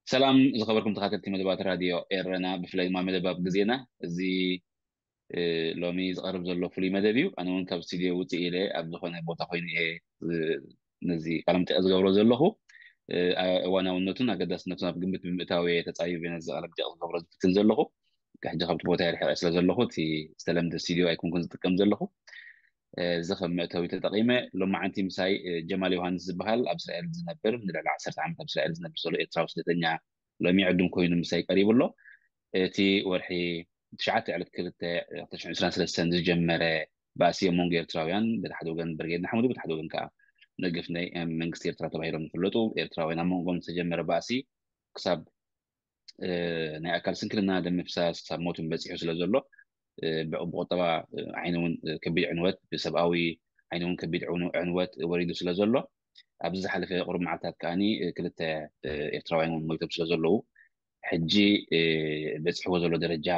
ሰላም ዝኸበርኩም ተኸታተልቲ መደባት ራድዮ ኤረና፣ ብፍላይ ድማ መደብ ኣብ ግዜና። እዚ እ፣ ሎሚ ዝቐርብ ዘሎ ፍሉይ መደብ እዩ። ኣነ እውን ካብ ስቱድዮ ውፅእ ኢለ ኣብ ዝኾነ ቦታ ኮይኑ እየ፣ እ፣ ነዚ ቃለ መጠይቕ ዝገብሮ ዘለኹ። እ፣ ኣ- እዋናውነቱን ኣገዳስነቱን ኣብ ግምት ብምእታው እየ ተፃቢበ ነዚ ቃለ መጠይቕ ዝገብሮ ዝፍትን ዘለኹ። ሕጂ ካብቲ ቦታ ርሒቐ ስለ ዘለኹ እቲ ዝተለምደ ስቱድዮ ኣይኮንኩን ዝጥቀም ዘለኹ። እዚ ከም መእተዊ ተጠቒመ። ሎማዓንቲ ምሳይ ጀማል ዮሃንስ ዝበሃል ኣብ እስራኤል ዝነብር፣ ንልዕሊ ዓሰርተ ዓመት ኣብ እስራኤል ዝነብር ዘሎ ኤርትራዊ ስደተኛ ሎሚ ዕዱም ኮይኑ ምሳይ ቀሪቡ ኣሎ። እቲ ወርሒ ትሽዓተ ዕለት ክልተ ክልተ ሽሕን ዕስራን ሰለስተን ዝጀመረ ባእሲ ኣብ መንጎ ኤርትራውያን፣ በቲ ሓደ ወገን ብርጌድ ንሓመዱ፣ በቲ ሓደ ወገን ከዓ ደገፍ ናይ መንግስቲ ኤርትራ ተባሂሎም ዝፍለጡ ኤርትራውያን ኣብ መንጎም ዝተጀመረ ባእሲ ክሳብ ናይ ኣካል ስንክልና፣ ደም ምፍሳስ፣ ክሳብ ሞት በፂሑ ስለ ዘሎ፣ ብቁጠባ ዓይኒ እውን ከቢድ ዕንወት፣ ብሰብኣዊ ዓይኒ እውን ከቢድ ዕንወት ወሪዱ ስለ ዘሎ፣ ኣብዚ ዝሓለፈ ቁሩብ መዓልታት ከዓኒ ክልተ ኤርትራውያን እውን ሞይቶም ስለ ዘለዉ፣ ሕጂ በፂሕዎ ዘሎ ደረጃ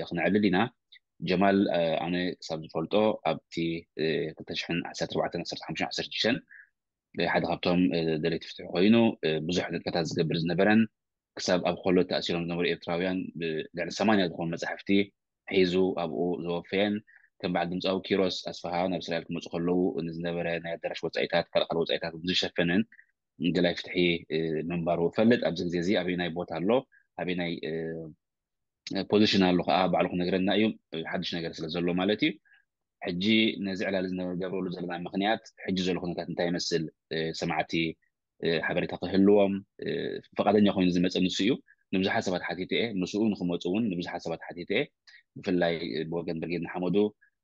ክነዕልል ኢና። ጀማል፣ ኣነ ክሳብ ዝፈልጦ ኣብቲ ክልተ ሽሕን ዓሰርተ ኣርባዕተን ዓሰርተ ሓሙሽተን ዓሰርተ ሽዱሽተን ሓደ ካብቶም ደለይቲ ፍትሒ ኮይኑ፣ ብዙሕ ንጥፈታት ዝገብር ዝነበረን፣ ክሳብ ኣብ ኮሎ ተኣሲሮም ዝነበሩ ኤርትራውያን ብልዕሊ ሰማንያ ዝኾኑ መጻሕፍቲ ሒዙ ኣብኡ ዘወፈየን፣ ከም በዓል ድምጻዊ ኪሮስ ኣስፍሃ ናብ እስራኤል ክመጹ ከለዉ ንዝነበረ ናይ ኣዳራሽ ወጻኢታት፣ ካልእ ካልእ ወጻኢታት እውን ዝሸፈነን ደላይ ፍትሒ ምንባሩ እፈልጥ። ኣብዚ ግዜ እዚ ኣበየናይ ቦታ ኣሎ፣ ኣበየናይ ፖዚሽን ኣሎ ከዓ ባዕሉ ክነግረና እዩ፣ ሓድሽ ነገር ስለ ዘሎ ማለት እዩ። ሕጂ ነዚ ዕላል ዝገብረሉ ዘለና ምኽንያት፣ ሕጂ ዘሎ ኩነታት እንታይ ይመስል፣ ሰማዕቲ ሓበሬታ ክህልዎም፣ ፍቓደኛ ኮይኑ ዝመፀ ንሱ እዩ። ንብዙሓት ሰባት ሓቲተ እየ፣ ምስኡ ንክመፁ እውን ንብዙሓት ሰባት ሓቲተ እየ። ብፍላይ ብወገን ብርጌድ ንሓመዱ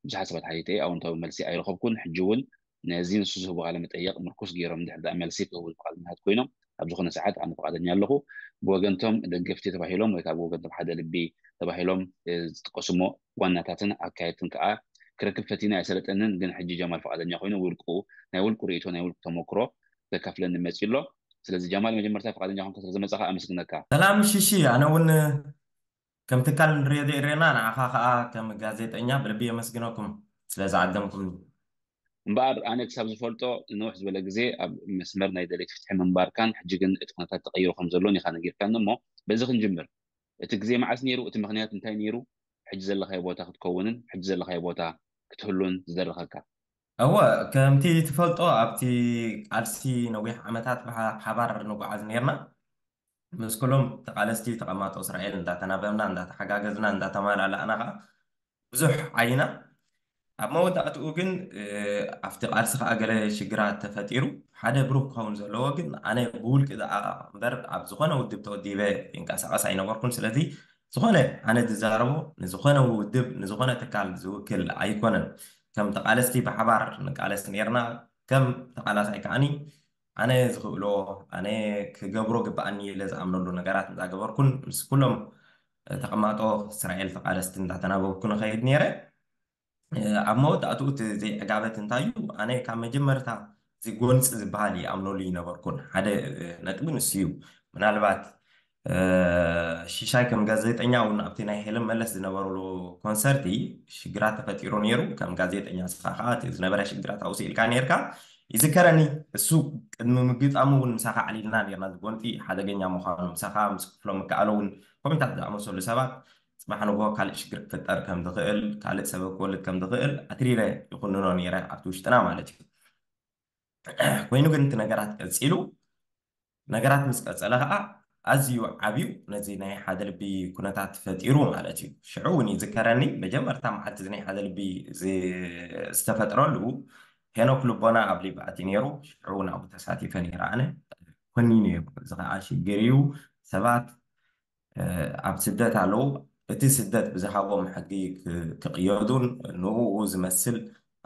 ብዙሓት ሰባት ሓቲተ እየ፣ ኣወንታዊ መልሲ ኣይረኸብኩን። ሕጂ እውን ነዚ ንሱ ዝህቦ ቃለ መጠይቕ ምርኩስ ገይሮም እንድሕር ደኣ መልሲ ክህቡ ፍቓደኛታት ኮይኖም፣ ኣብ ዝኾነ ሰዓት ኣነ ፍቓደኛ ኣለኹ። ብወገንቶም ደገፍቲ ተባሂሎም ወይ ካብ ወገንቶም ሓደ ልቢ ተባሂሎም ዝጥቀሱ እሞ ዋናታትን ኣካየድትን ከዓ ክረክብ ፈቲነ ኣይሰለጠንን። ግን ሕጂ ጀማል ፍቓደኛ ኮይኑ ውልቁ፣ ናይ ውልቁ ርእይቶ፣ ናይ ውልቁ ተመክሮ ከካፍለኒ መፂኡ ኣሎ። ስለዚ ጀማል፣ መጀመርታ ፍቓደኛ ኮንካ ስለ ዝመፃኻ ኣመስግነካ። ሰላም ሽሺ፣ ኣነ እውን ከም ትካል ንሬድዮ ኤሬና ንዓኻ ከዓ ከም ጋዜጠኛ ብልቢ የመስግነኩም ስለ ዝዓደምኩምኒ። እምበኣር ኣነ ክሳብ ዝፈልጦ ንንውሕ ዝበለ ግዜ ኣብ መስመር ናይ ደለይቲ ፍትሒ ምንባርካን ሕጂ ግን እቲ ኩነታት ተቐይሩ ከም ዘሎን ኢኻ ነጊርካኒ። እሞ በዚ ክንጅምር፣ እቲ ግዜ መዓስ ነይሩ? እቲ ምኽንያት እንታይ ነይሩ? ሕጂ ዘለኻዮ ቦታ ክትከውንን ሕጂ ዘለኻዮ ቦታ ክትህሉን ዝደረኸካ? እወ፣ ከምቲ ትፈልጦ ኣብቲ ቃልሲ ነዊሕ ዓመታት ብሓ- ብሓባር ንጓዓዝ ነርና። ምስ ኩሎም ተቓለስቲ ተቐማጦ እስራኤል እንዳተናበብና እንዳተሓጋገዝና እንዳተማላላእና ከዓ ብዙሕ ዓይና። ኣብ መወዳእትኡ ግን ኣብቲ ቃልሲ ከዓ ገለ ሽግራት ተፈጢሩ። ሓደ ብሩህ ክኸውን ዘለዎ ግን ኣነ ብውልቂ ደኣ እምበር ኣብ ዝኾነ ውድብ ተወዲበ ይንቀሳቐስ ኣይነበርኩን። ስለዚ ዝኾነ ኣነ ዝዛረቦ ንዝኾነ ውድብ ንዝኾነ ትካል ዝውክል ኣይኮነን። ከም ተቓለስቲ ብሓባር ንቃለስ ነርና። ከም ተቓላሳይ ከዓኒ ኣነ ዝኽእሎ፣ ኣነ ክገብሮ ግብኣኒ ኢለ ዝኣምነሉ ነገራት እንዳገበርኩን ምስ ኩሎም ተቐማጦ እስራኤል ተቓለስቲ እንዳተናበብኩ ንኸይድ ነይረ። ኣብ መወዳእትኡ እቲ ዘይዕጋበት እንታይ እዩ? ኣነ ካብ መጀመርታ እዚ ጎንፂ ዝበሃል ይኣምነሉ ይነበርኩን። ሓደ ነጥቢ ንሱ እዩ። ምናልባት ሽሻይ ከም ጋዜጠኛ እውን ኣብቲ ናይ ሄለን መለስ ዝነበረሉ ኮንሰርት ሽግራት ተፈጢሩ ነይሩ። ከም ጋዜጠኛ ንስኻ ከዓ እቲ ዝነበረ ሽግራት ኣብኡ ስኢልካ ነይርካ ይዝከረኒ። እሱ ቅድሚ ምግጣሙ እውን ምሳኻ ዓሊልና ነርና። ዝጎንፂ ሓደገኛ ምዃኑ ምሳኻ ምስ ክፍሎም ምከኣሎ እውን ከምታት ዝኣመሰሉ ሰባት ፅባሕ ንግሆ ካልእ ሽግር ክፍጠር ከም ዝኽእል፣ ካልእ ሰበብ ክወልድ ከም ዝኽእል ኣትሪረ ይኹንኖ ነይረ ኣብቲ ውሽጥና ማለት እዩ። ኮይኑ ግን እቲ ነገራት ቀፂሉ። ነገራት ምስ ቀፀለ ከዓ ኣዝዩ ዓብዩ ነዚ ናይ ሓደ ልቢ ኩነታት ፈጢሩ ማለት እዩ። ሽዑ እውን ይዝከረኒ መጀመርታ መዓልቲ እዚ ናይ ሓደ ልቢ ዝተፈጥረሉ ሄኖክ ልቦና ኣብ ሊባእቲ ነይሩ። ሽዑ እውን ኣብኡ ተሳቲፈ ነይረ ኣነ። ኮኒኑ እዩ። እዚ ከዓ ሽግር እዩ። ሰባት ኣብ ስደት ኣለዉ። እቲ ስደት ብዝሃቦም ሕጊ ክቕየዱን ንኡ ዝመስል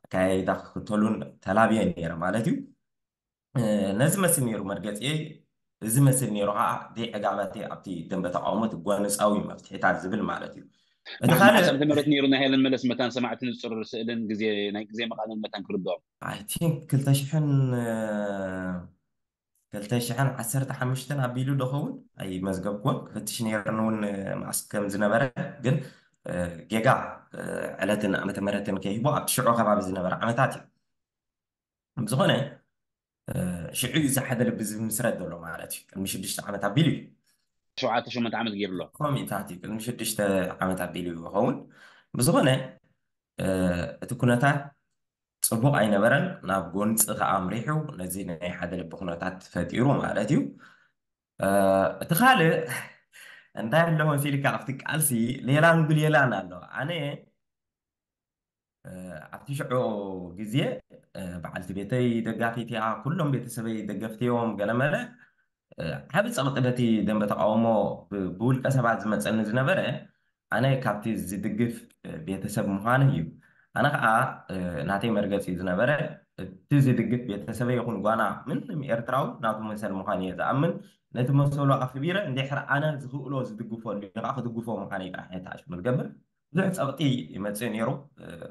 ኣካያይዳ ክክተሉን ተላብየ ነይረ ማለት እዩ። ነዚ መስል ነይሩ መርገፂ። እዚ መስል ነይሩ ከዓ ዘይዕጋባቲ ኣብቲ ደንበ ተቃውሞ እቲ ጓነፃዊ መፍትሒታት ዝብል ማለት እዩ። እቲ ካልእ ዓሰርተ ምረት ነይሩ ናይ ሄለን መለስ መታን ሰማዕቲ ንፅር ስእልን ግዜ ናይ ግዜ መቃንን መታን ክርድኦም I think ክልተ ሽሕን ክልተ ሽሕን ዓሰርተ ሓሙሽተን ኣቢሉ ዶኸውን ኣይመዝገብኩዎን። ክፍትሽ ነይርኒ እውን መዓስ ከም ዝነበረ ግን ጌጋ ዕለትን ዓመተ ምሕረትን ከይህቦ ኣብቲ ሽዑ ከባቢ ዝነበረ ዓመታት እዩ። ብዝኾነ ሽዑ እዩ ዝሓደ ልቢ ዝምስረት ዘሎ ማለት እዩ። ቅድሚ ሽዱሽተ ዓመት ኣቢሉ እዩ። ሸውዓተ ሸሞንተ ዓመት ገይሩ ኣሎ። ኮሚታት እዩ ቅድሚ ሽዱሽተ ዓመት ኣቢሉ ይኸውን። ብዝኾነ እቲ ኩነታት ፅቡቕ ኣይነበረን፣ ናብ ጎንፂ ከዓ ኣምሪሑ ነዚ ናይ ሓደ ልቢ ኩነታት ፈጢሩ ማለት እዩ። እቲ ካልእ እንታይ ኣሎ መሲልካ ኣብቲ ቃልሲ ሌላን ጉሌላን ኣሎ። ኣነ ኣብቲ ሽዑ ግዜ በዓልቲ ቤተይ ደጋፊት እያ፣ ኩሎም ቤተሰበይ ደገፍቲ እዮም። ገለመለ ዓብ ፀቕጢ በቲ ደንበ ተቃውሞ ብውልቀ ሰባት ዝመፀኒ ዝነበረ ኣነ ካብቲ ዝድግፍ ቤተሰብ ምዃነ እዩ። ኣነ ከዓ ናተይ መርገፂ ዝነበረ እቲ ዝድግፍ ቤተሰበይ ይኹን ጓና ምንም ኤርትራዊ ናቱ መሰል ምዃን እየ ዝኣምን። ነቲ መሰሉ ኣኽቢረ እንድሕር ኣነ ዝኽእሎ ዝድግፎ ኣሉ ከዓ ክድግፎ ምዃነ እዩ ጥራሕ እየ ተኣሽሙ ዝገብር። ብዙሕ ፀቕጢ ይመፅእ ነይሩ።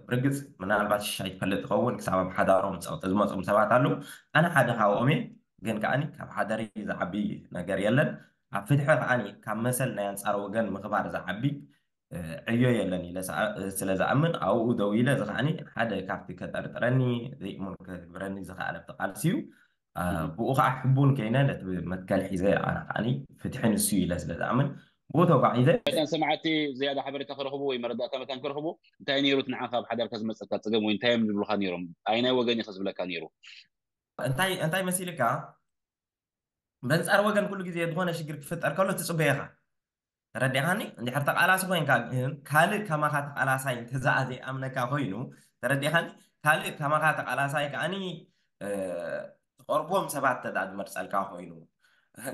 ብርግፅ ምናልባት ሽሻይ ትፈልጥ ትኸውን ክሳብ ኣብ ሓዳሮም ፀቕጢ ዝመፁም ሰባት ኣለዉ። ኣነ ሓደ ካብኦም እየ። ግን ከዓኒ ካብ ሓደሪ ዝዓቢ ነገር የለን። ኣብ ፍትሒ ከዓኒ ካብ መሰል ናይ ኣንፃር ወገን ምኽባር ዝዓቢ ዕዮ የለን ኢለ ስለ ዝኣምን ኣብኡ ደው ኢለ እዚ ከዓኒ ሓደ ካብቲ ከጠርጥረኒ ዘይእሙን ክግብረኒ ዝኸኣለ ብቲ ቃልሲ እዩ። ብኡ ከዓ ሕቡን ከይነ ነቲ መትከል ሒዘ ኣነ ከዓኒ ፍትሒ ንሱ ኢለ ስለ ዝኣምን ብኡ ተጓዒዘ። መታን ሰማዕቲ ዝያዳ ሓበሬታ ክረኽቡ ወይ መረዳእታ መታን ክረኽቡ እንታይ ነይሩ እቲ ንዓኻ ኣብ ሓዳርካ ዝመፀካ ፀገም ወይ እንታይ እዮም ዝብሉካ ነይሮም? ኣይናይ ወገን ኢኸ ዝብለካ ነይሩ? እንታይ እንታይ መሲልካ በንፃር ወገን ኩሉ ግዜ ዝኾነ ሽግር ክፍጠር ከሎ ትፅበዮ ኢኻ። ተረዲኻኒ? እንድሕር ተቃላሲ ኮይንካ ግን ካልእ ከማኻ ተቃላሳይ እንተዘኣ ዘይኣምነካ ኮይኑ ተረዲኻኒ? ካልእ ከማኻ ተቃላሳይ ከዓኒ ትቐርቦም ሰባት ተዳ ዝመርፀልካ ኮይኑ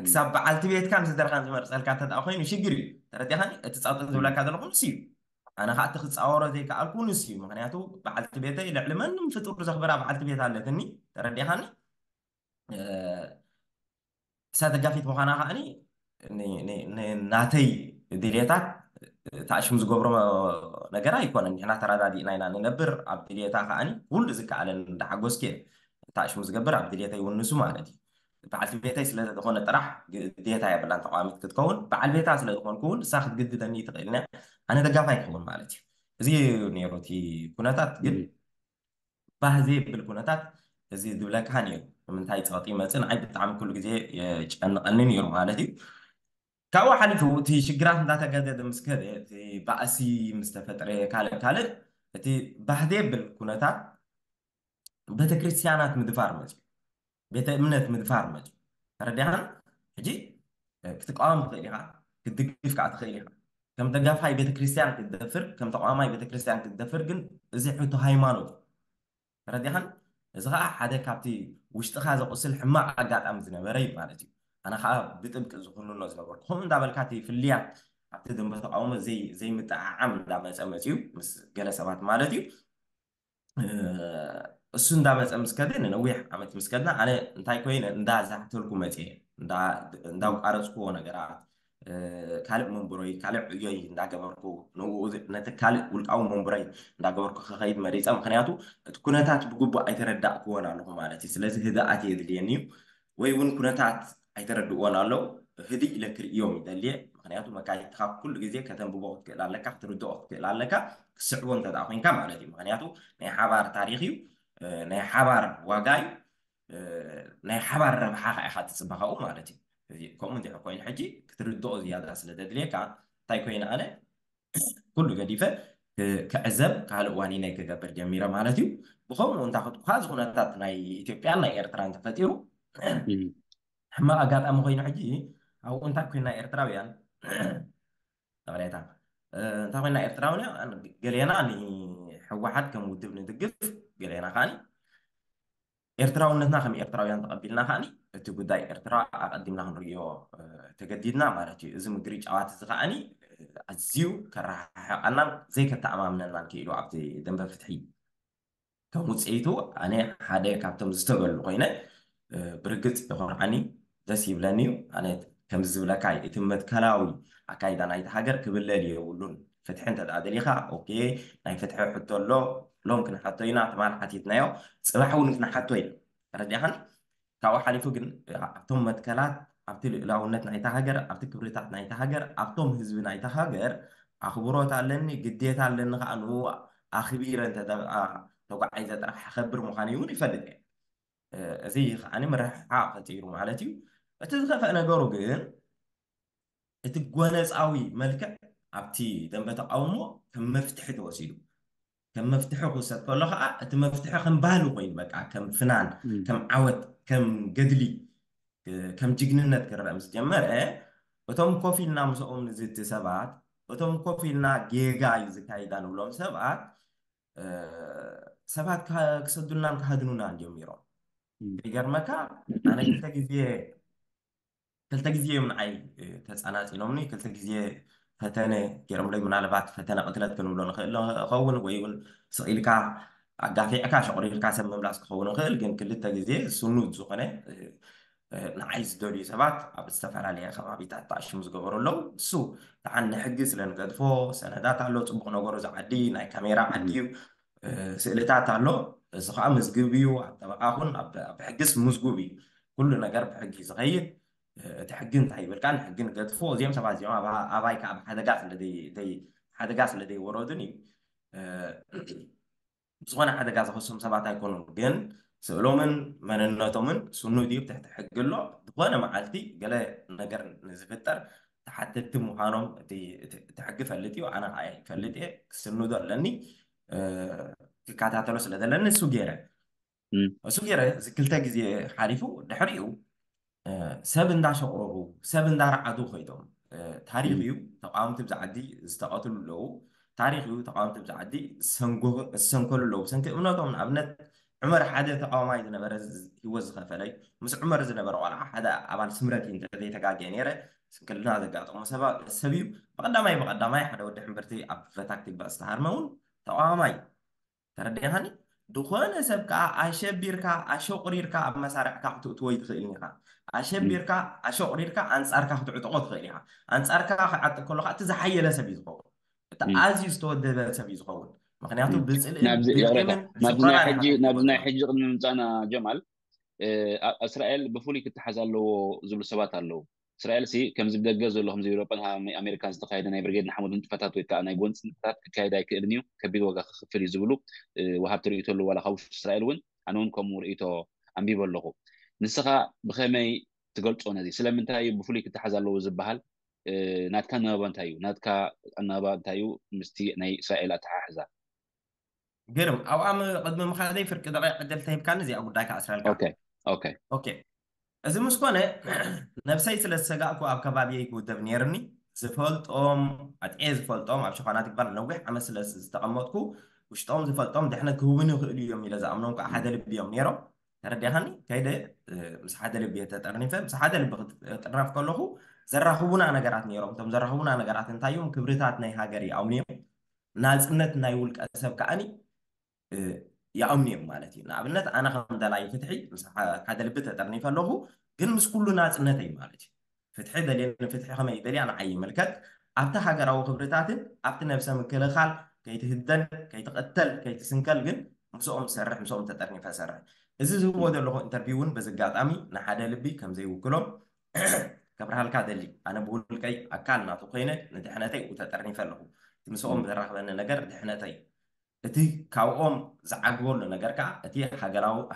ክሳብ በዓልቲ ቤትካን ስደርካን ዝመርፀልካ ተዳ ኮይኑ ሽግር እዩ። ተረዲኻኒ? እቲ ፀቕጢ ዝብለካ ዘለኹ ንሱ እዩ። ኣነ ከዓ እቲ ክፃወሮ ዘይከኣልኩ ንሱ እዩ። ምክንያቱ በዓልቲ ቤተይ ልዕሊ መንም ፍጡር ዘኽብራ በዓልቲ ቤት ኣለትኒ። ተረዲኻኒ? እሳ ደጋፊት ምዃና ከዓኒ ናተይ ድሌታት ተኣሽሙ ዝገብሮ ነገር ኣይኮነን። ንሕና ተረዳዲእና ኢና ንነብር። ኣብ ድሌታ ከዓኒ ኩሉ ዝከኣለን እንዳሓጎስኪ ተኣሽሙ ዝገብር ኣብ ድሌተይ እውን ንሱ ማለት እዩ። በዓልቲ ቤተይ ስለ ዝኾነ ጥራሕ ግዴታ የብላን ተቃዋሚት ክትከውን። በዓል ቤታ ስለ ዝኾንኩ እውን እሳ ክትግድደኒ ትኽእል እያ። ኣነ ደጋፋይ ክኸውን ማለት እዩ። እዚ ነይሩ እቲ ኩነታት ግን ባህ ዘብል ኩነታት እዚ ዝብለካ ነይሩ። ንምንታይ ፀቕጢ ይመፅእ ንዓይ ብጣዕሚ ኩሉ ግዜ የጨንቐኒ ነይሩ ማለት እዩ። ካብኡ ሓሊፉ እቲ ሽግራት እንዳተገደደ ምስ ከደ እቲ ባእሲ ምስ ተፈጥረ ካልእ ካልእ እቲ ባህ ዘብል ኩነታት ቤተክርስትያናት ምድፋር መፅዩ፣ ቤተ እምነት ምድፋር መፅዩ። ተረዲኻን? ሕጂ ክትቃወም ትኽእል ኢኻ፣ ክትድግፍ ከዓ ትኽእል ኢኻ። ከም ደጋፋይ ቤተክርስትያን ክትደፍር፣ ከም ተቃዋማይ ቤተክርስትያን ክትደፍር ግን እዚ ሕቶ ሃይማኖት ተረዲኻን? እዚ ከዓ ሓደ ካብቲ ውሽጥኻ ዘቁስል ሕማቕ ኣጋጣሚ ዝነበረ እዩ ማለት እዩ። ኣነ ከዓ ብጥብቂ ዝኹንኖ ዝነበርኩ ከምኡ እንዳበልካ እቲ ፍልያት ኣብቲ ደንበ ተቃውሞ ዘይምጥዕዓም እንዳመፀ መፅዩ ምስ ገለ ሰባት ማለት እዩ። እሱ እንዳመፀ ምስ ከደ ንነዊሕ ዓመት ምስ ከድና ኣነ እንታይ ኮይነ እንዳዛሕተልኩ መፅየ እንዳቋረፅኩዎ ነገራት ካልእ መንቡረይ ካልእ ዕዮይ እንዳገበርኩ ንኡ ነቲ ካልእ ውልቃዊ መንቡረይ እንዳገበርኩ ክኸይድ መሪፀ። ምክንያቱ እቲ ኩነታት ብግቡእ ኣይተረዳእክዎን ኣለኹ ማለት እዩ። ስለዚ ህድኣት የድልየኒ እዩ ወይ እውን ኩነታት ኣይተረድእዎን ኣለዉ። ህድእ ኢለ ክርእዮም ይደልየ። ምክንያቱ መካይድካ ኩሉ ግዜ ከተንብቦ ክትክእል ኣለካ፣ ክትርድኦ ክትክእል ኣለካ፣ ክስዕቦ እንተ ደኣ ኮይንካ ማለት እዩ። ምክንያቱ ናይ ሓባር ታሪክ እዩ፣ ናይ ሓባር ዋጋ እዩ፣ ናይ ሓባር ረብሓ ከዓ ኢካ ትፅበ ካብኡ ማለት እዩ። ከምኡ እንድሕር ኮይኑ ሕጂ ክትርድኦ ዝያዳ ስለ ዘድልየካ እንታይ ኮይነ ኣነ ኩሉ ገዲፈ ክዕዘብ ካልእ ዋኒነይ ክገብር ጀሚረ ማለት እዩ። ብከምኡ እንታ ክትኳ እዚ ኩነታት ናይ ኢትዮጵያን ናይ ኤርትራን ተፈጢሩ ሕማቕ ኣጋጣሚ ኮይኑ ሕጂ ኣብኡ እንታይ ኮይና ኤርትራውያን ይቕሬታ እንታይ ኮይና ኤርትራውያን ገሌና ንህወሓት ከም ውድብ ንድግፍ ገሌና ከዓኒ ኤርትራውነትና ከም ኤርትራውያን ተቐቢልና ከዓኒ እቲ ጉዳይ ኤርትራ ኣቐዲምና ክንርእዮ ተገዲድና ማለት እዩ። እዚ ምግሪ ጨዋት እዚ ከዓኒ ኣዝዩ ከረሓሕቐናን ዘይከተኣማምነናን ክኢሉ ኣብቲ ደንበ ፍትሒ። ከም ውፅኢቱ ኣነ ሓደ ካብቶም ዝተበሉ ኮይነ፣ ብርግፅ ይኾርዓኒ፣ ደስ ይብለኒ እዩ። ኣነ ከምዚ ዝብለካ እዩ፣ እቲ መትከላዊ ኣካይዳ ናይቲ ሃገር ክብለል የብሉን። ፍትሒ እንተ ደኣ ደሊኻ፣ ኦኬ፣ ናይ ፍትሒ ሕቶ ኣሎ፣ ሎም ክንሓቶ ኢና፣ ትማል ሓቲትናዮ፣ ፅባሕ እውን ክንሓቶ ኢና። ተረዲእኻኒ? ካብኡ ሓሊፉ ግን ኣብቶም መትከላት፣ ኣብቲ ልእላውነት ናይታ ሃገር፣ ኣብቲ ክብርታት ናይታ ሃገር፣ ኣብቶም ህዝቢ ናይታ ሃገር ኣኽብሮት ኣለኒ፣ ግዴታ ኣለኒ ከዓ ንኡ ኣኽቢረ እንተ ተጓዒዘ ጥራሕ ከኸብር ምዃኑ እውን ይፈልጥ እየ። እዚ ከዓ ምርሕሓቕ ፈጢሩ ማለት እዩ። እቲ ዝኸፍአ ነገሩ ግን እቲ ጎነፃዊ መልክዕ ኣብቲ ደንበ ተቃውሞ ከም መፍትሒ ተወሲዱ። ከም መፍትሒ ክውሰድ ከሎ ከዓ እቲ መፍትሒ ከም ባህሊ ኮይኑ በቃ ከም ፍናን፣ ከም ዓወት፣ ከም ገድሊ፣ ከም ጅግንነት ክረአ ምስ ጀመረ እቶም ኮፍ ኢልና ምስኦም ንዝቲ ሰባት እቶም ኮፍ ኢልና ጌጋ እዩ ዝካይዳ ንብሎም ሰባት ሰባት ክሰዱናን ክሃድኑናን ጀሚሮም። ይገርመካ ኣነ ክልተ ግዜ ክልተ ግዜ እዮም ንዓይ ተፃናፂኖምኒ። ክልተ ግዜ ፈተነ ገይሮምለይ። ምናልባት ፈተነ ቅትለት ክንብሎ ንኽእል ኸውን ወይ እውን ስቕ ኢልካ ኣጋፊዕካ ሸቑሪርካ ሰብ ምምላስ ክኸውን ይኽእል። ግን ክልተ ግዜ ስኑድ ዝኾነ ንዓይ ዝደልዩ ሰባት ኣብ ዝተፈላለየ ከባቢታት ተኣሽሙ ዝገበሩ ኣለዉ። እሱ ደሓን ንሕጊ ስለ ንገድፎ ሰነዳት ኣሎ። ፅቡቕ ነገሩ እዚ ዓዲ ናይ ካሜራ ዓዲ እዩ። ስእልታት ኣሎ። እዚ ከዓ መዝግብ እዩ። ኣብ ጠበቓ ኹን ኣብ ሕግስ ምዝጉብ እዩ። ኩሉ ነገር ብሕጊ ዝኸይድ። እቲ ሕጊ እንታይ ይብል ከዓ ንሕጊ ንገድፎ። እዚኦም ሰባት እዚኦም ኣባይ ከዓ ብሓደጋ ስለደይ ሓደጋ ስለደይወረዱን እዩ። ብዝኾነ ሓደጋ ዝኸሶም ሰባት ኣይኮኑን፣ ግን ስእሎምን መንነቶምን ስኑድ እዩ፣ ትሕቲ ሕጊ ኣሎ። ዝኾነ መዓልቲ ገለ ነገር ንዝፍጠር ተሓተትቲ ምዃኖም እቲ ሕጊ ፈልጥ እዩ። ኣነ ከዓ ይፈልጥ እየ፣ ክስንዶ ኣለኒ፣ ክከታተሎ ስለ ዘለኒ እሱ ገይረ እሱ ገይረ እዚ ክልተ ግዜ ሓሊፉ ድሕሪኡ ሰብ እንዳሸቕረሩ ሰብ እንዳረዓዱ ኮይዶም። ታሪክ እዩ። ተቃወምቲ ብዛ ዓዲ ዝተቐትሉ ኣለዉ። ታሪክ እዩ። ተቃወምቲ ብዛ ዓዲ ዝሰንከሉ ኣለዉ ብሰንኪ እምነቶም። ንኣብነት ዑመር ሓደ ተቃዋማይ ዝነበረ ህይወት ዝኸፈለይ ምስ ዑመር ዝነበረ ቆልዓ ሓደ ኣባል ስምረት እዩ እንተዘይተጋግየ ነይረ ስንክልና ዘጋጠሞ ሰብ እዩ። ብቐዳማይ ብቐዳማይ ሓደ ወዲ ሕምብርቲ ኣብ ፈታክ ትግባእ ዝተሃርመ እውን ተቃዋማይ ተረዲእኻኒ? ዝኾነ ሰብ ከዓ ኣሸቢርካ ኣሸቑሪርካ ኣብ መሳርዕካ ክትእትዎ ይትኽእልን ኢኻ። ኣሸቢርካ ኣሸቑሪርካ ኣንፃርካ ክትዕጥቆ ትኽእል ኢኻ። ኣንፃርካ ክዓጥቅ ከሎ ከዓ እቲ ዝሓየለ ሰብ እዩ ዝኸውን። እቲ ኣዝዩ ዝተወደበ ሰብ እዩ ዝኸውን። ምክንያቱ ብፅልእን ብደምን ናብዚ ናይ ሕጂ ቅድሚ ምምፃእና ጀማል እስራኤል ብፍሉይ ክተሓዝ ኣለዎ ዝብሉ ሰባት ኣለዉ። እስራኤል ሲ ከምዚ ብደገ ዘሎ ከምዚ ኤውሮጳን ኣሜሪካን ዝተካየደ ናይ ብርጌድ ንሓመዱ ንጥፈታት ወይ ከዓ ናይ ጎንፂ ንጥፈታት ክካየድ ኣይክእልን እዩ፣ ከቢድ ዋጋ ክኽፍል እዩ ዝብሉ ወሃብቲ ርእይቶ ኣለዉ። ዋላ ካብ ውሽጢ እስራኤል እውን ኣነ እውን ከምኡ ርእይቶ ኣንቢበ ኣለኹ። ንስኻ ብኸመይ ትገልጾ ነዚ? ስለምንታይ እዩ ብፍሉይ ክተሓዝ ኣለዎ ዝበሃል? ናትካ ኣነባባ እንታይ እዩ? ናትካ ኣነባባ እንታይ እዩ ምስቲ ናይ እስራኤል ኣተሓሕዛ? ግርም ኣብኣ ቅድሚ ምኻደይ ፍርቂ ደቂቕ ዕድል ተሂብካኒ እዚኣ ጉዳይ ክኣስረልካ። ኦኬ ኦኬ ኦኬ እዚ ምስ ኮነ ነብሰይ ስለ ዝሰጋእኩ ኣብ ከባቢየይ ክውደብ ነይርኒ። ዝፈልጦም ኣጥዕየ ዝፈልጦም ኣብ ሸኾና ትግባር ነዊሕ ዓመት ስለ ዝተቐመጥኩ ውሽጦም ዝፈልጦም ድሕነት ክህቡኒ ይኽእሉ እዮም ኢለ ዝኣምኖም ከዓ ሓደ ልቢ እዮም ነይሮም። ተረዲእኻኒ? ከይደ ምስ ሓደ ልቢ እየ ተጠርኒፈ። ምስ ሓደ ልቢ ክጥረፍ ከለኹ ዘራኽቡና ነገራት ነይሮም። እቶም ዘራኽቡና ነገራት እንታይ እዮም? ክብርታት ናይ ሃገር ይኣምኑ እዮም። ናፅነት ናይ ውልቀ ሰብ ከዓኒ ይኣምኑ እዮም ማለት እዩ። ንኣብነት ኣነ ከም ደላይ ፍትሒ ምስ ሓደ ልቢ ተጠርኒፈ ኣለኹ፣ ግን ምስ ኩሉ ናፅነተይ ማለት እዩ። ፍትሒ ደልየኒ ፍትሒ ከመይ ይደልያ ንዓይ ይምልከት። ኣብቲ ሃገራዊ ክብርታትን ኣብቲ ነብሰ ምክልኻል ከይትህደን ከይትቐተል ከይትስንከል ግን ምስኦም ዝሰርሕ ምስኦም ተጠርኒፈ ሰርሕ። እዚ ዝህቦ ዘለኹ ኢንተርቪው እውን በዚ ኣጋጣሚ ንሓደ ልቢ ከም ዘይውክሎም ከብርሃልካ ደሊ። ኣነ ብውልቀይ ኣካል ናቱ ኮይነ ንድሕነተይ ኡ ተጠርኒፈ ኣለኹ። እቲ ምስኦም ዘራኽበኒ ነገር ድሕነተይ እቲ ካብኦም ዝዓግበሉ ነገር ከዓ እቲ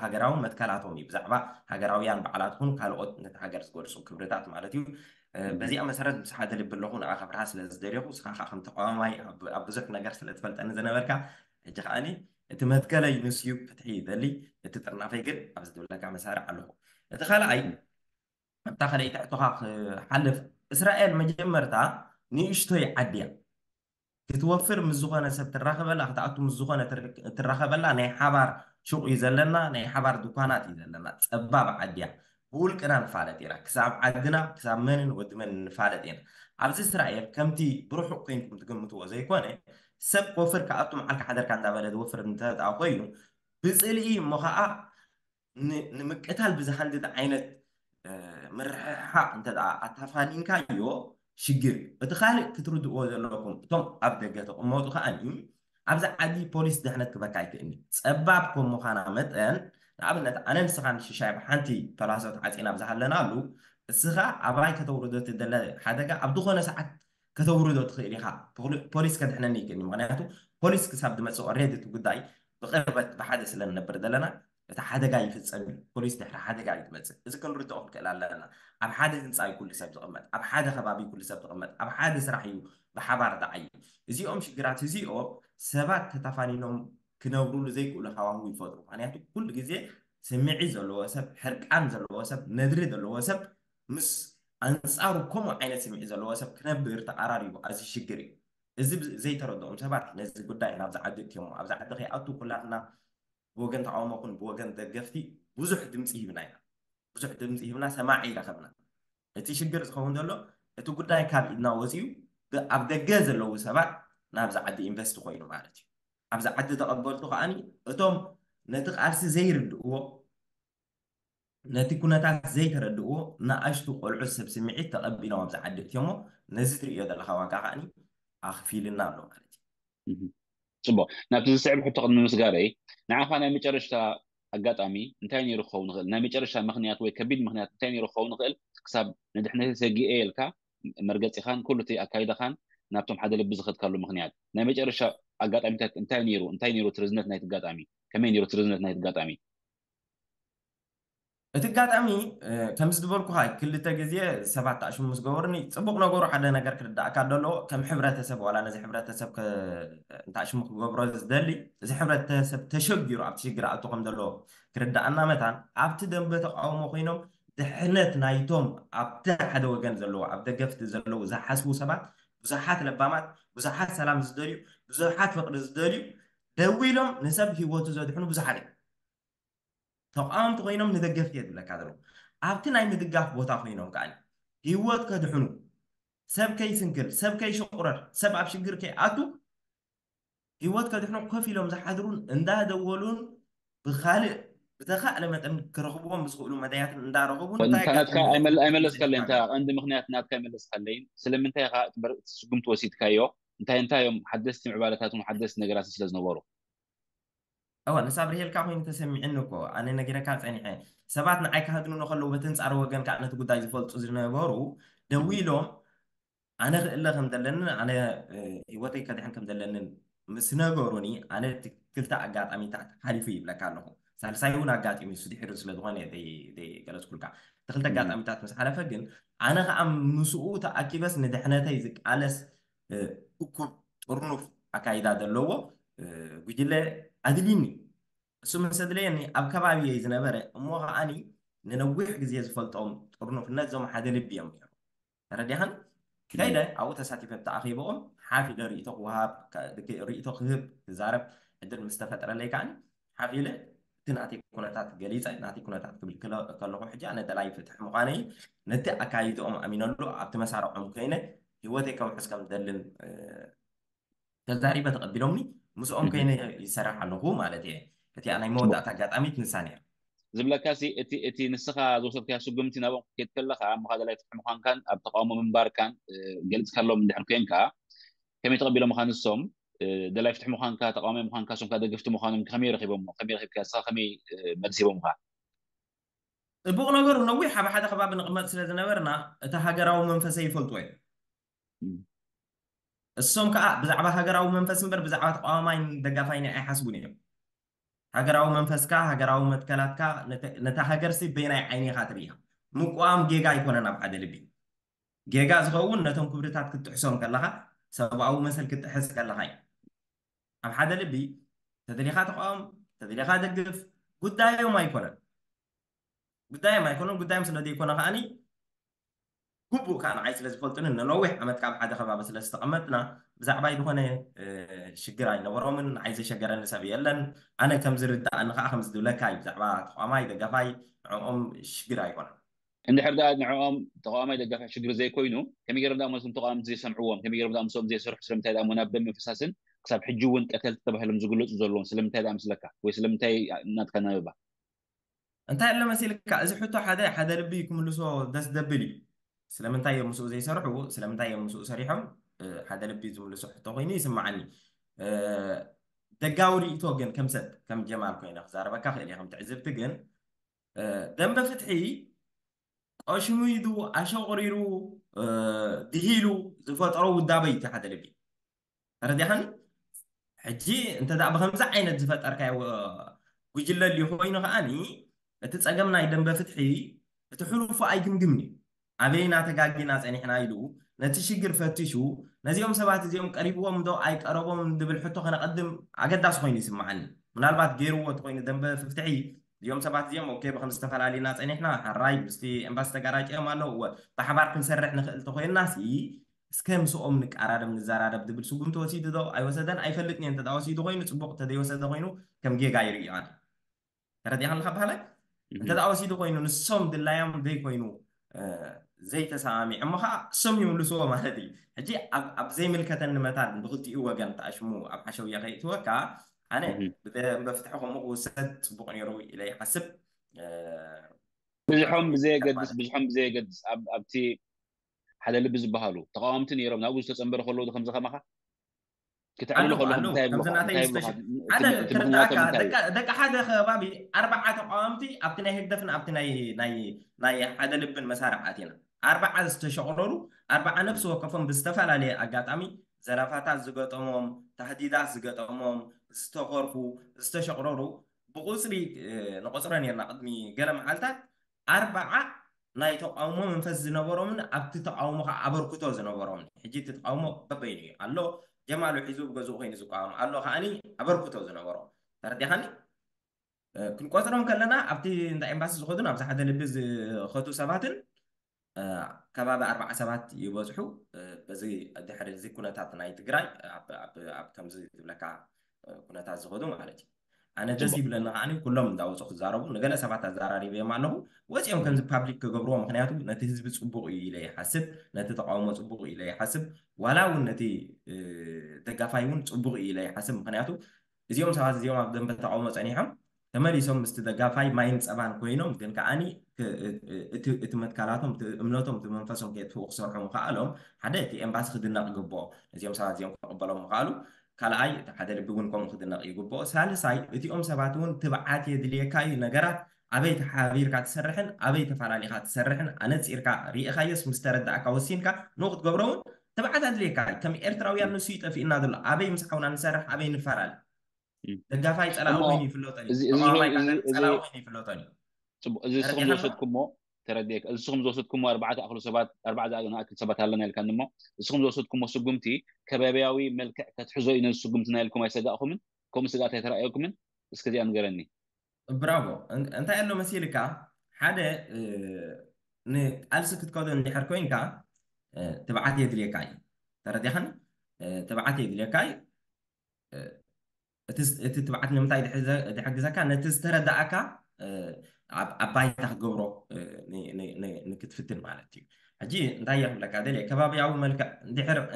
ሃገራዊ መትከላቶም እዩ። ብዛዕባ ሃገራውያን በዓላት ኹን ካልኦት ነቲ ሃገር ዝገልፁ ክብርታት ማለት እዩ። በዚኣ መሰረት ምስ ሓደ ልቢ ኣለኹ ንዓ ከብርሃ ስለ ዝደልኹ እስኻ ከዓ ከም ተቃዋማይ ኣብ ብዙሕ ነገር ስለ ትፈልጠኒ ዝነበርካ ሕጂ ከዓኒ እቲ መትከለይ ንሱ እዩ። ፍትሒ ይደሊ። እቲ ጥርናፈይ ግን ኣብዚ ዝብለካ መሳርዕ ኣለኹ። እቲ ካልኣይ ኣብታ ካልኣይቲ ሕቶኻ ክሓልፍ እስራኤል መጀመርታ ንእሽቶይ ዓዲ እያ። ክትወፍር ምስ ዝኾነ ሰብ ትራኸበላ ክትኣቱ ምስ ዝኾነ ትራኸበላ ናይ ሓባር ሹቕ እዩ ዘለና፣ ናይ ሓባር ድኳናት እዩ ዘለና። ፀባብ ዓዲ እያ። ብውልቅና ንፋለጥ ኢና። ክሳብ ዓድና ክሳብ መንን ወዲ መን ንፋለጥ ኢና። ኣብዚ እስራኤል ከምቲ ብርሑቕ ኮይንኩም ትግምትዎ ዘይኮነ ሰብ ክወፍር ክኣቱ መዓልካ ሓደርካ እንዳበለ ዝወፍር እንተ ደኣ ኮይኑ ብጽልኢ እሞ ኸዓ ን- ንምቅታል ብዝሃንድድ ዓይነት ምርሕሓቅ እንተ ኣታፋኒንካዮ ሽግር እዩ። እቲ ካልእ ክትርድእዎ ዘለኩም እቶም ኣብ ደገ ተቀመጡ ከዓኒ ኣብዚ ዓዲ ፖሊስ ድሕነት ክበካ ኣይክእልኒ። ጸባብ ከም ምዃና መጠን ንኣብነት ኣነ ንስኻን ሽሻይ ብሓንቲ ፐላሶ ተዓፂና ኣብ ዝሃለናሉ እስኻ ኣባይ ከተውርዶ ትደለ ሓደጋ ኣብ ዝኾነ ሰዓት ከተውርዶ ትኽእል ኢኻ። ፖሊስ ከድሕነኒ ይክእልኒ። ምክንያቱ ፖሊስ ክሳብ ዝመፅእ ኦሬዲ እቲ ጉዳይ ብቅርበት ብሓደ ስለ ንነብር ዘለና እቲ ሓደጋ ይፍፀም እዩ። ፖሊስ ድሕሪ ሓደጋ እዩ ዝመፅእ። እዚ ክንርድኦ ክንክእል ኣለና። ኣብ ሓደ ህንፃ እዩ ኩሉ ሰብ ዝቕመጥ፣ ኣብ ሓደ ከባቢ ኩሉ ሰብ ዝቕመጥ፣ ኣብ ሓደ ስራሕ እዩ ብሓባር ዝዓይ። እዚኦም ሽግራት እዚኦም ሰባት ተታፋኒኖም ክነብሩሉ ዘይክእሉ ሃዋህው ይፈጥሩ። ምክንያቱ ኩሉ ግዜ ስምዒት ዘለዎ ሰብ፣ ሕርቃን ዘለዎ ሰብ፣ ነድሪ ዘለዎ ሰብ ምስ ኣንፃሩ ከምኡ ዓይነት ስምዒት ዘለዎ ሰብ ክነብር ተቃራሪቡ ኣዝዩ ሽግር እዩ። እዚ ዘይተረድኦም ሰባት ነዚ ጉዳይ ናብዚ ዓዲ እትዮሞ ኣብዚ ዓዲ ከይኣቱ ኩላትና ብወገን ተቃውሞ ኩን ብወገን ደገፍቲ ብዙሕ ድምፂ ሂብና ኢና። ብዙሕ ድምፂ ሂብና ሰማዒ ይረኸብና። እቲ ሽግር ዝኸውን ዘሎ እቲ ጉዳይ ካብ ኢድና ወፂኡ ኣብ ደገ ዘለዉ ሰባት ናብዚ ዓዲ ኢንቨስት ኮይኑ ማለት እዩ። ኣብዚ ዓዲ ተቐበልቱ ከዓኒ እቶም ነቲ ቃልሲ ዘይርድእዎ ነቲ ኩነታት ዘይተረድእዎ ንኣሽቱ ቆልዑ ሰብ ስምዒት ተቐቢሎም ኣብዚ ዓዲ እትዮሞ ነዚ ትርእዮ ዘለካ ዋጋ ከዓኒ ኣኽፊልና ኣሎ ማለት እዩ። ፅቡቅ ናብቲ ዝስዕብ ሕቶ ቅድሚ ምስጋረይ ንዓኻ ናይ መጨረሽታ ኣጋጣሚ እንታይ ነይሩ ክኸውን ይኽእል ናይ መጨረሽታ ምክንያት ወይ ከቢድ ምክንያት እንታይ ነይሩ ክኸውን ይኽእል ክሳብ ንድሕነተይ ሰጊኤ ኢልካ መርገፂኻን ኩሉ እቲ ኣካይዳኻን ናብቶም ሓደ ልቢ ዝኸድካሉ ምክንያት ናይ መጨረሻ ኣጋጣሚታት እንታይ ነይሩ እንታይ ነይሩ ትርዝነት ናይቲ ኣጋጣሚ ከመይ ነይሩ ትርዝነት ናይቲ ኣጋጣሚ እቲ ኣጋጣሚ ከምዚ ዝበልኩኻ ክልተ ግዜ ሰባት ተኣሽሙ ምስ ገበሩኒ ፅቡቕ ነገሩ ሓደ ነገር ክርዳእካ ደለዎ ከም ሕብረተሰብ ዋላ ነዚ ሕብረተሰብ እንተኣሽሙ ክገብሮ ዝደሊ እዚ ሕብረተሰብ ተሸጊሩ ኣብቲ ሽግር ኣቱ ከም ዘለዎ ክርዳእና መታን ኣብቲ ደንበ ተቃውሞ ኮይኖም ድሕነት ናይቶም ኣብቲ ሓደ ወገን ዘለዎ ኣብ ደገፍቲ ዘለዉ ዝሓስቡ ሰባት ብዙሓት ለባማት ብዙሓት ሰላም ዝደልዩ ብዙሓት ፍቅሪ ዝደልዩ ደው ኢሎም ንሰብ ህይወቱ ዘድሕኑ ብዙሓት እዮም ተቃወምቲ ኮይኖም ንደገፍቲ እየ ዝብለካ ዘለኹ ኣብቲ ናይ ምድጋፍ ቦታ ኮይኖም ከዓ ህይወት ከድሕኑ ሰብ ከይስንክል ሰብ ከይሽቁረር ሰብ ኣብ ሽግር ከይኣቱ ህይወት ከድሕኑ ኮፍ ኢሎም ዝሓድሩን እንዳደወሉን ብካልእ ብተኻእለ መጠን ክረኽብዎም ዝኽእሉ መዳያትን እንዳረኸቡ እንታይ ናትካ ኣጋጣሚ ኣይመለ- ኣይመለስካለይ እንታይ ቀንዲ ምክንያት ናትካ ኣይመለስካለይን ስለምንታይ ኢኻ እቲ በር- እቲ ስጉምቲ ወሲድካዮ እንታይ እንታይ እዮም ሓደስቲ ምዕባለታትን ሓደስቲ ነገራትን ስለ ዝነበሩ እወ ንሳብ ርሄልካ ኮይኑ ተሰሚዕኒ እኮ ኣነ ነጊረካ ፀኒሐ ሰባት ንዓይ ክሃድኑኒ ከለዉ በቲ ንፃር ወገን ከዓ ነቲ ጉዳይ ዝፈልጡ ዝነበሩ ደዊሎም ኣነ ክእለ ከም ዘለንን ኣነ ህይወተይ ከድሕን ከም ዘለንን ምስ ነገሩኒ ኣነ እቲ ክልተ ኣጋጣሚታት ሓሊፉ ይብለካ ኣለኹ። ሳልሳይ እውን ኣጋጢሙ እሱ ድሕሪ ስለ ዝኾነ ዘይገለፅኩልካ እቲ ክልተ ኣጋጣሚታት ምስ ሓለፈ ግን ኣነ ከዓ ምስኡ ተኣኪበስ ንድሕነተይ ዝቃለስ እኩብ ጥርኑፍ ኣካይዳ ዘለዎ ጉጅለ ኣድልዩኒ። እሱ ምስ ኣድለየኒ ኣብ ከባቢየይ ዝነበረ እሞ ከዓኒ ንነዊሕ ግዜ ዝፈልጦም ጥርኑፍነት ዞም ሓደ ልቢ እዮም ነይሮም። ተረዲኻን ከይደ ኣብኡ ተሳቲፈ ብተኣኺቦኦም ሓፍ ኢለ ርእይቶ ክወሃብ ርእይቶ ክህብ ክዛረብ ዕድል ምስ ተፈጥረለይ ከዓኒ ሓፍ ኢለ እቲ ናተይ ኩነታት ገሊፀ ናተይ ኩነታት ክብል ከለኹ ሕጂ ኣነ ደላይ ፍትሒ ምዃነይ ነቲ ኣካይድኦም ኣሚነሉ ኣብቲ መሳርዖም ኮይነ ህይወተይ ከውሕስ ከም ደልን ተዛሪበ ተቐቢሎምኒ ምስኦም ከይነ ይሰርሕ ኣለኹ ማለት እየ። እቲኣ ናይ መወዳእታ ኣጋጣሚት ንሳ ነይራ። ዝብለካ ሲ እቲ እቲ ንስኻ ዝወሰድካዮ ስጉምቲ ናብኦም ክትከይድ ከለኻ እሞ ደላይ ፍትሒ ምዃንካን ኣብ ተቃውሞ ምንባርካን ገሊጽካሎም እንድሕር ኮይንካ ከመይ ተቐቢሎምኻ ንሶም ደላይ ፍትሒ ምዃንካ ተቃዋማይ ምዃንካ ሶምካ ደገፍቲ ምዃኖም ከመይ ረኺቦምዎ ከመይ ረኺብካ ንስኻ ከመይ መልስ ሂቦምኻ ጽቡቕ ነገሩ ነዊሕ ኣብ ሓደ ከባቢ ንቕመጥ ስለ ዝነበርና እቲ ሃገራዊ መንፈሰይ ይፈልጥዎ እዮም እሶም ከዓ ብዛዕባ ሃገራዊ መንፈስ እምበር ብዛዕባ ተቃዋማይን ደጋፋይን ኣይሓስቡን እዮም። ሃገራዊ መንፈስካ፣ ሃገራዊ መትከላትካ፣ ነታ ሃገርሲ በየናይ ዓይኒ ኢኻ ትርእያ? ምቅዋም ጌጋ ኣይኮነን ኣብ ሓደ ልቢ። ጌጋ ዝኸውን ነቶም ክብርታት ክትጥሕሶም ከለኻ፣ ሰብኣዊ መሰል ክትጥሕስ ከለኻ እዩ። ኣብ ሓደ ልቢ ተደሊኻ ተቃወም፣ ተደሊኻ ደግፍ፣ ጉዳዮም ኣይኮነን። ጉዳዮም ኣይኮነን፣ ጉዳዮም ስለ ዘይኮነ ከዓኒ ግቡእ ከዓ ንዓይ ስለ ዝፈልጡኒ ንነዊሕ ዓመት ካብ ሓደ ከባቢ ስለ ዝተቐመጥና ብዛዕባይ ዝኾነ ሽግር ኣይነበሮምን ንዓይ ዘሸገረኒ ሰብ የለን ኣነ ከም ዝርዳእኒ ከዓ ከም ዝብለካ እዩ ብዛዕባ ተቋማይ ደጋፋይ ንዕኦም ሽግር ኣይኮነን እንድሕር ደኣ ንዕኦም ተቃዋማይ ደጋፊ ሽግር ዘይኮይኑ ከመይ ገይሮም ደኣ ምስቶም ተቃወምቲ ዘይሰምዕዎም ከመይ ገይሮም ደኣ ምስኦም ዘይሰርሑ ስለምንታይ ደኣ ናብ ደም ምፍሳስን ክሳብ ሕጂ እውን ቀተልቲ ተባሂሎም ዝግለፁ ዘለዎም ስለምንታይ ደኣ ምስለካ ወይ ስለምንታይ ናትካ ናበባ እንታይ ኣሎ መሲልካ እዚ ሕቶ ሓደ ሓደ ልቢ ክምልሶ ደስ ደብል እዩ ስለምንታይ እዮም ምስኡ ዘይሰርሑ ስለምንታይ እዮም ምስኡ ሰሪሖም ሓደ ልቢ ዝምልሶ ሕቶ ኮይኑ ይስማዓኒ ደጋዊ ርእቶ ግን ከም ሰብ ከም ጀማል ኮይነ ክዛረበካ ክእል እየ ከም ትዕዝብቲ ግን ደንበ ፍትሒ ቆሽሚዱ ኣሸቑሪሩ ድሂሉ ዝፈጠሮ ውዳበ እዩ ሓደ ልቢ ተረዲኻኒ ሕጂ እንተ ብከምዚ ዓይነት ዝፈጠርካዮ ጉጅለ ሊኮይኑ ከዓኒ እቲ ፀገም ናይ ደንበ ፍትሒ እቲ ሕሉፉ ኣይግምግምን እዩ ኣበይና ተጋጊና ፀኒሕና ኢሉ ነቲ ሽግር ፈቲሹ ነዚኦም ሰባት እዚኦም ቀሪብዎም ዶ ኣይቀረቦም ዝብል ሕቶ ከነቐድም ኣገዳሲ ኮይኑ ይስምዓኒ ምናልባት ገይርዎ እቲ ኮይኑ ደንበ ፍትሒ እዚኦም ሰባት እዚኦም ኦኬ ብከም ዝተፈላለዩና ፀኒሕና ሕራይ ምስቲ ኤምባሲ ተጋራጭዮም ኣለዎ ብሓባር ክንሰርሕ ንኽእል ተኮይንና ሲ እስከ ምስኦም ንቃራረብ ንዘራረብ ዝብል ስጉምቲ ወሲዱ ዶ ኣይወሰደን ኣይፈልጥን እየ እንተ ወሲዱ ኮይኑ ፅቡቅ እንተ ዘይወሰደ ኮይኑ ከም ጌጋ ይርእዮ ኣነ ተረዲኻ ኣለካ በሃላይ እንተ ወሲዱ ኮይኑ ንሶም ድላዮም ዘይኮይኑ ዘይተሰማሚዖም ከዓ እሶም ይምልስዎ ማለት እዩ ሕጂ ኣብ ዘይምልከተኒ መታን ብክልቲኡ ወገን ተኣሽሙ ኣብ ሓሸውያ ከይእትወካ ኣነ ብደንበ ፍትሒ ከምኡ ክውሰድ ፅቡቅ ነይሩ ኢለ ይሓስብ ብዝሖም ብዘየገድስ ብዝሖም ብዘየገድስ ኣብቲ ሓደ ልቢ ዝበሃሉ ተቃወምቲ ነይሮም ናብኡ ዝተፀንበረ ከለዉ ከምዚ ከማኻ ክትዕልሉ ከለኹ እንታይ ይብሉኻ ደቂ ሓደ ከባቢ ኣርባዓ ተቃወምቲ ኣብቲ ናይ ህግደፍን ኣብቲ ናይ ሓደ ልብን መሳርዕ ኣቲና ኣርባዓ ዝተሸቕረሩ ኣርባዓ ነፍሲ ወከፎም ብዝተፈላለየ ኣጋጣሚ ዘረፋታት ዝገጠሞም ታህዲዳት ዝገጠሞም ዝተኸርፉ ዝተሸቕረሩ ብቁፅሪ ንቆፅሮ ነርና ቅድሚ ገለ መዓልታት ኣርባዓ ናይ ተቃውሞ መንፈስ ዝነበሮምን ኣብቲ ተቃውሞ ከዓ ኣበርክቶ ዝነበሮም ሕጂ እቲ ተቃውሞ በበይኑ እዩ ኣሎ ጀማሉ ሒዙ ብገዝኡ ኮይኑ ዝቃወም ኣሎ ከዓኒ ኣበርክቶ ዝነበሮ ተረዲኻኒ ክንቆፅሮም ከለና ኣብቲ እንዳ ኤምባሲ ዝኸዱን ኣብዚ ሓደ ልቢ ዝኸቱ ሰባትን ከባቢ ኣርባዓ ሰባት ይበዝሑ በዚ ድሕሪ እዚ ኩነታት ናይ ትግራይ ኣብ ከምዚ ዝብለካ ኩነታት ዝኸዱ ማለት እዩ ኣነ ደስ ይብለኒ ከዓ ኩሎም እንዳወፁ ክዛረቡ ንገለ ሰባት ኣዘራሪበዮም ኣለኹ ወፂኦም ከምዚ ፓብሊክ ክገብርዎ ምክንያቱ ነቲ ህዝቢ ፅቡቅ እዩ ኢለ ይሓስብ ነቲ ተቃውሞ ፅቡቅ ኢለ ይሓስብ ዋላ እውን ነቲ ደጋፋይ እውን ፅቡቅ እዩ ኢለ ይሓስብ ምክንያቱ እዚኦም ሰባት እዚኦም ኣብ ደንበ ተቃውሞ ፀኒሖም ተመሊሶም ምስቲ ደጋፋይ ማይን ፀባን ኮይኖም ግን ከዓኒ እቲ መትካላቶም እምነቶም እቲ መንፈሶም ከየጥፍኡ ክሰርሑ ምክኣሎም ሓደ እቲ ኤምባሲ ክድነቅ ይግብኦ ነዚኦም ሰባት እዚኦም ክቅበሎም ምክኣሉ ካልኣይ እቲ ሓደ ልቢ እውን ከምኡ ክድነቅ ይግብኦ ሳልሳይ እቲኦም ሰባት እውን ትብዓት የድልየካ እዩ ነገራት ኣበይ ተሓቢርካ ትሰርሕን ኣበይ ተፈላለኻ ትሰርሕን ኣነፂርካ ርኢኻዮስ ምስ ተረዳእካ ወሲንካ ንኡ ክትገብሮ እውን ትብዓት ኣድልየካ ከም ኤርትራውያን ንሱ ይጠፊእና ዘሎ ኣበይ ምስ ሓውና ንሰርሕ ኣበይ ንፈላለ ደጋፋይ ፀላኢ ኮይኑ ይፍለጦ እዩ ተቃዋማይ ጸላኢ ኮይኑ ይፍለጦ እዩ እዚ ንስኹም ዝወሰድኩሞ ተረዲእካ እዚ ንስኹም ዝወሰድኩሞ ኣርባዕተ ኣክሉ ሰባት ኣርባዕተ ንኣክል ሰባት ኣለና ኢልካኒ እሞ ንስኹም ዝወሰድኩሞ ስጉምቲ ከባቢያዊ መልክዕ ከትሕዞ እዩ ነዚ ስጉምትና ኢልኩም ኣይሰጋእኩምን ከምኡ ስጋት ኣይተረኣየኩምን እስከዚኣ ንገረኒ ብራቮ እንታይ ኣሎ መሲልካ ሓደ ንቃልሲ ክትከዶ እንድሕር ኮይንካ ትብዓት የድልየካ እዩ ተረዲኻኒ ትብዓት የድልየካ እዩ እቲ ትብዓት ንምንታይ ዝሕግዘካ ነቲ ዝተረዳእካ ኣብ ባይታ ክትገብሮ ንክትፍትን ማለት እዩ ሕጂ እንታይ እየ ክብለካ ደልየ ከባቢያዊ መልክዕ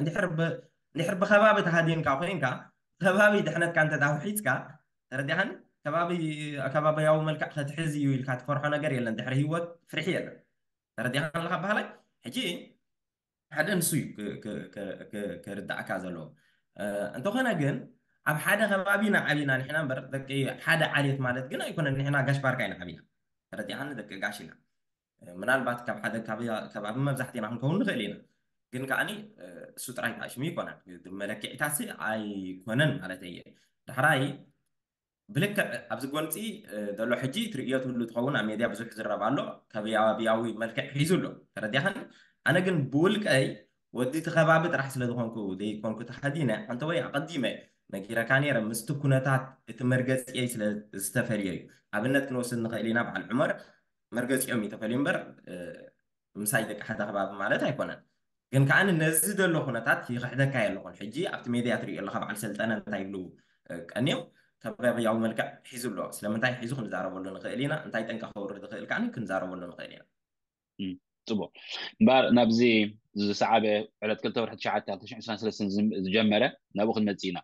እንድሕር ብከባቢ ተሃዲንካ ኮይንካ ከባቢ ድሕነትካ እንተ ሒዝካ ተረዲኻኒ ከባቢ ከባቢያዊ መልክዕ ከትሕዝ እዩ ኢልካ ትፈርሖ ነገር የለን ድሕሪ ህይወት ፍርሒ የለን ተረዲኻ ኣለካ ባህላይ ሕጂ ሓደ ንሱ እዩ ክርዳእካ ዘለዎ እንተኾነ ግን ኣብ ሓደ ከባቢ ንዓቢና ንሕና እምበር ደቂ ሓደ ዓሌት ማለት ግን ኣይኮነን ንሕና ጋሽ ባርካ ኢና ዓቢና ተረዲኻኒ ደቂ ጋሽ ኢና ምናልባት ካብ ሓደ ከባቢ መብዛሕትና ክንከውን ንኽእል ኢና ግን ከዓኒ እሱ ጥራይ ተኣሽሙ ይኮነን መለክዒታት ኣይኮነን ማለት እየ ዳሕራይ ብልክዕ ኣብዚ ጎንፂ ዘሎ ሕጂ ትርእዮ ትብሉ ትኸውን ኣብ ሜድያ ብዙሕ ዝረብ ኣሎ ከባቢያዊ መልክዕ ሒዙ ኣሎ ተረዲኻኒ ኣነ ግን ብውልቀይ ወዲ እቲ ከባቢ ጥራሕ ስለ ዝኾንኩ ዘይኮንኩ ተሃዲነ ኣንተ ወይ ኣቐዲመ ነጊረካ ነይረ ምስቲ ኩነታት እቲ መርገፂየይ ስለ ዝተፈልዮ እዩ ኣብነት ክንወስድ ንኽእል ኢና በዓል ዑመር መርገፂኦም እዩ ተፈልዩ እምበር ምሳይ ደቂ ሓደ ከባቢ ማለት ኣይኮነን ግን ከዓ ነዚ ዘሎ ኩነታት ይኽሕደካ የለኹን ሕጂ ኣብቲ ሜድያ ትሪኦ ኣለካ በዓል ሰልጠነ እንታይ ይብሉ ቀንዮም ከባቢያዊ መልክዕ ሒዙ ኣሎ ስለምንታይ ሒዙ ክንዛረበሉ ንኽእል ኢና እንታይ ጠንቂ ከውርድ ይኽእል ከዓ ክንዛረበሉ ንኽእል ኢና ጽቡቅ። እምበኣር ናብዚ ዝሰዓበ ዕለት ክልተ ወርሒ ትሽዓተ ክልተ ሽሕን ዕስራን ሰለስተን ዝም- ዝጀመረ ናብኡ ክንመጽእ ኢና።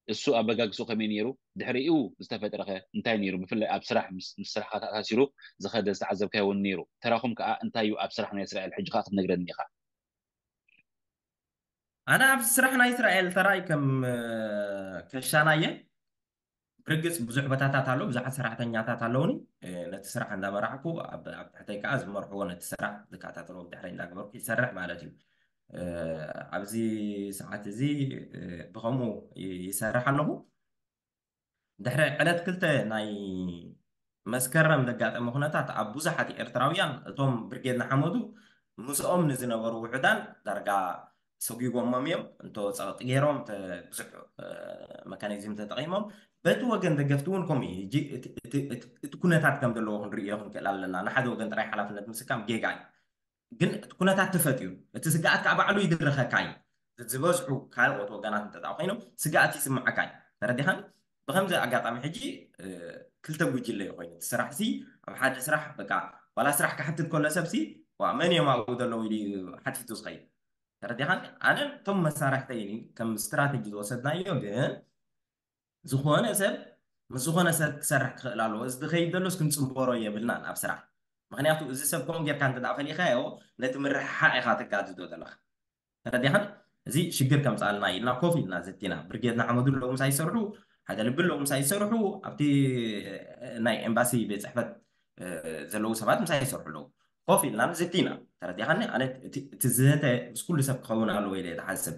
እሱ ኣበጋግስኡ ከመይ ነይሩ፣ ድሕሪኡ ዝተፈጠረኸ እንታይ ነይሩ፣ ብፍላይ ኣብ ስራሕ ምስ ምስ ስራሕካ ተኣሳሲሩ ዝኸደ ዝተዓዘብካዮ እውን ነይሩ። ተራኹም ከኣ እንታይ እዩ ኣብ ስራሕ ናይ እስራኤል፣ ሕጂ ከኣ ክትነግረኒ ኢኻ። ኣነ ኣብ ስራሕ ናይ እስራኤል ተራይ ከም ከሻናየ ብርግጽ ብዙሕ ቦታታት ኣሎ፣ ብዙሓት ሰራሕተኛታት ኣለውኒ። ነቲ ስራሕ እንዳመራሕኩ ኣብ ትሕተይ ከዓ ዝመርሕዎ ነቲ ስራሕ ዝከታተሎ ድሕረይ እንዳገበርኩ ይሰርሕ ማለት እዩ። ኣብዚ ሰዓት እዚ ብኸምኡ ይሰርሕ ኣለኹ። ድሕሪ ዕለት ክልተ ናይ መስከረም ዘጋጠመ ኩነታት ኣብ ብዙሓት ኤርትራውያን እቶም ብርጌድ ንሓመዱ ምስኦም ንዝነበሩ ውሑዳን ዳርጋ ሰጒጎሞም እዮም። እንቶ ጸቕጢ ገይሮም ብዙሕ መካኒዝም ተጠቒሞም በቲ ወገን ደገፍቲ እውን ከምኡ እዩ። እቲ ኩነታት ከም ዘለዎ ክንርእዮ ክንክእል ኣለና። ንሓደ ወገን ጥራይ ሓላፍነት ምስካም ጌጋ እዩ። ግን እቲ ኩነታት ተፈጢሩ እቲ ስግኣት ከዓ ባዕሉ ይድረኸካ እዩ። ዝበዝሑ ካልኦት ወገናት እንተ ኮይኖም ስግኣት ይስምዓካ እዩ። ተረዲኻን? ብከምዚ ኣጋጣሚ ሕጂ ክልተ ጉጅለ እዩ ኮይኑ እቲ ስራሕ ሲ ኣብ ሓደ ስራሕ በቃ ዋላ ስራሕ ክሓትት ከሎ ሰብ ሲ ዋ መን እዮም ኣብኡ ዘለዉ ኢሉ ሓቲቱ ዝኸይድ። ተረዲኻን? ኣነ እቶም መሳርሕተይ ከም ስትራተጂ ዝወሰድናዮ ግን ዝኾነ ሰብ ምስ ዝኾነ ሰብ ክሰርሕ ክኽእል ኣለዎ። እዚ ዝኸይድ ዘሎስ ክንፅንበሮ የብልናን ኣብ ስራሕ። ምክንያቱ እዚ ሰብ ከምኡ ጌርካ እንተ ፈሊኻዮ ነቲ ምርሕሓቕ ኢኻ ተጋድዶ ዘለኻ። ተረዲኻን? እዚ ሽግር ከምፅኣልና ኢልና ኮፍ ኢልና ዘቲና ብርጌድ ንሓመዱ ኣለዉ ምሳይ ይሰርሑ፣ ሓደ ልቢ ኣለዉ ምሳይ ይሰርሑ፣ ኣብቲ ናይ ኤምባሲ ቤት ፅሕፈት ዘለዉ ሰባት ምሳይ ይሰርሑ ኣለዉ። ኮፍ ኢልና ዘቲና። ተረዲኻኒ? ኣነ እቲ ዝህተ ምስ ኩሉ ሰብ ክኸውን ኣለዎ ኢለ ዝሓስብ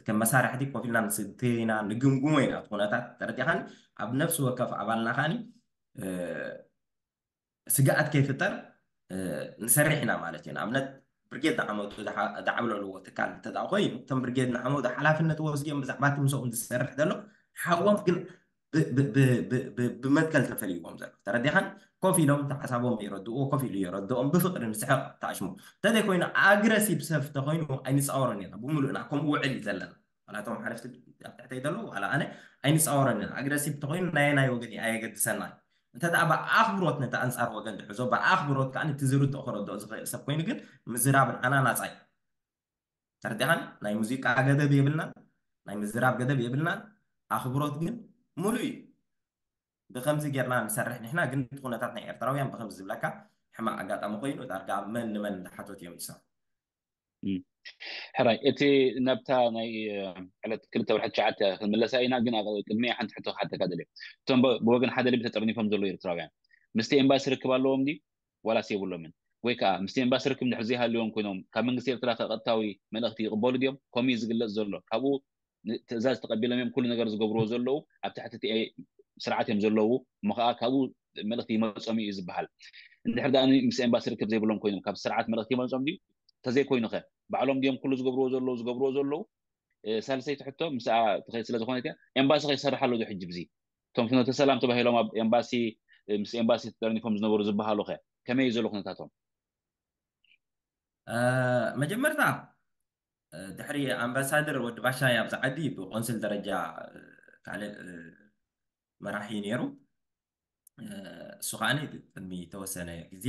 ከም መሳርሕቲ ኮፍ ኢልና ንስቲና ንግምግሞ ኢና እቲ ኩነታት። ተረዲኻኒ? ኣብ ነፍሲ ወከፍ ኣባልና ከዓኒ ስግኣት ከይፍጠር ንሰርሕ ኢና ማለት እዩ። ንኣብነት ብርጌድ ንሓመዱ ዝዓብለልዎ ትካል እንተ ኮይኑ እቶም ብርጌድ ንሓመዱ ሓላፍነት ወስድዮም ብዛዕባ እቲ ምስኦም ዝሰርሕ ዘሎ ሓዎም ግን ብመትከል ተፈልይዎም ዘሎ ተረዲኻን ኮፍ ኢሎም ተሓሳቦም የረድእዎ ኮፍ ኢሉ የረድኦም ብፍቅሪ ንስሕቕ ተኣሽሙ እንተዘይኮይኑ ኣግረሲቭ ሰብ ተኮይኑ ኣይንፃወሮን ኢና ብምሉእና ከምኡ ውዕል እዩ ዘለና ዋላቶም ሓለፍቲ ኣብ ትሕተይ ዘለዉ ዋላ ኣነ ኣይንፃወሮን ኢና ኣግረሲቭ ተኮይኑ ናይ ናይ ወገን ኣየገድሰና እንተ ደኣ ብኣኽብሮት ነቲ ኣንፃር ወገን ዝሕዞ ብኣኽብሮት ከዓ ነቲ ዝርድኦ ክረድኦ ዝኽእል ሰብ ኮይኑ ግን ምዝራብ ንዓና ናፃ እዩ ተረዲኻን ናይ ሙዚቃ ገደብ የብልናን ናይ ምዝራብ ገደብ የብልናን ኣኽብሮት ግን ሙሉእ እዩ ብከምዚ ጌርና ንሰርሕ ንሕና ግን እቲ ኩነታት ናይ ኤርትራውያን ብከምዚ ዝብለካ ሕማቅ ኣጋጣሚ ኮይኑ ዳርጋ መን ንመን እንዳሓተቱ እዮም ዝሰርሑ ሕራይ እቲ ናብታ ናይ ዕለት ክልተ ወርሒ ትሽዓተ ክንምለሳ ኢና ግን ቅድሚያ ሓንቲ ሕቶ ክሓተካ ደልየ እቶም ብወገን ሓደ ልቢ ተጠርኒፎም ዘለዉ ኤርትራውያን ምስቲ ኤምባሲ ርክብ ኣለዎም ድዩ ዋላስ የብሎምን ወይ ከዓ ምስቲ ኤምባሲ ርክብ እንድሕር ዘይሃልዎም ኮይኖም ካብ መንግስቲ ኤርትራ ከ ቀጥታዊ መልእኽቲ ይቕበሉ ድዮም? ከምኡ እዩ ዝግለጽ ዘሎ። ካብኡ ትእዛዝ ተቐቢሎም እዮም ኩሉ ነገር ዝገብርዎ ዘለዉ ኣብ ትሕቲ እቲ ስርዓት እዮም ዘለዉ እሞ ከዓ ካብኡ መልእኽቲ ይመጾም እዩ ዝበሃል። እንድሕር ደኣ ምስ ኤምባሲ ርክብ ዘይብሎም ኮይኖም ካብ ስርዓት መልእኽቲ ይመጾም ድዩ? ተዘይኮይኑ ከ ባዕሎም ድዮም ኩሉ ዝገብርዎ ዘለዉ ዝገብርዎ ዘለዉ ሳልሰይቲ ሕቶ ምስኣ ትኸይድ ስለ ዝኾነት እያ ኤምባሲ ከይሰርሕ ኣሎ ዶ ሕጂ ብዚ እቶም ፍኖተ ሰላም ተባሂሎም ኣብ ኤምባሲ ምስ ኤምባሲ ተጠርኒፎም ዝነበሩ ዝበሃሉ ከ ከመይ እዩ ዘሎ ኩነታቶም? መጀመርታ ድሕሪ ኣምባሳደር ወዲ ባሻይ ኣብዚ ዓዲ ብቆንስል ደረጃ ካልእ መራሒ ነይሩ እሱ ከዓ ቅድሚ ተወሰነ ግዜ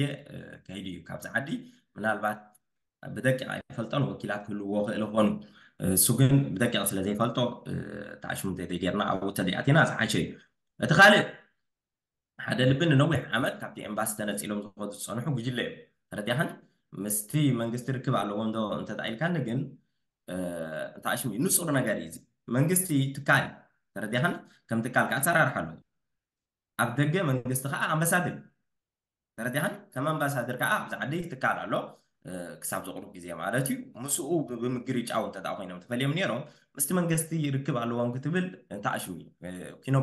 ከይዱ እዩ ካብዚ ዓዲ ምናልባት ብደቂቕ ኣይፈልጦን ወኪላት ክህልዎ ክእል ይኾኑ እሱ ግን ብደቂቕ ስለ ዘይፈልጦ ተኣሽሙ ዘይገርና ኣብኡ ተዘይኣቲና ዝሓሸ እዩ እቲ ካልእ ሓደ ልቢ ንነዊሕ ዓመት ካብቲ ኤምባሲ ተነፂሎም ዝኸዱ ዝፀንሑ ጉጅለ እዮም ተረዲኻን ምስቲ መንግስቲ ርክብ ኣለዎም ዶ እንተኢልካኒ ግን እንታይ ሽሙ ንፁር ነገር እዩ መንግስቲ ትካል ተረዲኻን ከም ትካል ከዓ ኣሰራርሓ ኣለዎ ኣብ ደገ መንግስቲ ከዓ ኣምባሳደር ተረዲኻን ከም ኣምባሳደር ከዓ ኣብዚ ዓዲ ትካል ኣሎ ክሳብ ዘቕሩብ ግዜ ማለት እዩ ምስኡ ብምግርጫው እንተ ኮይኖም ተፈልዮም ነይሮም ምስቲ መንግስቲ ርክብ ኣለዎም ክትብል እንታይ ሽሙ ኪኖ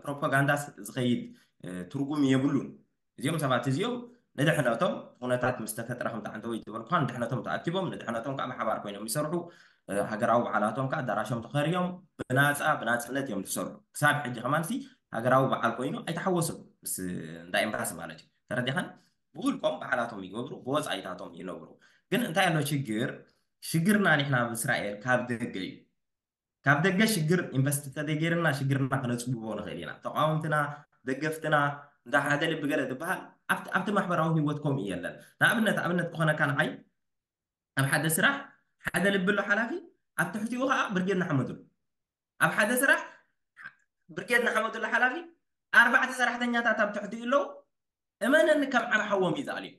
ፕሮፓጋንዳ ዝኸይድ ትርጉም የብሉን እዚኦም ሰባት እዚኦም ንድሕነቶም ኩነታት ምስ ተፈጥረ ከምቲ ዓንተወይ ዝበልኩኻ ንድሕነቶም ተኣኪቦም ንድሕነቶም ከዓ ብሓባር ኮይኖም ይሰርሑ ሃገራዊ በዓላቶም ከዓ ኣዳራሾም ተኸርዮም ብናፃ ብናፅነት እዮም ዝሰርሑ ክሳብ ሕጂ ከማንሲ ሃገራዊ በዓል ኮይኑ ኣይተሓወሱን ምስ እንዳ ኤምባሲ ማለት እዩ ተረዲኻን ብውልቆም በዓላቶም ይገብሩ ብወፃኢታቶም ይነብሩ ግን እንታይ ኣሎ ሽግር ሽግርና ንሕና ኣብ እስራኤል ካብ ደገ እዩ ካብ ደገ ሽግር ኢንቨስት ተደገይርና ሽግርና ክነፅብቦ ንኽእል ኢና ተቃወምትና ደገፍትና እንዳ ሓደ ልቢ ገለ ዝበሃል ኣብቲ ኣብቲ ማሕበራዊ ህይወት ከምኡ የለን። ንኣብነት ኣብነት ክኾነካ ንዓይ ኣብ ሓደ ስራሕ ሓደ ልቢ ኣሎ ሓላፊ፣ ኣብ ትሕቲኡ ከዓ ብርጌድ ንሓመዱ ኣሎ። ኣብ ሓደ ስራሕ ብርጌድ ንሓመዱ ኣሎ ሓላፊ፣ ኣርባዕተ ሰራሕተኛታት ኣብ ትሕቲኡ ኣለዉ። እመነኒ ከም ዓብ ሓዎም እዩ ዝኣልዩ።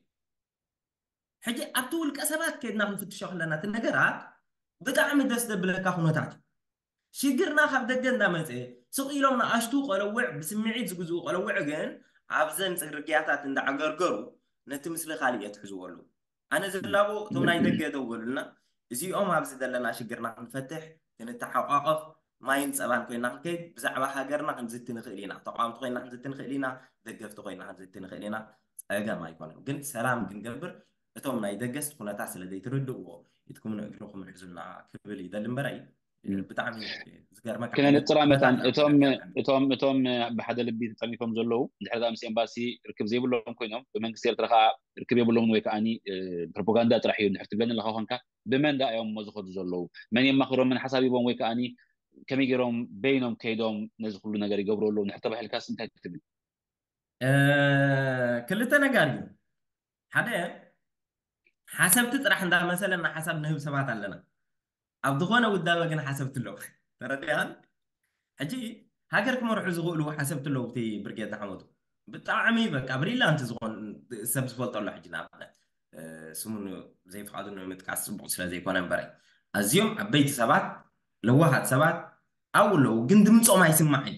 ሕጂ ኣብቲ ውልቀ ሰባት ከድና ክንፍትሾ ከለና እቲ ነገራት ብጣዕሚ ደስ ዘብለካ ኩነታት እዩ። ሽግርና ካብ ደገ እንዳመፀ ስቕ ኢሎም ንኣሽቱ ቆለውዕ ብስምዒት ዝግዝኡ ቆለውዕ ግን ኣብዘን ፅርግያታት እንዳዓገርገሩ ነቲ ምስሊ ካልእ የትሕዝዎ ኣለዉ። ኣነ ዝላቦ እቶም ናይ ደገ ደው በሉልና፣ እዚኦም ኣብዚ ዘለና ሽግርና ክንፈትሕ ክንተሓቋቐፍ ማይን ፀባን ኮይና ክንከይድ ብዛዕባ ሃገርና ክንዝቲ ንኽእል ኢና፣ ተቃወምቲ ኮይና ክንዝቲ ንኽእል ኢና፣ ደገፍቲ ኮይና ክንዝቲ ንኽእል ኢና፣ ፀገም ኣይኮነን። ግን ሰላም ክንገብር እቶም ናይ ደገስ ኩነታት ስለ ዘይትርድእዎ ኢድኩም ንእግርኹም ሕዙና ክብል ይደሊ እምበራይ ብጣዕሚ ዝገርመካ ክነንፅራ መታን እቶም እቶም እቶም ብሓደ ልቢ ተጠርኒፎም ዘለዉ እንድሕር ምስ ኤምባሲ ርክብ ዘይብሎም ኮይኖም ብመንግስቲ ኤርትራ ከዓ ርክብ የብሎምን ወይ ከዓኒ ፕሮፓጋንዳ ጥራሕ እዩ እንድሕር ትብለኒ ኣለካ ኮንካ ብመን ዳ እዮም እሞ ዝኸዱ ዘለዉ መን የማኽሮምን ሓሳብ ሂቦም ወይ ከዓኒ ከመይ ገይሮም በይኖም ከይዶም ነዚ ኩሉ ነገር ይገብሩ ኣለዉ እንድሕር ተባሂልካስ እንታይ ትብል ክልተ ነገር እዩ ሓደ ሓሰብቲ ጥራሕ እንዳመሰለና ሓሳብ ንህብ ሰባት ኣለና ኣብ ዝኾነ ውዳበ ግን ሓሰብቲ ኣለዉ ተረዲኣን ሕጂ ሃገር ክመርሑ ዝኽእሉ ሓሰብቲ ኣለዉ እቲ ብርጌድ ንሓመዱ ብጣዕሚ በቃ ብሪላንት ዝኾን ሰብ ዝፈልጦ ኣሎ ሕጂ ንኣብነት ስሙ ዘይፍቓዱ ንምጥቃስ ፅቡቕ ስለ ዘይኮነ እምበረ ኣዝዮም ዓበይቲ ሰባት ለዋሃት ሰባት ኣብኡ ኣለዉ ግን ድምፆም ኣይስማዕን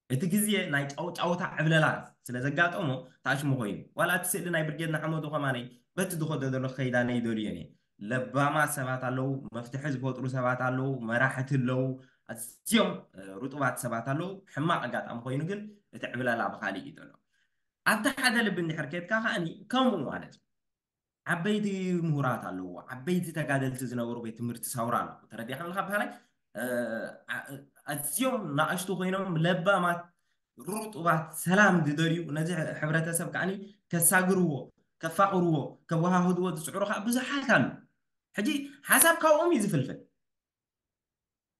እቲ ግዜ ናይ ጫውጫውታ ዕብለላ ስለ ዘጋጠሞ ታሽሙ ኮይኑ ዋላ እቲ ስእሊ ናይ ብርጌድ ንሓመዱ ከማነይ በቲ ዝኸዶ ዘሎ ከይዳ ነይደልዮን እየ ለባማት ሰባት ኣለዉ መፍትሒ ዝፈጥሩ ሰባት ኣለዉ መራሕቲ ኣለዉ ኣዝዮም ሩጡባት ሰባት ኣለዉ ሕማቕ ኣጋጣሚ ኮይኑ ግን እቲ ዕብለላ ብካሊእ እዩ ዘሎ ኣብቲ ሓደ ልቢ እንድሕር ከድካ ከዓኒ ከምኡ ማለት እዩ ዓበይቲ ምሁራት ኣለዎ ዓበይቲ ተጋደልቲ ዝነበሩ ቤት ትምህርቲ ሳውራ ኣለዎ ተረዲኻ ኣለካ በሃላይ ኣዝዮም ንኣሽቱ ኮይኖም ለባማት ሩጡባት ሰላም ዝደልዩ ነዚ ሕብረተሰብ ከዓኒ ከሳግርዎ ከፋቕርዎ ከወሃህድዎ ዝፅዕሩ ከዓ ብዙሓት ኣሉ ሕጂ ሓሳብ ካብኦም እዩ ዝፍልፍል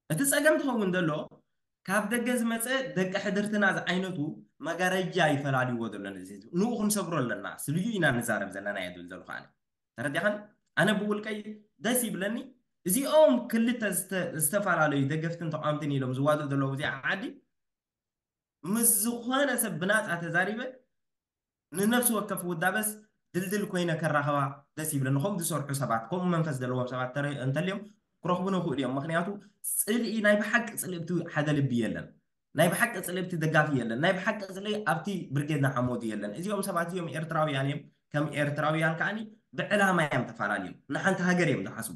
እቲ ፀገም ትኸውን ዘሎ ካብ ደገ ዝመፀ ደቂ ሕድርትና ዝዓይነቱ መጋረጃ ይፈላልዎ ዘሎ ንኡ ክንሰብሮ ኣለና ስልዩ ኢና ንዛረብ ዘለና እየ ዝብል ዘለኹ ኣነ ተረዲኻን ኣነ ብውልቀይ ደስ ይብለኒ እዚኦም ክልተ ዝተፈላለዩ ደገፍትን ተቃምትን ኢሎም ዝዋዱ ዘለዉ እዚኣ ዓዲ ምስ ዝኾነ ሰብ ብናፃ ተዛሪበ ንነፍሲ ወከፍ ውዳበስ ድልድል ኮይነ ከራኸባ ደስ ይብለኒ። ከምኡ ዝሰርሑ ሰባት፣ ከምኡ መንፈስ ዘለዎም ሰባት ተረ- እንተልዮም ክረኽቡኒ ይኽእሉ እዮም። ምኽንያቱ ጽልኢ ናይ ብሓቂ ጽልእቲ ሓደ ልቢ የለን። ናይ ብሓቂ ጽልእቲ ደጋፊ የለን። ናይ ብሓቂ ጽልኢ ኣብቲ ብርጌድ ንሓመዱ የለን። እዚኦም ሰባት እዚኦም ኤርትራውያን እዮም። ከም ኤርትራውያን ከዓኒ ብዕላማ እዮም ተፈላለዮም። ንሓንቲ ሃገር እዮም ዝሓስቡ።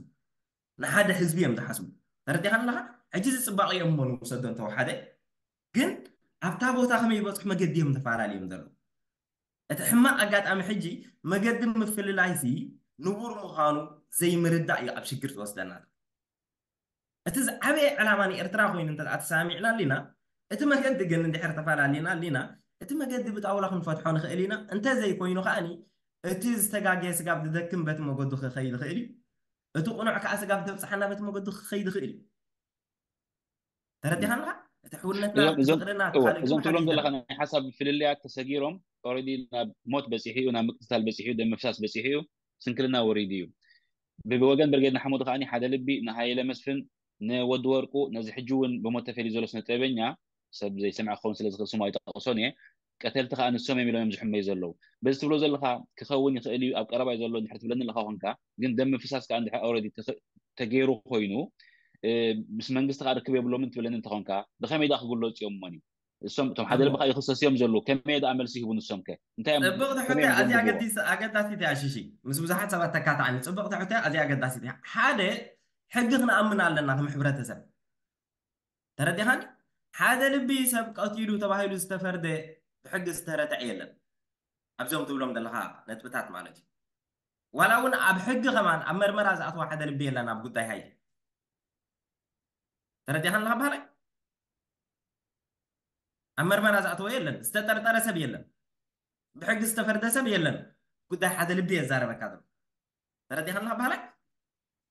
ንሓደ ህዝቢ እዮም ዝሓስቡ። ተረዲኻ ኣለኻ? ሕጂ እዚ ጽባቐ እዮም እሞ ንውሰዶ እንተወሓደ ግን ኣብታ ቦታ ከመይ ይበፅሑ መገዲ እዮም ተፈላለዮም ዘለዉ። እቲ ሕማቕ ኣጋጣሚ ሕጂ መገዲ ምፍልላይ ሲ ንቡር ምዃኑ ዘይምርዳእ እዩ ኣብ ሽግር ዝወስደና። እቲ ዝዓበየ ዕላማ ንኤርትራ ኮይኑ እንተ ተሰማሚዕና ኣሊና እቲ መገዲ ግን እንድሕር ተፈላለና ኣሊና እቲ መገዲ ብጣውላ ክንፈትሖ ንኽእል ኢና። እንተ ዘይኮይኑ ከኣኒ እቲ ዝተጋገየ ስጋብ ዝደክም በቲ መገዱ ክኸይድ ይኽእል እዩ። እቲ ቁኑዕ ከኣ ስጋብ ዘብጽሓና በቲ መገዱ ክኸይድ ይኽእል እዩ። ተረዲኻ ኣለኻ? እቲ ሕውነትና እዞም እዞም ፍቕርና እቲ እወ፣ ካልእ እዞም ትብሎም ግምት ዘለኻ ኣይነበረን። ናይ ሓሳብ ፍልልያት ተሰጊሮም ኦልሬዲ ናብ ሞት በፂሑ እዩ፣ ናብ ምቅትታል በፂሑ እዩ፣ ደም ምፍሳስ በፂሑ እዩ፣ ስንክልና ወሪዱ እዩ። ብወገን ብርጌድ ንሓመዱ ከዓኒ ሓደ ልቢ ንሃይለ መስፍን ንወዲ ወርቁ ነዚ ሕጂ እውን ብሞት ተፈልዩ ዘሎ ስነ ጥበበኛ ሰብ ዘይሰምዐ ክኸውን ስለ ዝኽእል ስሙ ኣይጠቕሶን እየ ቀተልቲ ከዓ ንሶም እዮም ኢሎም እዮም ዝሕመዩ ዘለዉ በዚ ትብሎ ዘለካ ክኸውን ይኽእል እዩ ኣብ ቀረባ እዩ ዘሎ እንድሕር ትብለኒ ኣለካ ኮንካ ግን ደም ምፍሳስ ከዓ እንድሕር ኣውረዲ ተገይሩ ኮይኑ ምስ መንግስቲ ከዓ ርክብ የብሎምን ትብለኒ እንተኾንካ ብኸመይ ደኣ ክግለፁ እዮም እሞኒ እሶም እቶም ሓደ ልቢ ከዓ ይኽሰስ እዮም ዘለዉ ከመይ ደኣ መልሲ ይህቡ ንሶም ከ እንታይ እዮም ጽብቕቲ ሕቶ ከመይ እዮም እያ። ኣዝያ ዘንብብዎ? ኣገዲስ- ኣገዳሲት እያ ሽሺ። ምስ ብዙሓት ሰባት ተካትዓኒ። ጽብቕቲ ሕቶ እያ፣ ኣዝያ ኣገዳሲት እያ። ሓደ፣ ሕጊ ክንኣምን ኣለና ከም ሕብረተሰብ። ተረዲኻኒ? ሓደ ልቢ ሰብ ቀቲሉ ተባሂሉ ዝተፈርደ ብሕጊ ዝተረትዐ የለን። ኣብዞም ትብሎም ዘለኻ ነጥብታት ማለት እዩ። ዋላ እውን ኣብ ሕጊ ከማን ኣብ መርመራ ዝኣትዋ ሓደ ልቢ የለን ኣብ ጉዳይ ሃይለ። ተረዲኻን ኣለኻ በሃላይ? ኣብ መርመራ ዝኣተወ የለን፣ ዝተጠርጠረ ሰብ የለን፣ ብሕጊ ዝተፈርደ ሰብ የለን። ጉዳይ ሓደ ልቢ የዛረበካ ዘሎ። ተረዲኻን ኣለኻ በሃላይ?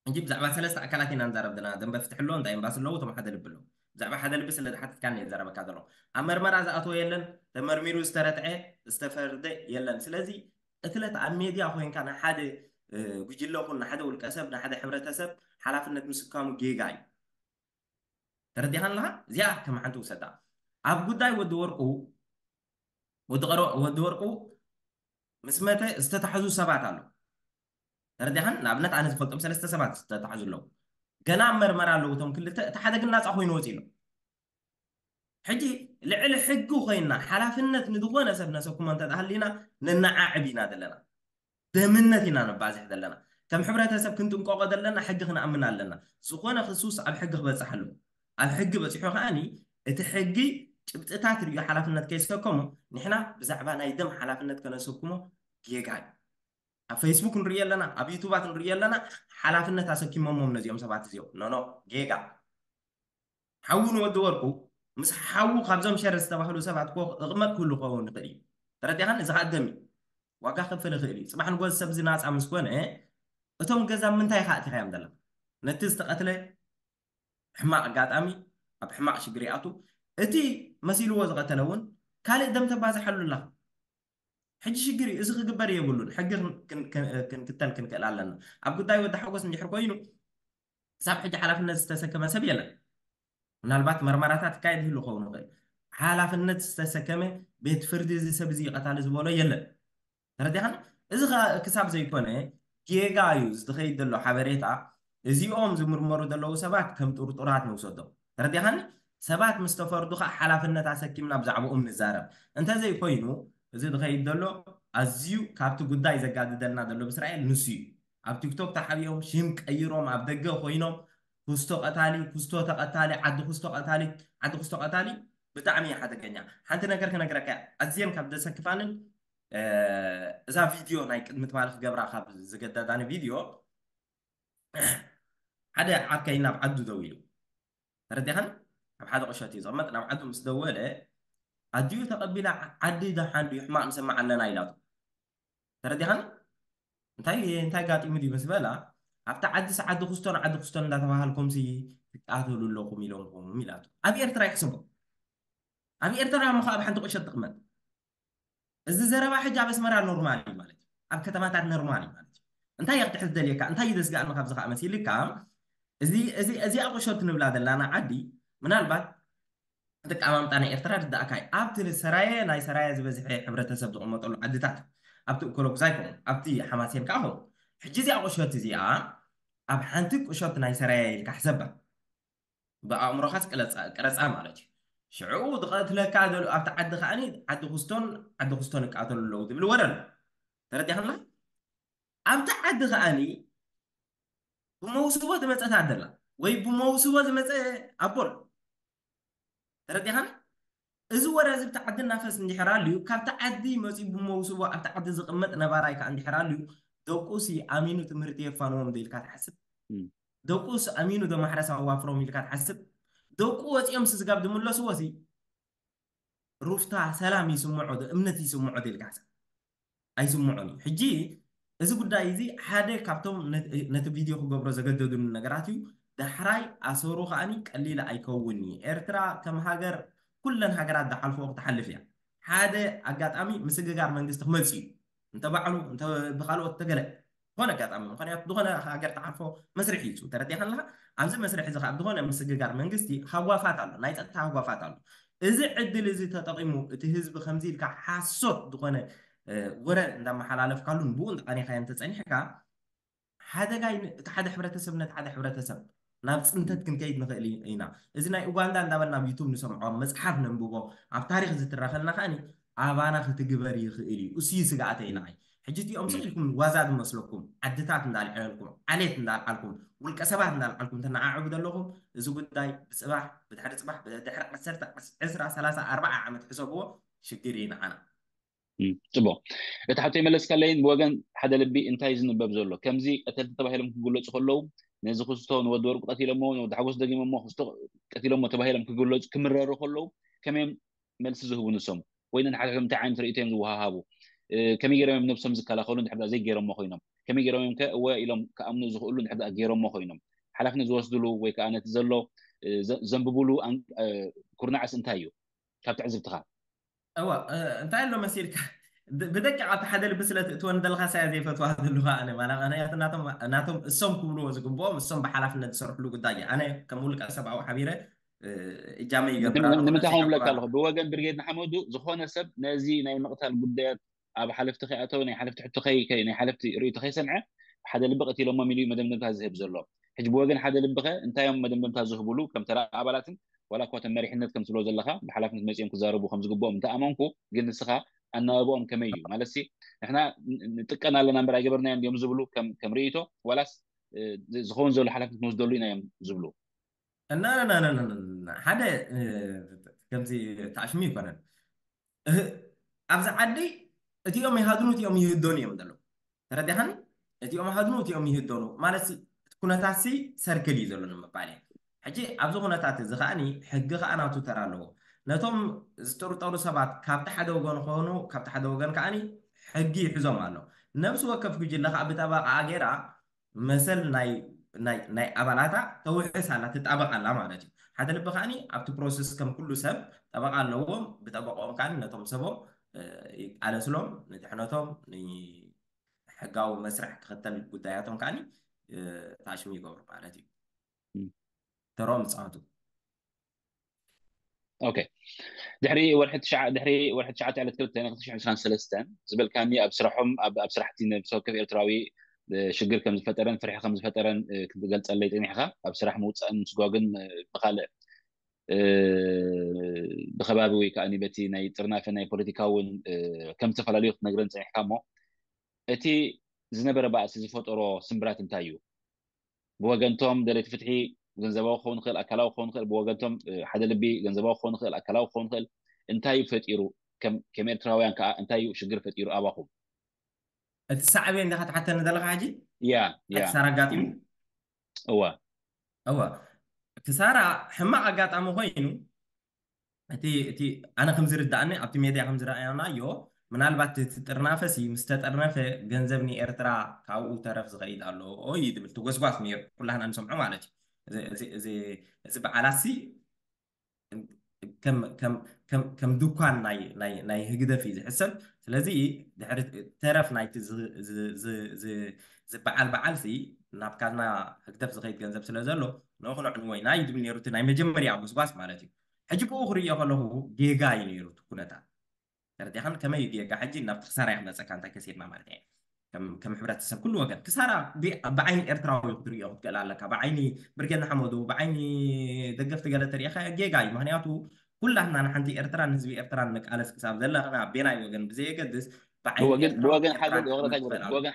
እንጂ ብዛዕባ ሰለስተ ኣካላት ኢና ንዛረብ ዘለና፣ ደንበ ፍትሒ ኣሎ፣ እንታይ ኤምባሲ ኣለዉ፣ እቶም ሓደ ልቢ ኣለዉ። ብዛዕባ ሓደ ልቢ ስለ ዝሓተትካኒ እየ ዘረበካ ዘሎ። ኣብ መርመራ ዝኣተወ የለን፣ ተመርሚሩ ዝተረትዐ ዝተፈርደ የለን። ስለዚ እትለት ኣብ ሜድያ ኮይንካ ንሓደ ጉጅለ ኹን ንሓደ ውልቀ ሰብ ንሓደ ሕብረተሰብ ሓላፍነት ምስካሙ ጌጋ እዩ። ተረዲኻ ኣለኻ? እዚኣ ከም ሓንቲ ውሰዳ። ኣብ ጉዳይ ወዲ ወርቁ ወዲ ወርቁ ምስ መተ ዝተታሕዙ ሰባት ኣለዉ። ተረዲኻን? ንኣብነት ኣነ ዝፈልጦም ሰለስተ ሰባት ዝተታሕዙ ኣለዉ። ገና ኣብ መርመራ ኣለዉ እቶም ክልተ። እቲ ሓደ ግን ናፃ ኮይኑ ወፂኡ ኣሎ። ሕጂ ልዕሊ ሕጊ ኮይና ሓላፍነት ንዝኾነ ሰብ ነሰኩሞ እንተተሃሊና ነናዓዕብ ኢና ዘለና። ደምነት ኢና ነባዝሕ ዘለና። ከም ሕብረተሰብ ክንጥንቀቆ ዘለና ሕጊ ክንኣምን ኣለና። ዝኾነ ክሱስ ኣብ ሕጊ ክበፅሕ ኣለዎ። ኣብ ሕጊ በፂሑ ከዓኒ እቲ ሕጊ ጭብጥታት ርእዩ ሓላፍነት ከይሰከሞ ንሕና ብዛዕባ ናይ ደም ሓላፍነት ከነሰኩሞ ጌጋ እዩ። ኣብ ፌስቡክ ንርኢ ኣለና፣ ኣብ ዩቱባት ንርኢ ኣለና። ሓላፍነት ኣሰኪሞሞም ነዚኦም ሰባት እዚኦም ኖኖ ጌጋ ሓዉ ንወዲ ወርቁ ምስ ሓዉ ካብዞም ሸር ዝተባህሉ ሰባት ኮ እቕመጥ ክህሉ ክኸውን ይኽእል እዩ። ተረዲኻን? እዚ ከዓ ደም እዩ። ዋጋ ክፍል ይኽእል እዩ። ፅባሕ ንጎ ሰብ ዝናፃ ምስ ኮነ እቶም ገዛ ምንታይ ኢኻ ኣእቲኻዮም ዘለኻ? ነቲ ዝተቐትለ ሕማቕ ኣጋጣሚ ኣብ ሕማቕ ሽግር ይኣቱ። እቲ መሲልዎ ዝቐተለ እውን ካልእ ደም ተባዝሓሉ ኣለኻ። ሕጂ ሽግር እዩ። እዚ ክግበር የብሉን። ሕጊ ክንክተል ክንክእል ኣለና። ኣብ ጉዳይ ወዲ ሓጎስ እንድሕር ኮይኑ ክሳብ ሕጂ ሓላፍነት ዝተሰከመ ሰብ የለን። ምናልባት መርመራታት ይካየድ ይህሉ ክኸውን ይኽእል። ሓላፍነት ዝተሰከመ ቤት ፍርዲ እዚ ሰብ እዚ ቀታሊ ዝበሎ የለን። ተረዲኻን? እዚ ክሳብ ዘይኮነ ጌጋ እዩ ዝኸይድ ዘሎ ሓበሬታ። እዚኦም ዝምርመሩ ዘለዉ ሰባት ከም ጥርጡራት ንውሰዶም። ተረዲኻኒ? ሰባት ምስ ተፈርዱ ከዓ ሓላፍነት ኣሰኪምና ብዛዕባኦም ንዛረብ። እንተዘይኮይኑ እዚ ዝኸይድ ዘሎ ኣዝዩ ካብቲ ጉዳይ ዘጋድደልና ዘሎ ብእስራኤል ንሱ እዩ። ኣብ ቲክቶክ ተሓቢኦም ሽም ቀይሮም ኣብ ደገ ኮይኖም ኩስቶ ቀታሊ፣ ኩስቶ ተቐታሊ፣ ዓዲ ኩስቶ ቀታሊ፣ ዓዲ ኩስቶ ቀታሊ ብጣዕሚ እዩ ሓደገኛ። ሓንቲ ነገር ክነግረካ እየ፣ ኣዝየን ካብ ዘሰክፋንን እዛ ቪድዮ ናይ ቅድሚ ትማሊ ክገብራ ካብ ዝገደዳኒ ቪድዮ ሓደ ዓርከይ ናብ ዓዱ ደው ኢሉ ተረዲኻን ኣብ ሓደ ቁሸት እዩ ዝቕመጥ ናብ ዓዱ ምስ ደወለ ኣዲኡ ተቐቢላ ዓዲ ደሓን ድዩ ሕማቕ ንሰማዕ ኣለና ኢላቱ ተረዲኻን እንታይ እንታይ ጋጢሙ ድዩ ምስ በላ ኣብቲ ዓዲ ሰዓዲ ኩስቶን ዓዲ ኩስቶን እንዳተባሃልኩም ሲ ትቃተሉ ኣለኹም ኢሎምኩም ኢላቱ ኣብ ኤርትራ ይሕስቦ ኣብ ኤርትራ እሞ ኣብ ሓንቲ ቁሸት ትቕመጥ እዚ ዘረባ ሕጂ ኣብ ኣስመራ ኖርማል እዩ ማለት እዩ ኣብ ከተማታት ኖርማል እዩ ማለት እዩ እንታይ ክትሕዝ ደልየካ እንታይ እዩ ዘስጋእኒ ካብዚ ከዓ መሲልካ እዚ እዚ እዚኣ ቁሸት ንብላ ዘለና ዓዲ ምናልባት ኣቀማምጣ ናይ ኤርትራ ርዳእካ እዩ ኣብቲ ሰራየ ናይ ሰራየ ዝበዝሐ ሕብረተሰብ ዝቕመጠሉ ዓድታት ኣብቲ እኮሎጉዛይ ከምኡ ኣብቲ ሓማሴን ከዓ ከምኡ ሕጂ እዚኣ ቁሸት እዚኣ ኣብ ሓንቲ ቁሸት ናይ ሰራየ ኢልካ ሕሰባ ብኣእምሮኻ ቅረፃ ማለት እዩ ሽዑ ዝቐትለካ ዘሎ ኣብቲ ዓዲ ከዓኒ ዓዲ ኩስቶን ዓዲ ኩስቶን ይቃተሉ ኣለዉ ዝብል ወረ ኣሎ ተረዲኻና ኣብቲ ዓዲ ከዓኒ ብመውስቦ ዝመፀት ኣደላ ወይ ብመውስቦ ዝመፀ ኣቦል ተረዲኻኒ እዚ ወረ እዚ ብቲ ዓዲ እናፈስ እንድሕር ኣልዩ ካብቲ ዓዲ መፂኡ ብመውስቦ ኣብቲ ዓዲ ዝቕመጥ ነባራይ ከዓ እንድሕር ኣልዩ ደቁ ሲ ኣሚኑ ትምህርቲ የፋንዎም ዶ ኢልካ ትሓስብ ደቁስ ኣሚኑ ዶ ማሕረስ ኣዋፍሮም ኢልካ ትሓስብ ደቁ ወፂኦም ስጋብ ዝምለስዎ ሲ ሩፍታ ሰላም ይስምዖ ዶ እምነት ይስምዖ ዶ ኢልካ ሕሰብ ኣይስምዖን እዩ ሕጂ እዚ ጉዳይ እዚ ሓደ ካብቶም ነቲ ቪድዮ ክገብሮ ዘገደዱኒ ነገራት እዩ ዳሕራይ ኣሰሩ ከዓኒ ቀሊል ኣይከውን እዩ ኤርትራ ከም ሃገር ኩለን ሃገራት ዝሓልፍኦ ክትሓልፍ እያ ሓደ ኣጋጣሚ ምስግጋር መንግስቲ ክመፅእ እዩ እንተ ባዕሉ እንተ ብካልኦት ተገለ ዝኾነ ኣጋጣሚ ምክንያቱ ዝኾነ ሃገር ትሓልፎ መስርሕ እዩ ተረዲኻ ኣለካ ኣብዚ መስርሕ እዚ ከዓ ዝኾነ ምስግጋር መንግስቲ ሃጓፋት ኣሎ ናይ ፀጥታ ሃጓፋት ኣሎ እዚ ዕድል እዚ ተጠቂሙ እቲ ህዝቢ ከምዚ ኢልካ ሓሶት ዝኾነ ወረ እንዳመሓላለፍካሉን ብኡ እንዳቐኒኻዮ እንተፀኒሕካ ሓደጋ እቲ ሓደ ሕብረተሰብ ነቲ ሓደ ሕብረተሰብ ናብ ፅንተት ክንከይድ ንኽእል ኢና እዚ ናይ ኡጋንዳ እንዳበልና ኣብ ዩቱብ ንሰምዖ መፅሓፍ ነንብቦ ኣብ ታሪክ ዝትረኸልና ከዓኒ ኣባና ክትግበር ይኽእል እዩ እሱ እዩ ስጋኣተይ ንዓይ ሕጂ እቲኦም ስቕ ኢልኩም ዋዛ ዝመስለኩም ዓድታት እንዳልዐልኩም ዓሌት እንዳልዓልኩም ውልቀ ሰባት እንዳልዓልኩም ተነዓዕቡ ዘለኹም እዚ ጉዳይ ብፅባሕ ብድሕሪ ፅባሕ ብድሕሪ ዓሰርተ ዕስራ ሰላሳ ኣርባዓ ዓመት ሕሰብዎ ሽግር እዩ ንዓና ፅቡቅ እቲ ሓቶ ይመለስካለይን ብወገን ሓደ ልቢ እንታይ ዝንበብ ዘሎ ከምዚ ቀተልቲ ተባሂሎም ክግለፁ ከለዉ ነዚ ክስቶ ንወዲ ወርቁ ቀቲሎሞ ንወዲ ሓጎስ ደጊሞሞ ክስቶ ቀቲሎሞ ተባሂሎም ክግለፁ ክምረሩ ከለዉ ከመዮም መልሲ ዝህቡ ንሶም ወይ ነንሓድሕዶም እንታይ ዓይነት ርእይቶ እዮም ዝወሃሃቡ ከመይ ገይሮም እዮም ነብሶም ዝከላኸሉ እንድሕር ዘይገይሮሞ ኮይኖም ከመይ ገይሮም እዮም ከ እወ ኢሎም ክኣምኑ ዝኽእሉ እንድሕር ገይሮሞ ኮይኖም ሓላፍነት ዝወስድሉ ወይ ከዓ ነቲ ዘሎ ዘንብብሉ ኩርናዕስ እንታይ እዩ? ካብ ትዕዝብትኻ? እዋ እንታይ ኣሎ መሲልካ? ብደቂቕ ኣብቲ ሓደ ልቢ ስለ ትእትወኒ ዘለኻ ሳያ ዘይፈትዋ ዘለኹ ኣነ ማላ ናቶም እሶም ክብልዎ ዝግብኦም እሶም ብሓላፍነት ዝሰርሕሉ ጉዳይ እዩ። ኣነ ከም ውልቀ ሰብኣዊ ሓቢረ እጃመ ይገብር። ንምንታይ ከምብለካ ኣለኹ? ብወገን ብርጌድ ንሓመዱ ዝኾነ ሰብ ነዚ ናይ ምቕታል ጉዳያት ኣብ ሓለፍቲ ከይኣተው ናይ ሓለፍቲ ሕቶ ናይ ሓለፍቲ ርእይቶ ከይሰምዐ ሓደ ልቢ ቀቲሎሞ ሚሉ መደምደምታ ዝህብ ዘሎ። ሕጂ ብወገን ሓደ ልብኸ እንታይ እዮም መደምደምታ ዝህብሉ? ከም ተራ ኣባላትን ዋላ እኳ ተመሪሕነት ከም ትብሎ ዘለኻ ብሓላፍነት መፂኦም ክዛረቡ ከም ዝግብኦም እንተኣመንኩ፣ ግን ንስኻ ኣናበብኦም ከመይ እዩ? ማለት ሲ ንሕና ንጥቀን ኣለና እምበር ኣይገበርናዮም እዮም ዝብሉ ከም ርእይቶ፣ ዋላስ ዝኸውን ዘሎ ሓላፍነት ንወስደሉ ኢና እዮም ዝብሉ? ሓደ ከምዚ ተኣሽሙ ይኮነን። ኣብዚ ዓዲ እቲኦም ይሃድኑ እቲኦም ይህደኑ እዮም ዘለዉ። ተረዲኻኒ? እቲኦም ይሃድኑ እቲኦም ይህደኑ ማለት ኩነታት ሲ ሰርክል እዩ ዘሎ ንምባል እየ። ሕጂ ኣብዚ ኩነታት እዚ ከዓኒ ሕጊ ከዓ ናቱ ተራ ኣለዎ። ነቶም ዝጥርጠሩ ሰባት ካብቲ ሓደ ወገን ኾኑ ካብቲ ሓደ ወገን ከዓኒ ሕጊ ይሕዞም ኣሎ። ነብሲ ወከፍ ጉጅለ ከዓ ብጠበቃ ገይራ መሰል ናይ ናይ ናይ ኣባላታ ተውሕስ ኣላ ትጣበቅ ኣላ ማለት እዩ። ሓደ ልቢ ከዓኒ ኣብቲ ፕሮሰስ ከም ኩሉ ሰብ ጠበቃ ኣለዎም። ብጠበቃኦም ከዓኒ ነቶም ሰቦም ይቃለስሎም ንድሕነቶም ሕጋዊ መስርሕ ክኽተል ጉዳያቶም ከዓኒ ታሽሙ ይገብሩ ማለት እዩ። ተሮም ይፃወቱ። ኦኬ ድሕሪ ወርሒ ትሽዓ ድሕሪ ወርሒ ትሽዓተ ዕለት ክልተ ንክልተ ሽሕን ዕስራን ሰለስተን ዝበልካኒ ኣብ ስራሖም ኣብ ኣብ ስራሕቲ ነብሲ ወከፍ ኤርትራዊ ሽግር ከም ዝፈጠረን ፍርሒ ከም ዝፈጠረን ክትገልጸለይ ጸኒሕካ ኣብ ስራሕ ምውጻእን ምስጓግን ብኻልእ ብከባቢ ወይ ከዓ በቲ ናይ ጥርናፈ ናይ ፖለቲካ እውን ከም ዝተፈላለዩ ክትነግረን ጸኒሕካ እሞ እቲ ዝነበረ ባእሲ ዝፈጠሮ ስምብራት እንታይ እዩ? ብወገንቶም ደለይቲ ፍትሒ ገንዘባዊ ክኸውን ይኽእል ኣካላዊ ክኸውን ይኽእል ብወገንቶም ሓደ ልቢ ገንዘባዊ ክኸውን ይኽእል ኣካላዊ ክኸውን ይኽእል እንታይ እዩ ፈጢሩ ከም ኤርትራውያን ከዓ እንታይ እዩ ሽግር ፈጢሩ ኣባኹም? እቲ ሳዕቤን ዲኻ ትሓተኒ ዘለኻ ሕጂ? ያ ያ ክሳራ ኣጋጢሙ? እዋ እዋ ክሳራ ሕማቕ ኣጋጣሚ ኮይኑ እቲ እቲ ኣነ ከም ዝርዳእኒ ኣብቲ ሜድያ ከም ዝረኣናዮ ምናልባት እቲ ጥርናፈ ሲ ምስ ተጠርነፈ ገንዘብ ንኤርትራ ካብኡ ተረፍ ዝኸይድ ኣሎ እዩ ዝብል ትጎስጓስ ነይሩ ኩላህና ንሰምዖ ማለት እዩ። እዚ በዓላት ሲ ከም ድኳን ናይ ህግደፍ እዩ ዝሕሰብ። ስለዚ ድሕሪ ተረፍ ናይቲ ዝበዓል በዓል ሲ ናብ ካዝና ህግደፍ ዝኸይድ ገንዘብ ስለ ዘሎ ንኡ ክነዕንዎ ኢና እዩ ዝብል ነይሩ እቲ ናይ መጀመርያ ጉስጓስ ማለት እዩ። ሕጂ ብኡ ክርእዮ ከለኹ ጌጋ እዩ ነይሩ እቲ ኩነታት። ተረዲኻን ከመይ እዩ ጌጋ ሕጂ ናብቲ ክሳራ እያ ክመፀካ እንታይ ከሲርና ማለት እየ። ከም ሕብረተሰብ ኩሉ ወገን ክሳራ ብዓይኒ ኤርትራዊ ክትርእዮ ክትክእል ኣለካ። ብዓይኒ ብርጌድ ንሓመዱ ብዓይኒ ደገፍቲ ገለ ተሪኢኻ ጌጋ እዩ። ምክንያቱ ኩላትና ንሓንቲ ኤርትራ ንህዝቢ ኤርትራ ንቃለስ ክሳብ ዘለና ቤናይ ወገን ብዘየገድስ ብወገን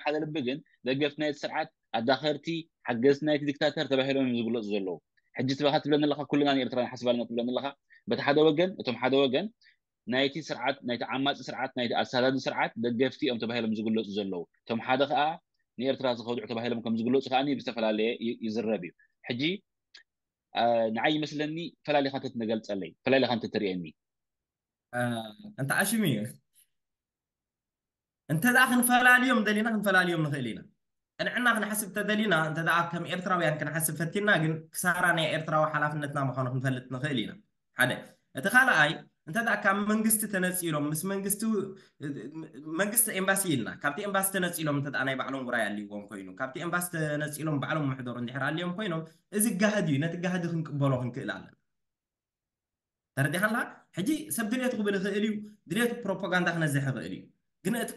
ሓደ ልቢ ግን ደገፍቲ ናይቲ ስርዓት ኣዳኸርቲ ሓገዝቲ ናይቲ ዲክታተር ተባሂሎም እዮም ዝግለፁ ዘለዉ። ሕጂ ትበካ ትብለኒ ኣለካ ኩልና ንኤርትራ ንሓስብ ኣለና ትብለኒ ኣለካ። በቲ ሓደ ወገን እቶም ሓደ ወገን ናይቲ ስርዓት ናይቲ ዓማፂ ስርዓት ናይቲ ኣሳዳዲ ስርዓት ደገፍቲ እዮም ተባሂሎም ዝግለፁ ዘለዉ። እቶም ሓደ ከዓ ንኤርትራ ዝኸድዑ ተባሂሎም ከም ዝግለፁ ከዓ ብዝተፈላለየ ይዝረብ እዩ። ሕጂ ንዓይ ይመስለኒ ፈላሊኻ እንተትነገልፀለይ ፈላሊኻ እንተትርእየኒ እንተ ኣሽሙ እዩ እንተ ደኣ ክንፈላልዮም ደሊና ክንፈላልዮም ንኽእል ኢና። ቅንዕና ክንሓስብ ተደሊና እንተ ደኣ ከም ኤርትራውያን ክንሓስብ ፈቲና ግን ክሳራ ናይ ኤርትራዊ ሓላፍነትና ምዃኑ ክንፈልጥ ንኽእል ኢና። ሓደ እቲ ካልኣይ እንተ ደኣ ካብ መንግስቲ ተነጺሎም ምስ መንግስቲ መንግስቲ ኤምባሲ ኢልና ካብቲ ኤምባሲ ተነጺሎም እንተ ደኣ ናይ ባዕሎም ውራይ ኣልዎም ኮይኑ ካብቲ ኤምባሲ ተነጺሎም ባዕሎም ምሕደሩ እንድሕር ኣልዮም ኮይኖም እዚ ጋህዲ እዩ። ነቲ ጋህዲ ክንቅበሎ ክንክእል ኣለና። ተረዲኻላ? ሕጂ ሰብ ድሌቱ ክብል ይኽእል እዩ፣ ድሌቱ ፕሮፓጋንዳ ክነዝሕ ይኽእል እዩ። ግን እቲ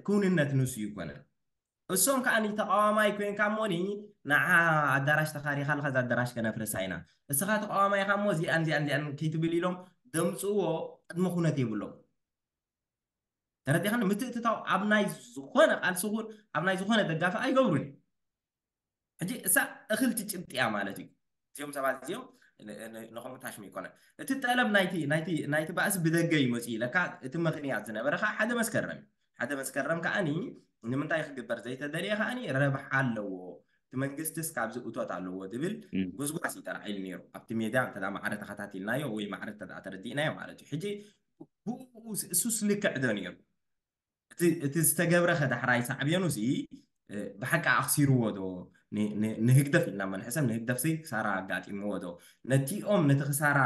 ክውንነት ንሱ ይኮነን። እሶም ከዓ ተቃዋማይ ኮይንካ እሞኒ ንዓ ኣዳራሽ ተኻሪኻ ኣለካ፣ እዛ ኣዳራሽ ከነፍርሳ ኢና፣ እስኻ ተቃዋማይ ኢኻ እሞ እዚኣን እዚኣን እዚኣን ከይትብል ኢሎም ደምፅዎ ቅድመ ኩነት የብሎም። ተረዲኻኒ? ምትእትታው ኣብ ናይ ዝኾነ ቃልሲ ይኹን ኣብ ናይ ዝኾነ ደጋፊ ኣይገብሩን እዩ። ሕጂ እሳ እኽልቲ ጭብጢ እያ ማለት እዩ። እዚኦም ሰባት እዚኦም ንኸምኡ ታሽሙ ይኮነ። እቲ ጠለብ ናይቲ ናይቲ ናይቲ ባእሲ ብደገ እዩ መፅኡ ኢለካ እቲ ምኽንያት ዝነበረ ከዓ ሓደ መስከረም እዩ። ሓደ መስከረም ከዓኒ ንምንታይ ክግበር ዘይተደልየ ከዓኒ ረብሓ ኣለዎ እቲ መንግስቲስ ካብዚ እቶት ኣለዎ ዝብል ጎስጓስ እዩ ተላዒሉ ነይሩ ኣብቲ ሜድያ እንተ ማዕረ ተኸታቲልናዮ ወይ ማዕረ እንተ ተረዲእናዮ ማለት እዩ። ሕጂ ብኡ እሱስ ልክዕ ዶ ነይሩ? እቲ ዝተገብረ ከዳሕራይ ሳዕቤኑ ሲ ብሓቂ ኣኽሲርዎ ዶ ንህግደፍ ኢልና መንሕሰብ ንህግደፍ ሲ ክሳራ ኣጋጢምዎ ዶ ነቲኦም ነቲ ክሳራ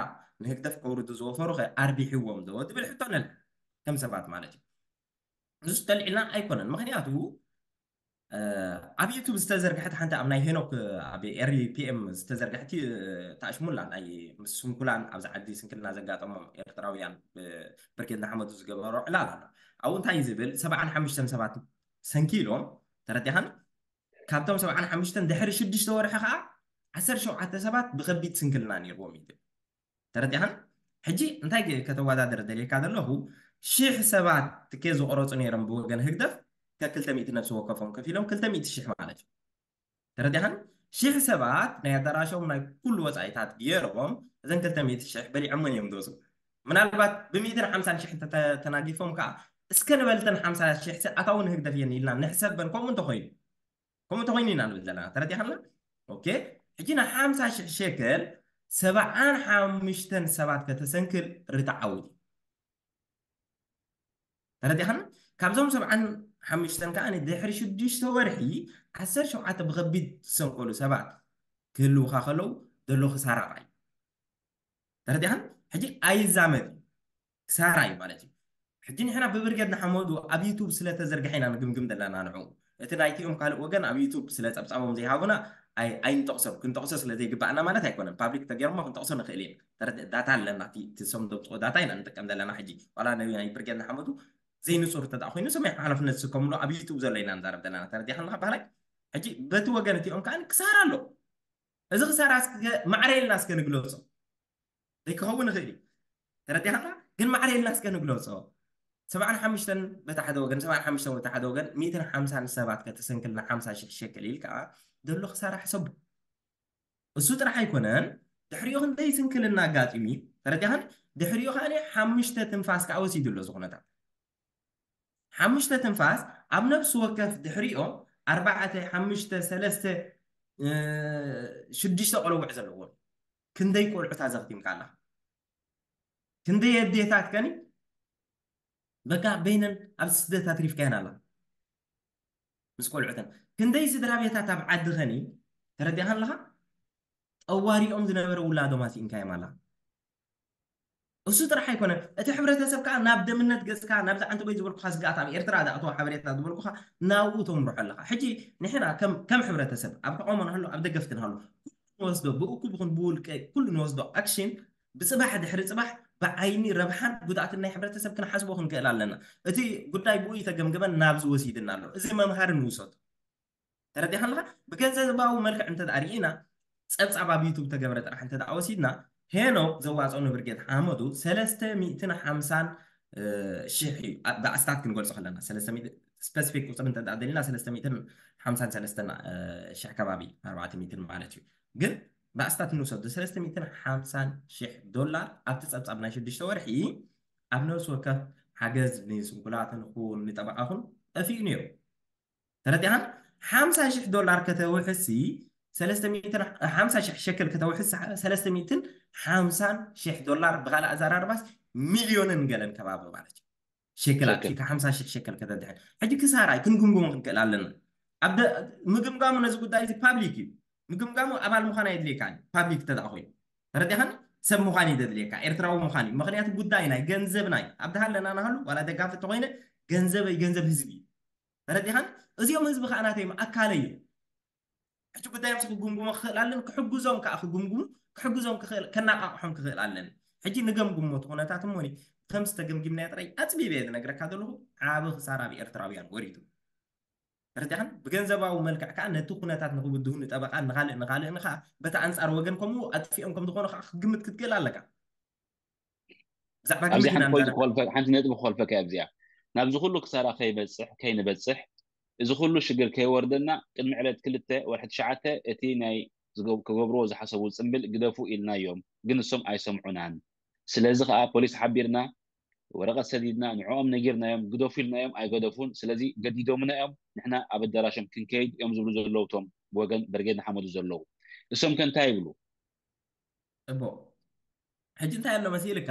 ንህግደፍ ከውርዱ ዝወፈሩ ከ ኣርቢሕዎም ዶ ትብል ሕቶ ነል ከም ሰባት ማለት እዩ። እዚ ተልዒልና ኣይኮነን። ምክንያቱ ኣብ ዩቱብ ዝተዘርግሐት ሓንቲ ኣብ ናይ ሄኖክ ኣብ ኤሪ ፒኤም ዝተዘርግሐት ታሽሙላ ናይ ምስ ስንኩላን ኣብዚ ዓዲ ስንክልና ዘጋጠሞም ኤርትራውያን ብርጌድ ንሓመዱ ዝገበሮ ዕላል ኣሎ። ኣብኡ እንታይ ዝብል ሰብዓን ሓሙሽተን ሰባት ሰንኪሎም ተረዲኻን? ካብቶም ሰብዓን ሓሙሽተን ድሕሪ ሽዱሽተ ወርሒ ከዓ ዓሰርተ ሸውዓተ ሰባት ብከቢድ ስንክልና ነይርዎም እዩ። ተረዲኻን? ሕጂ እንታይ ከተወዳደር ደልየካ ዘለኹ ሽሕ ሰባት ትኬት ዝቆረፁ ነይሮም ብወገን ህግደፍ ከክልተ ሚእቲ ነብሲ ወከፎም ከፊሎም ክልተ ሚእቲ ሽሕ ማለት እዩ። ተረዲኻን? ሽሕ ሰባት ናይ ኣዳራሾም ናይ ኩሉ ወፃኢታት ገይሮም እዘን ክልተ ሚእቲ ሽሕ በሊዖመን እዮም ዝወፁ። ምናልባት ብሚእትን ሓምሳን ሽሕ ተናጊፎም ከዓ እስከ ንበልተን ሓምሳ ሽሕ ኣታዊ ንህግደፍ እየን ኢልና ንሕሰበን። ከምኡ እንተኮይኑ ከምኡ እንተኮይኑ ኢና ንብል ዘለና። ተረዲኻና? ኦኬ። ሕጂ ን ሓምሳ ሽሕ ሸከል ሰብዓን ሓሙሽተን ሰባት ከተሰንክል ርትዓዊ ተረዲኻና? ካብዞም ሰብዓን ሓሙሽተን ከዓ ድሕሪ ሽዱሽተ ወርሒ ዓሰርተ ሸውዓተ ብከቢድ ዝሰንከሉ ሰባት ክህልውካ ከለዉ ዘሎ ክሳራ ራይ ተረዲኻን? ሕጂ ኣይዛመድ ክሳራ እዩ ማለት እዩ። ሕጂ ንሕና ብብርጌድ ንሓመዱ ኣብ ዩቱብ ስለተዘርግሐ ኢና ንግምግም ዘለና ንዑ። እቲ ናይቲኦም ካልእ ወገን ኣብ ዩቱብ ስለ ጸብጻቦም ዘይሃቡና ኣይንጠቕሶም። ክንጠቕሶ ስለ ዘይግባኣና ማለት ኣይኮነን። ፓብሊክ ተገይሮሞ ክንጠቕሶ ንኽእል ኢና። ዳታ ኣለና። እቲ ሰም ዘምፅኦ ዳታ ኢና ንጥቀም ዘለና። ሕጂ ዋላ ናይ ብርጌድ ንሓመዱ ዘይንፁር እንተ ኮይኑ ሰማይ ሓላፍነት ዝስከምሉ ኣብ ዩቱብ ዘሎ ኢና ንዛረብ ዘለና። ተረዲኻ ኣለካ ባህላይ? ሕጂ በቲ ወገን እቲኦም ከዓ ክሳራ ኣሎ። እዚ ክሳራ ማዕረ ኢልና እስከ ንግለፆ። ዘይክኸውን ይኽእል እዩ። ተረዲኻና? ግን ማዕረ ኢልና እስከ ንግለፆ። ሰብዓን ሓሙሽተን በታ ሓደ ወገን፣ ሰብዓን ሓሙሽተን በታ ሓደ ወገን፣ ሚእትን ሓምሳን ሰባት ከተሰንክልና ሓምሳ ሽሕ ሸክል ኢል ከዓ ዘሎ ክሳራ ሕሰቡ። እሱ ጥራሕ ኣይኮነን፣ ድሕሪኡ ክንደይ ስንክልና ኣጋጢሙ እዩ። ተረዲኻን? ድሕሪኡ ከዓ ሓሙሽተ ትንፋስ ከዓ ወሲዱ ኣሎ እዚ ኩነታት። ሓሙሽተ ትንፋስ ኣብ ነፍሲ ወከፍ ድሕሪኦም ኣርባዕተ ሓሙሽተ ሰለስተ ሽዱሽተ ቆለውዕ ዘለዎም ክንደይ ቆልዑት ኣዘኽቲምካ ኣለኻ? ክንደይ ኣዴታት ከኒ በቃ በይነን ኣብ ስደት ኣትሪፍካየን ኣላ ምስ ቆልዑተን። ክንደይ ስድራ ቤታት ኣብ ዓዲ ከኒ ተረዲኻ ኣለኻ? ጠዋሪኦም ዝነበረ ውላዶም ኣስኢንካዮም ኣላ። እሱ ጥራሕ ኣይኮነን፣ እቲ ሕብረተሰብ ከዓ ናብ ደምነት ገፅካ ናብዚ ዓንተቦይ ዝበልኩካ ስግኣት ኣብ ኤርትራ ዝኣተወ ሓበሬታ ዝበልኩካ ናብኡ ተምርሖ ኣለካ። ሕጂ ንሕና ከም ሕብረተሰብ ኣብ ሕቆሞ ንሃሉ ኣብ ደገፍቲ ንሃሉ ንወስዶ ብእኩብ ይኹን ብውልቀ ኩሉ ንወስዶ ኣክሽን ብፅባሕ ድሕሪ ፅባሕ ብዓይኒ ረብሓን ጉድኣትን ናይ ሕብረተሰብ ክንሓስቦ ክንክእል ኣለና። እቲ ጉዳይ ብኡ ይተገምገመን ናብዚ ወሲድና ኣሎ። እዚ መምሃሪ ንውሰዶ። ተረዲኻ ኣለኻ? ብገንዘባዊ መልክዕ እንተ ርኢና ፀብፃብ ኣብ ዩቱብ ተገብረ ጥራሕ እንተ ወሲድና ሄኖክ ዘዋፅኦ ንብርጌድ ሓመዱ ሰለስተ ሚእትን ሓምሳን ሽሕ እዩ። ብኣስታት ክንገልፆ ከለና ስፐሲፊክ ቁፅሪ እንተ ደሊና ሰለስተ ሚእትን ሓምሳን ሰለስተን ሽሕ ከባቢ ኣርባዕተ ሚእትን ማለት እዩ። ግን ብኣስታት ንውሰድ ሰለስተ ሚእትን ሓምሳን ሽሕ ዶላር ኣብቲ ፀብፃብ ናይ ሽዱሽተ ወርሒ ኣብ ነብሲ ወከፍ ሓገዝ ንስንኩላትን ኹን ንጠበቓኹን ጠፊኡ ነይሩ። ተረዲኻን? ሓምሳ ሽሕ ዶላር ከተውሕሲ ሰለስተ ሚእትን ሓምሳ ሽሕ ሸክል ከተውሕስ ሰለስተ ሚእትን ሓምሳን ሽሕ ዶላር ብካልእ ኣዘራርባስ ሚልዮንን ገለን ከባቢ ማለት እዩ። ሸክላት ሓምሳ ሽሕ ሸክል ከተድሕን ሕጂ ክሳራ ክንግምግሞ ክንክእል ኣለና። ኣብ ምግምጋሙ ነዚ ጉዳይ እዚ ፓብሊክ እዩ ምግምጋሙ። ኣባል ምዃን ኣየድልየካ ፓብሊክ ተደኣ ኮይኑ ተረዲኻን? ሰብ ምዃን እዩ ዘድልየካ፣ ኤርትራዊ ምዃን እዩ። ምክንያቱ ጉዳይ ናይ ገንዘብ ናይ ኣብ ደሃ ኣለና ናሃሉ ዋላ ደጋፊ ተኮይነ ገንዘበይ ገንዘብ ህዝቢ እዩ። ተረዲኻን? እዚኦም ህዝቢ ከዓ ናተይ እዮም፣ ኣካለይ እዮም። ሕጂ ጉዳዮም ክጉምጉሞ ክኽእል ኣለን፣ ክሕግዞም ከዓ ክጉምጉሙ ክሕግዞም ክኽእል ከናቃቕሖም ክኽእል ኣለን። ሕጂ ንገምጉሞ እቲ ኩነታት እሞኒ ከም ዝተገምጊምናዮ ጥራይ ኣፅቢበ እየ ዝነግረካ ዘለኹ። ዓቢ ክሳራ ኣብ ኤርትራውያን ወሪዱ። ተረዲኻን? ብገንዘባዊ መልክዕ ከዓ ነቲ ኩነታት ንክብድሁ ንጠበቃ ንካልእ ንካልእ ንካ በቲ ኣንፃር ወገን ከምኡ ኣጥፊኦም ከም ዝኾኑ ከዓ ክግምት ክትክእል ኣለካ። ብዛዕባ ኣብዚ ግምት ኢና ሓንቲ ፖይንት ንዛረብ። ክኾልፈ- ሓንቲ ነጥቢ ክኾልፈካ እያ ኣብዚኣ። ናብዚ ኩሉ ክሳራ ከይበፅሕ ከይንበፅሕ እዚ ኩሉ ሽግር ከይወርደና ቅድሚ ዕለት ክልተ ወርሒ ትሽዓተ እቲ ናይ ዝገብ- ክገብርዎ ዝሓሰቡ ፅምብል ግደፉ ኢልናዮም፣ ግን እሶም ኣይሰምዑናን። ስለዚ ከዓ ፖሊስ ሓቢርና ወረቐት ሰዲድና ንዕኦም ነጊርናዮም ግደፉ ኢልናዮም ኣይገደፉን። ስለዚ ገዲዶምና እዮም፣ ንሕና ኣብ ኣዳራሾም ክንከይድ እዮም ዝብሉ ዘለዉ እቶም ብወገን ብርጌድ ንሓመዱ ዘለዉ። እሶም ከ እንታይ ይብሉ? እቦ ሕጂ እንታይ ኣሎ መሲልካ?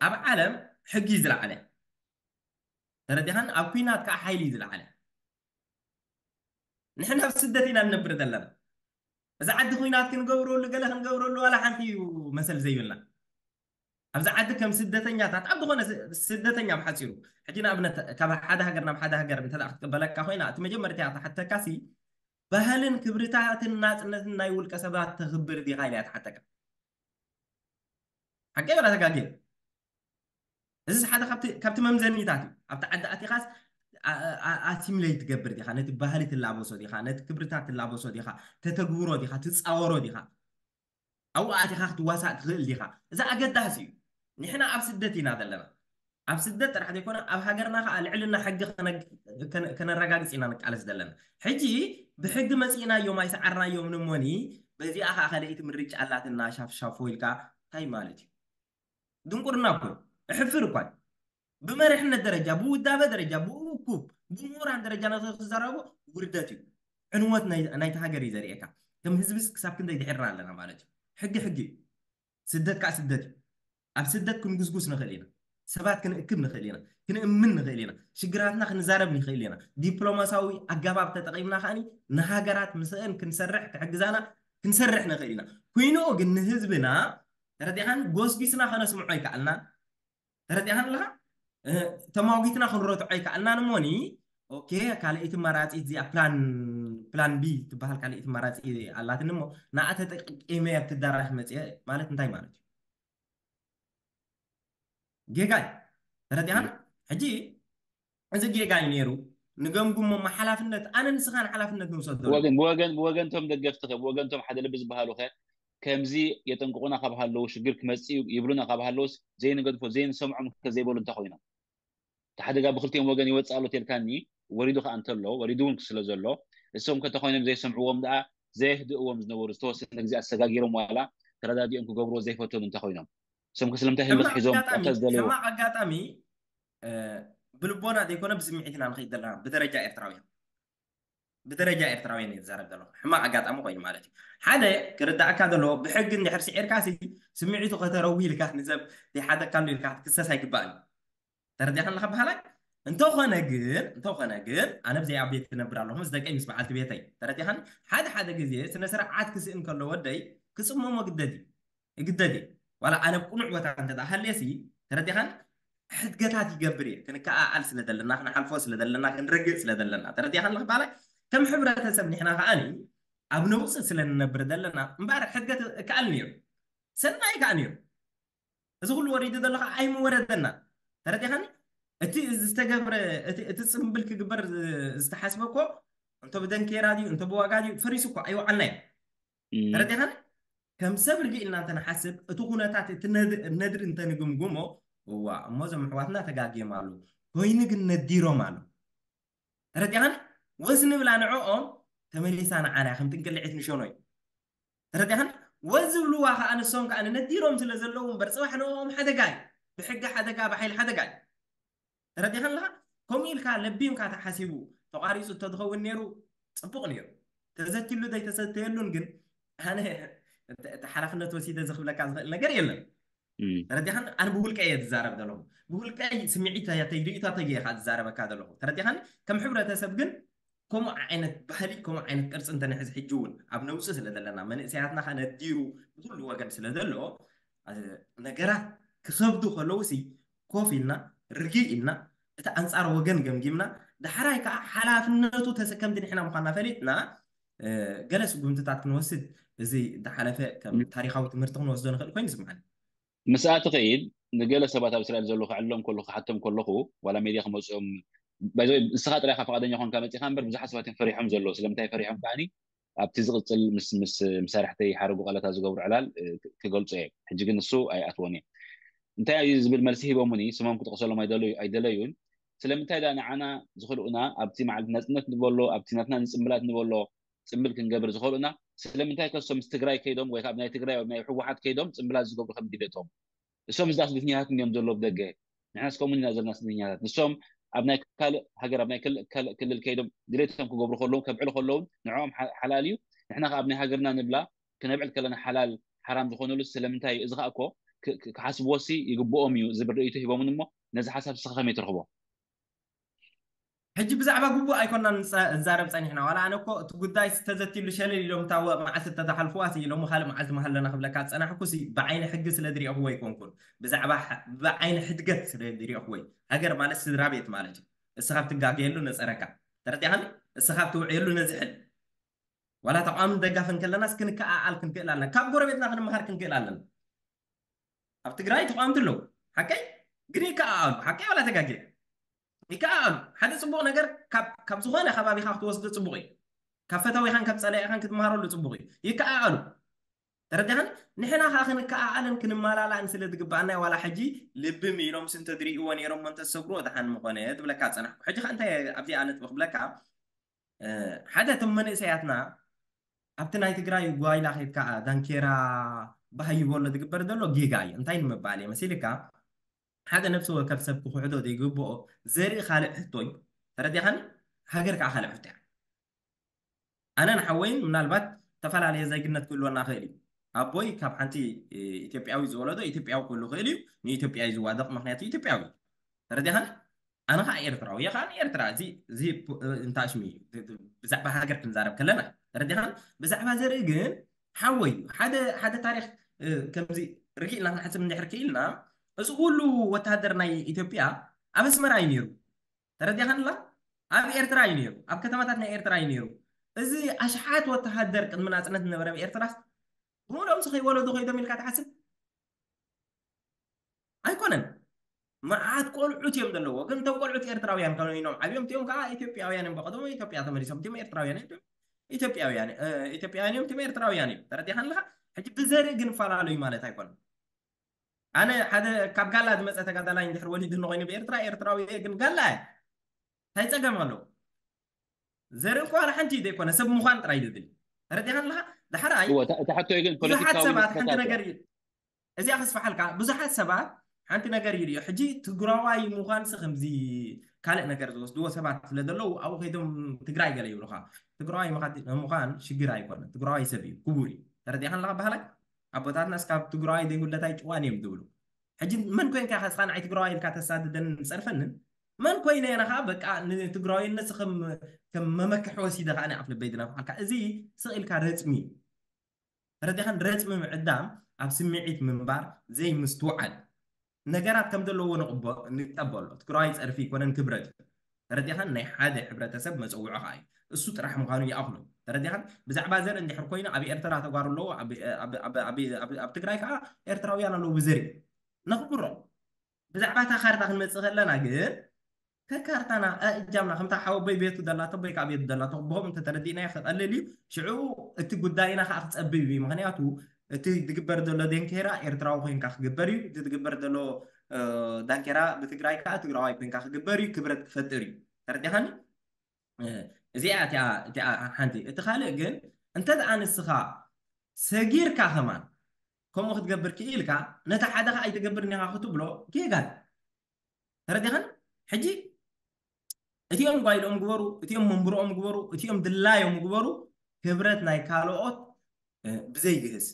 ኣብ ዓለም ሕጊ እዩ ዝለዓለ። ተረዲኻን? ኣብ ኩናት ከዓ ሓይሊ እዩ ዝለዓለ። ንሕና ኣብ ስደት ኢና ንነብር ዘለና። እዚ ዓዲ ኩናት ክንገብረሉ ገለ ክንገብረሉ ዋላ ሓንቲ እዩ መሰል ዘይብልና። ኣብዚ ዓዲ ከም ስደተኛታት ኣብ ዝኾነ ስ- ስደተኛ ብሓፂሩ ሕጂ ንኣብነት ካብ ሓደ ሃገር ናብ ሓደ ሃገር እንተ ክትቅበለካ ኮይና እቲ መጀመርታ ትሓተካሲ ባህልን ክብርታትን ናፅነትን ናይ ውልቀ ሰባት ተኽብር ዲኻ ኢላ ትሓተካ። ሓቂ ወላ ተጋግየ? እዚ ሓደ ካብቲ መምዘኒታት እዩ። ኣብቲ ዓዲ ኣቲኻስ ኣሲሚሌት ትገብር ዲኻ፣ ነቲ ባህሊ ትላበሶ ዲኻ፣ ነቲ ክብርታት ትላበሶ ዲኻ፣ ተተግብሮ ዲኻ፣ ትፃወሮ ዲኻ፣ ኣብኡ ኣቲኻ ክትዋሳእ ትኽእል ዲኻ? እዚ ኣገዳሲ እዩ። ንሕና ኣብ ስደት ኢና ዘለና። ኣብ ስደት ጥራሕ ዘይኮነ ኣብ ሃገርና ከዓ ልዕልና ሕጊ ከነረጋግፅ ኢና ንቃለስ ዘለና። ሕጂ ብሕጊ መፂእናዮም ኣይሰዓርናዮም ንሞኒ በዚኣ ከዓ ከለይቲ ምርጫ ኣላትና ሻፍሻፎ ኢልካ እንታይ ማለት እዩ? ድንቁርና እኮ እዩ። እሕፍር እኳ እዩ። ብመሪሕነት ደረጃ፣ ብውዳበ ደረጃ፣ ብእኩብ ብምሁራን ደረጃ ነቲ ክዘረቦ ውርደት እዩ። ዕንወት ናይ- ናይቲ ሃገር እዩ ዘርእየካ። ከም ህዝብስ ክሳብ ክንደይ ድሒርና ኣለና ማለት እዩ። ሕጊ ሕጊ እዩ። ስደት ከዓ ስደት እዩ። ኣብ ስደት ክንጉስጉስ ንኽእል ኢና። ሰባት ክንእክብ ንኽእል ኢና። ክንእምን ንኽእል ኢና። ሽግራትና ክንዛረብ ንኽእል ኢና። ዲፕሎማሲያዊ ኣገባብ ተጠቒምና ከዓኒ ንሃገራት ምስአን ክንሰርሕ ክሕግዛና ክንሰርሕ ንኽእል ኢና። ኮይንኡ ግን ንህዝብና ተረዲኻን ጎስጒስና ከነስምዖ ኣይከኣልናን። ተረዲኻን ኣለኻ? ተማጒትና ክንረትዖ ኣይከኣልናን እሞኒ ኦኬ ካልኣይቲ መራፂት እዚኣ ፕላን ፕላን ቢ ትበሃል ካልኣይቲ መራፂ ኣላትኒ እሞ ንኣ ተጠቂመ ኣብቲ ኣዳራሽ መፅአ ማለት እንታይ ማለት እዩ? ጌጋ እዩ። ተረዲኻን? ሕጂ እዚ ጌጋ እዩ ነይሩ። ንገምግሞ እሞ ሓላፍነት ኣነ ንስኻን ሓላፍነት ንውሰደሉ። ብወገን ብወገን ብወገንቶም ደገፍቲ ኸ ብወገንቶም ሓደ ልቢ ዝበሃሉ ኸ ከምዚ የጠንቅቑና ካብ ሃለዉ ሽግር ክመፅእ እዩ ይብሉና ካብ ሃለዉስ ዘይንገድፎ ዘይንሰምዖም ከ ዘይበሉ እንታይ ኮይኖም? እቲ ሓደጋ ብክልቲኦም ወገን ይወፅእ ኣሎ ተልካኒ ወሪዱ ከዓ እንተሎ ወሪዱ እውን ስለ ዘሎ እሶም ከተኮይኖም ዘይሰምዕዎም ደኣ ዘየህድእዎም ዝነበሩ ዝተወሰነ ግዜ ኣሰጋጊሮም ዋላ ተረዳዲኦም ክገብርዎ ዘይፈተኑ እንተኮይኖም እሶም ከስለምታይ ህልበት ሒዞም ኣታ ዝደለይዎ ሕማቕ ኣጋጣሚ ብልቦና ዘይኮነ ብስምዒት ኢና ንኸይድ ዘለና ብደረጃ ኤርትራውያን ብደረጃ ኤርትራውያን እየ ዝዛረብ ዘለኹ ሕማቕ ኣጋጣሚ ኮይኑ ማለት እዩ ሓደ ክርዳእካ ዘለዎ ብሕጊ እንድሕር ስዒርካ ሲ ስምዒቱ ከተረዊ ኢልካ ንዘብ ዘይሓተካሉ ኢልካ ክትክሰስ ኣይግባእን ተረዲኻ ኣለኻ በሃላይ እንተኾነ ግን እንተኾነ ግን ኣነ ብዘይ ኣብ ቤት ትነብር ኣለኹ ምስ ደቀይ ምስ በዓልቲ ቤተይ ተረዲኻን ሓደ ሓደ ግዜ ስነ ስርዓት ክስእን ከሎ ወደይ ክፅመሞ ግደድ እዩ እግደድ እየ ዋላ ኣነ ቁኑዕ ቦታ እንተ ሃልየ ሲ ተረዲኻን ሕድገታት ይገብር እየ ክንከኣኣል ስለ ዘለና ክንሓልፎ ስለ ዘለና ክንርግእ ስለ ዘለና ተረዲኻን ኣለኻ በሃላይ ከም ሕብረተሰብ ንሕና ከዓኒ ኣብ ነውፂ ስለ ንነብር ዘለና እምበኣር ሕድገት እከኣል ነይሩ ሰናይ ከዓ ነይሩ እዚ ኩሉ ወሪዱ ዘሎ ከዓ ኣይምወረደና ተረዲኻኒ እቲ ዝተገብረ እቲ ፅምብል ክግበር ዝተሓስበ እኮ እንተ ብደንኬራ ድዩ እንተ ብዋጋ ድዩ ፈሪሱ እኮ ኣይወዓልናዮ ተረዲኻኒ ከም ሰብ ርግእ ኢልና እንተንሓስብ እቲ ኩነታት እቲ ነድሪ እንተንግምግሞ እዋ እሞ እዞም ኣሕዋትና ተጋግዮም ኣለዉ ኮይኑ ግን ነዲሮም ኣለዉ ተረዲኻኒ ወስ ንብላ ንዕኦም ተመሊሳ ንዓና ከም ጥንቅልዒት ንሸኖ እዩ ተረዲኻኒ ወስ ዝብልዋ ከዓ ንሶም ከዓ ነዲሮም ስለ ዘለዉ እምበር ፅባሕ ንኦም ሓደጋ እዩ ብሕጊ ሓደጋ ብሓይሊ ሓደጋ እዩ ተረዲኻኒ ኣለኻ ከምኡ ኢልካ ለቢምካ ተሓሲቡ ተቋሪፁ እንተዝኸውን ነይሩ ፅቡቕ ነይሩ ተዘትሉ ዘይተሰተየሉን ግን ኣነ እቲ ሓላፍነት ወሲደ ዝኽብለካ ዝኽእል ነገር የለን ተረዲኻን ኣነ ብውልቀ እየ ዝዛረብ ዘለኹ ብውልቀይ ስምዒት ተይሪኢታተይ እየ ዝዛረበካ ዘለኹ ተረዲኻን ከም ሕብረተሰብ ግን ከምኡ ዓይነት ባህሊ ከምኡ ዓይነት ቅርፂ እንተንሕዝ ሕጂ እውን ኣብ ነውፂ ስለ ዘለና መንእሰያትና ከነዲሩ ብኩሉ ወገን ስለ ዘሎ ነገራት ክኸብዱ ከለውሲ ኮፍ ኢልና ርግእ ኢልና እቲ ኣንፃር ወገን ገምጊምና ዳሕራይ ከዓ ሓላፍነቱ ተሰከምቲ ንሕና ምኳና ፈሊጥና ገለ ስጉምትታት ክንወስድ እዚ ዝሓለፈ ከም ታሪካዊ ትምህርቲ ክንወስዶ ንኽእል ኮይኑ ይስምዓኒ ምስኣ ትኽእል ንገለ ሰባት ኣብ እስራኤል ዘለዉ ክዕሎም ከለኹ ክሓቶም ከለኹ ዋላ ሜድያ ክመፅኦም ንስኻ ጥራይካ ፍቓደኛ ኮንካ መፂኻ እምበር ብዙሓት ሰባት እዮም ፈሪሖም ዘለዉ ስለምንታይ ፈሪሖም ከዓኒ ኣብቲ ዝቕፅል ምስ ምስ መሳርሕተይ ሓረጉ ቃላታት ዝገብሩ ዕላል ክገልፆ እየ ሕጂ ግን ንሱ ኣይኣትዎን እየ እንታይ እዩ ዝብል መልሲ ሂቦሙኒ ስሞም ክጠቕሰሎም ኣይደለዩን ስለምንታይ ዳ ንዓና ዝኽልኡና ኣብቲ መዓልቲ ናፅነት ንበሎ ኣብቲ ናትና ንፅምብላት ንበሎ ፅምብል ክንገብር ዝኽእሉና ስለምንታይ ከሶም ምስ ትግራይ ከይዶም ወይ ካብ ናይ ትግራይ ናይ ህወሓት ከይዶም ፅምብላት ዝገብሩ ከም ድሌቶም እሶም እዛ ስደተኛታት እዮም ዘለዉ ብደገ ንሕናስ ከምኡ ኢና ዘለና ስደተኛታት ንሶም ኣብ ናይ ካልእ ሃገር ኣብ ናይ ካልእ ክልል ከይዶም ድሌቶም ክገብሩ ከለዉ ከብዕሉ ከለዉ ንዕኦም ሓላል እዩ ንሕና ከ ኣብ ናይ ሃገርና ንብላ ክነብዕል ከለና ሓላል ሓራም ዝኾነሉ ስለምንታይ እዩ እዚ ከዓ እኮ ክሓስብዎሲ ይግብኦም እዩ ዝብል ርእይቶ ሂቦምን እሞ ነዚ ሓሳብ ስኻ ከመይ ትረኽቦ ሕጂ ብዛዕባ ግቡእ ኣይኮናን ንጸ- ንዛረብ ጸኒሕና። ዋላ ኣነ እኮ እቲ ጉዳይ ዝተዘትይሉ ሸለል ኢሎም እታ ወ- መዓልቲ እተዝሓልፍዋ ሲ ኢሎም ካልእ መዓልቲ መሃለና ክብለካ ዝጸናሕኩ ሲ ብዓይኒ ሕጊ ስለ ዝሪኦኽዎ ኣይኮንኩን። ብዛዕባ ሕ- ብዓይኒ ሕድገት ስለ ዝሪኦኽዎ እዩ። ሃገር ማለት ስድራ ቤት ማለት እዩ። እስኻ ብትጋገየሉ ነጸረካ። ተረዲኻኒ? እስኻ ብትውዕየሉ ነዝሕል። ዋላ ተቃዋምን ደጋፍን ከለናስ ክንከኣኣል ክንክእል ኣለና። ካብ ጎረቤትና ክንመሃር ክንክእል ኣለና። ኣብ ትግራይ ተቃወምቲ ኣለዉ። ሓቀይ ግን ይከኣኣሉ። ሓቀይ ዋላ ተጋጌ ይከኣኣሉ። ሓደ ጽቡቕ ነገር ካብ ካብ ዝኾነ ከባቢኻ ክትወስዶ ጽቡቕ እዩ። ካብ ፈተዊኻን ካብ ጸላኢኻን ክትመሃረሉ ጽቡቕ እዩ። ይከኣኣሉ። ተረዲኻን? ንሕና ከዓ ክንከኣኣልን ክንመላላእን ስለ ዝግባኣና ዋላ ሕጂ ልቢ ሚሎም ስንተድሪእዎ ነይሮም እንተዝሰግርዎ ደሓን ምኾነ ትብለካ ጸናሕኩ። ሕጂ ከዓ እንታይ ኣብዚኣ ነጥቢ ክብለካ ሓደ እቶም መንእሰያትና ኣብቲ ናይ ትግራይ ጓይላ ከይድካ ዳንኬራ ባህይ በሎ ዝግበር ዘሎ ጌጋ እዩ። እንታይ ንምባል እየ መሲልካ? ሓደ ነብሲ ወከፍ ሰብ ክኽሕዶ ዘይግብኦ ዘርኢ ካልእ ሕቶ እዩ። ተረዲኻኒ? ሃገር ከዓ ካልእ ሕቶ እያ። ኣነ ንሓወይን ምናልባት ዝተፈላለየ ዜግነት ክህልወና ክእል እዩ። ኣቦይ ካብ ሓንቲ ኢትዮጵያዊ ዝወለዶ ኢትዮጵያዊ ክህሉ ክእል እዩ። ንኢትዮጵያ እዩ ዝዋደቕ፣ ምክንያቱ ኢትዮጵያዊ እዩ። ተረዲኻኒ? ኣነ ከዓ ኤርትራዊ እየ፣ ከዓ ንኤርትራ እዚ እዚ እንታሽሚ ብዛዕባ ሃገር ክንዛረብ ከለና ተረዲኻን? ብዛዕባ ዘርኢ ግን ሓወይ ሓደ ሓደ ታሪክ ከምዚ ርግእ ኢልና ክንሓስብ እንድሕር ክኢልና፣ እዚ ኩሉ ወተሃደር ናይ ኢትዮጵያ ኣብ ኣስመራ እዩ ነይሩ። ተረዲኻንላ? ኣብ ኤርትራ እዩ ነይሩ፣ ኣብ ከተማታት ናይ ኤርትራ እዩ ነይሩ። እዚ ኣሽሓት ወተሃደር ቅድሚ ናጽነት ዝነበረ ኣብ ኤርትራ ብምሉኦም ከይወለዱ ከይዶም ኢልካ ትሓስብ? ኣይኮነን። መዓት ቆልዑት እዮም ዘለዎ፣ ግን እቶም ቆልዑት ኤርትራውያን ኮይኖም ዓብዮም፣ እቲኦም ከዓ ኢትዮጵያውያን እዮም። ብቐደሙ ኢትዮጵያ ተመሊሶም እቲኦም ኤርትራውያን እዮም። ኢትዮጵያውያን እ፣ ኢትዮጵያውያን እዮም፣ እቲኦም ኤርትራውያን እዮም። ተረዲኻን ኣለኻ? ሕጂ ብዘርኢ ግን ይፈላለዩ ማለት ኣይኮነን። ኣነ ሓደ ካብ ጋላ ዝመፀ ተጋዳላይ እንድሕር ወሊዱ እንኾይኑ ብኤርትራ ኤርትራዊ እየ፣ ግን ጋላ እየ። እንታይ ፀገም ኣለዎ? ዘርኢ እኮ ዋላ ሓንቲ ዘይኮነ ሰብ ምዃን ጥራይ ዝብል። ተረዲኻን ኣለኻ? ዳሕራይ እወ፣ እታ እታ ሕቶይ ግን ብዙሓት ፖለቲካዊ ሰባት ሓንቲ ንጥፈታት ነገር እዩ። እዚኣ ክስፍሓልካ፣ ብዙሓት ሰባት ሓንቲ ነገር ይርእዩ። ሕጂ ትግራዋይ ምዃንሲ ከምዚ ካልእ ነገር ዝወስድዎ ሰባት ስለ ዘለዉ ኣብኡ ከይዶም ትግራይ ገለ ይብሉኻ። ትግራዋይ ምዃን ምዃን ሽግር ኣይኮነን። ትግራዋይ ሰብ እዩ፣ ክቡር እዩ። ተረዲኻን ኣለኻ ባህላይ? ኣቦታትና እስካብ ትግራዋይ ዘይጉለታይ ጭዋን እዮም ዝብሉ። ሕጂ መን ኮይንካ ኢኻ እስኻ ንዓይ ትግራዋይ ኢልካ ተሳድደንን ጸርፈንን? መን ኮይነ እየ ንኻ በቃ ንትግራዋይነት ከም ከም መመክሒ ወሲደ ከዓ ኣብ ልበይ ዝነፍሓልካ? እዚ ስቕ ኢልካ ረጽሚ እዩ። ተረዲኻን? ረጽሚ ምዕዳም ኣብ ስምዒት ምንባር ዘይምስትውዓል። ነገራት ከም ዘለዎ ንቕበ- ንቀበሎ። ትግራዋይ ጸርፊ ኣይኮነን ክብረት እዩ። ተረዲኻን? ናይ ሓደ ሕብረተሰብ መጸውዖ ከዓ እዩ። እሱ ጥራሕ ምዃኑ ይኣኽሎ። ተረዲኻን? ብዛዕባ ዘርኢ እንድሕር ኮይኑ ኣብ ኤርትራ ተጓሩ ኣለዎ፣ ኣብ- ኣብ- ኣብ- ኣብ- ኣብ- ኣብ ትግራይ ከዓ ኤርትራውያን ኣለዉ ብዘርኢ ነኽብሮም። ብዛዕባ እታ ካርታ ክንመጽእ ከለና ግን ከካርታና እጃምና ከምታ ሓወቦይ ቤቱ ደላቶ ቦይ ከዓ ቤቱ ደላቶ ክበሆም እንተተረዲእናዮ ክቐልል እዩ። ሽዑ እቲ ጉዳይና ከዓ ክፀብብ እዩ። ምክንያቱ እቲ ዝግበር ዘሎ ደንኬራ ኤርትራዊ ኮይንካ ክግበር እዩ። እቲ ዝግበር ዘሎ እ፣ ዳንኬራ ብትግራይ ከዓ ትግራዋይ ኮይንካ ክግበር እዩ። ክብረት ክፈጥር እዩ። ተረዲኻኒ? እ፣ እዚኣ እቲኣ እቲኣ ሓንቲ። እቲ ካልእ ግን እንተ ደኣ ንስኻ ሰጊርካ ከማን ከምኡ ክትገብር ክኢልካ ነቲ ሓደ ከዓ ኣይትገብርን ኢኻ ክትብሎ ጌጋ እዩ። ተረዲኻን? ሕጂ እቲኦም ጓይልኦም ግበሩ፣ እቲኦም መንብሮኦም ግበሩ፣ እቲኦም ድላዮም ግበሩ፣ ክብረት ናይ ካልኦት እ፣ ብዘይግህስ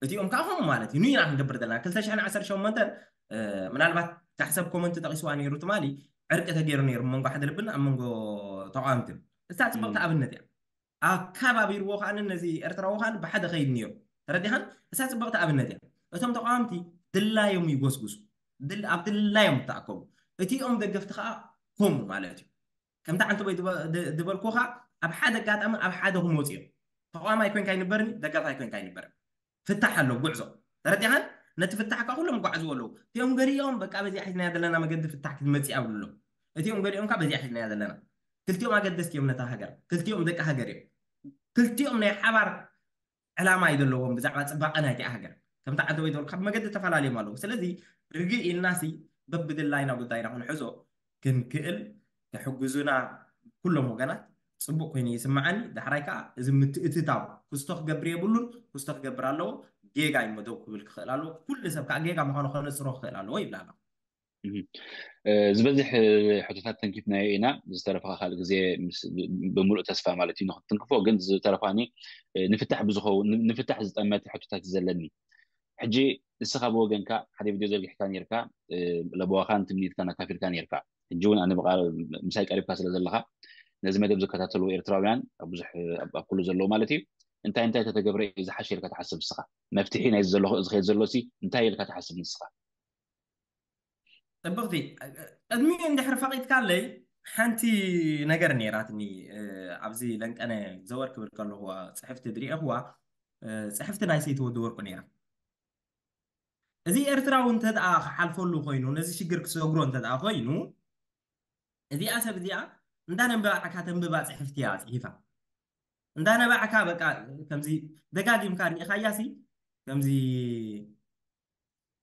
እቲኦም ከዓ ከምኡ ማለት እዩ። ንኢና ክንገብር ዘለና ክልተ ሽሕን ዓሰርተ ሸሞንተን እ፣ ምናልባት ካሕሰብ ኮመንት ጠቂስዋ ነይሩ ትማሊ ዕርቂ ተገይሩ ነይሩ መንጎ ሓደ ልብን ኣብ መንጎ ተቃወምትን። እሳ ፅብቅቲ ኣብነት እያ። ኣከባቢርዎ ከዓ ነዚ ኤርትራዊ ከዓ ብሓደ ከይድ ነይሩ። ተረዲኻን? እሳ ፅብቅቲ ኣብነት እያ። እቶም ተቃወምቲ ድላዮም ይጎስጉሱ፣ ድል- ኣብ ድላዮም ይተኣከቡ። እቲኦም ደገፍቲ ከዓ ከምኡ ማለት እዩ። ከምቲ ዓንተ ወይ ዝበ- ድ- ዝበልኩኻ ኣብ ሓደ ኣጋጣሚ ኣብ ሓደ ክመፁ እዮም። ተቃዋማይ ኮይንካ ኣይንበርን፣ ደጋፋይ ኮይንካ ኣይንበርን። ፍታሕ ኣሎ ጉዕዞ። ተረዲኻን? ነቲ ፍታሕ ከዓ ኩሎም ይጓዓዝዎ ኣለዉ። እቲኦም ገሊኦም በቃ በዚኣ ሒዝናያ ዘለና መገዲ ፍታሕ ክትመፅእ ኣብሉ ኣለዉ። እቲኦም ገሊኦም ከዓ በዚኣ ሒዝናያ ዘለና። ክልቲኦም ኣገደስቲ እዮም ነታ ሃገር። ክልቲኦም ደቂ ሃገር እዮም። ክልቲኦም ናይ ሓባር ዕላማ እዩ ዘለዎም ብዛዕባ ፅባቐ ናይቲኣ ሃገር። ከምቲ ዓንተ ወይ ዝበልኩ ካብ መገዲ ተፈላለዮም ኣለዉ። ስለዚ ርግእ ኢልናሲ በብድላይና ጉዳይና ክንሕዞ ክንክእል ክሕግዙና ኩሎም ወገናት ፅቡቅ ኮይኑ ይስምዓኒ። ዳሕራይ ከዓ እዚ ምትእትታው ክስቶ ክገብር የብሉን፣ ክስቶ ክገብር ኣለዎ። ጌጋ እዩ መደው ክብል ክኽእል ኣለዎ። ኩሉ ሰብ ከዓ ጌጋ ምዃኑ ከነፅሮ ክኽእል ኣለዎ ይብል ኣለኹ። እህ፣ እ፣ ዝበዝሕ እ፣ ሕቶታት ተንኪፍናዮ ኢና። ዝተረፈ ካልእ ግዜ ምስ- ብ- ብምሉእ ተስፋ ማለት እዩ ንክትንክፎ። ግን ዝተረፋኒ እ፣ ንፍታሕ ብዝኸውን ን- ንፍታሕ ዝጠመተ ሕቶታት እዩ ዘለኒ። ሕጂ ንስኻ ብወገንካ ሓደ ቪድዮ ዘርጊሕካ ነርካ፣ እ፣ ለበዋኻን ትምኒትካን ኣካፊልካ ነርካ። ሕጂ እውን ኣነ ብቓ ምሳይ ቀሪብካ ስለ ዘለኻ ነዚ መደብ ዝከታተሉ ኤርትራውያን ኣብ ብዙሕ ኣብ ኣብ ኩሉ ዘለዉ ማለት እዩ እንታይ እንታይ ተተገብረ እዩ ዝሓሸ ኢልካ ትሓስብ ንስኻ መፍትሒ ናይ ዘሎ ዝኸይድ ዘሎ ሲ እንታይ ኢልካ ትሓስብ ንስኻ ጽብቕቲ ቅድሚኡ እንድሕር ፈቒድካለይ ሓንቲ ነገር ነይራትኒ ኣብዚ ለንቀነ ዘወር ክብል ከለኹ ጽሕፍቲ ድሪኤኽዋ ጽሕፍቲ ናይ ሰይቲ ወዲ ወርቁ ነይራ እዚ ኤርትራዊ እንተ ደኣ ክሓልፈሉ ኮይኑ ነዚ ሽግር ክሰግሮ እንተ ደኣ ኮይኑ እዚኣ ሰብ እዚኣ እንዳነበዓካ ተንብባ ጽሕፍቲ እያ ጽሒፋ እንዳነበዓካ በቃ ከምዚ ደጋጊምካ ርኢኻያ ሲ ከምዚ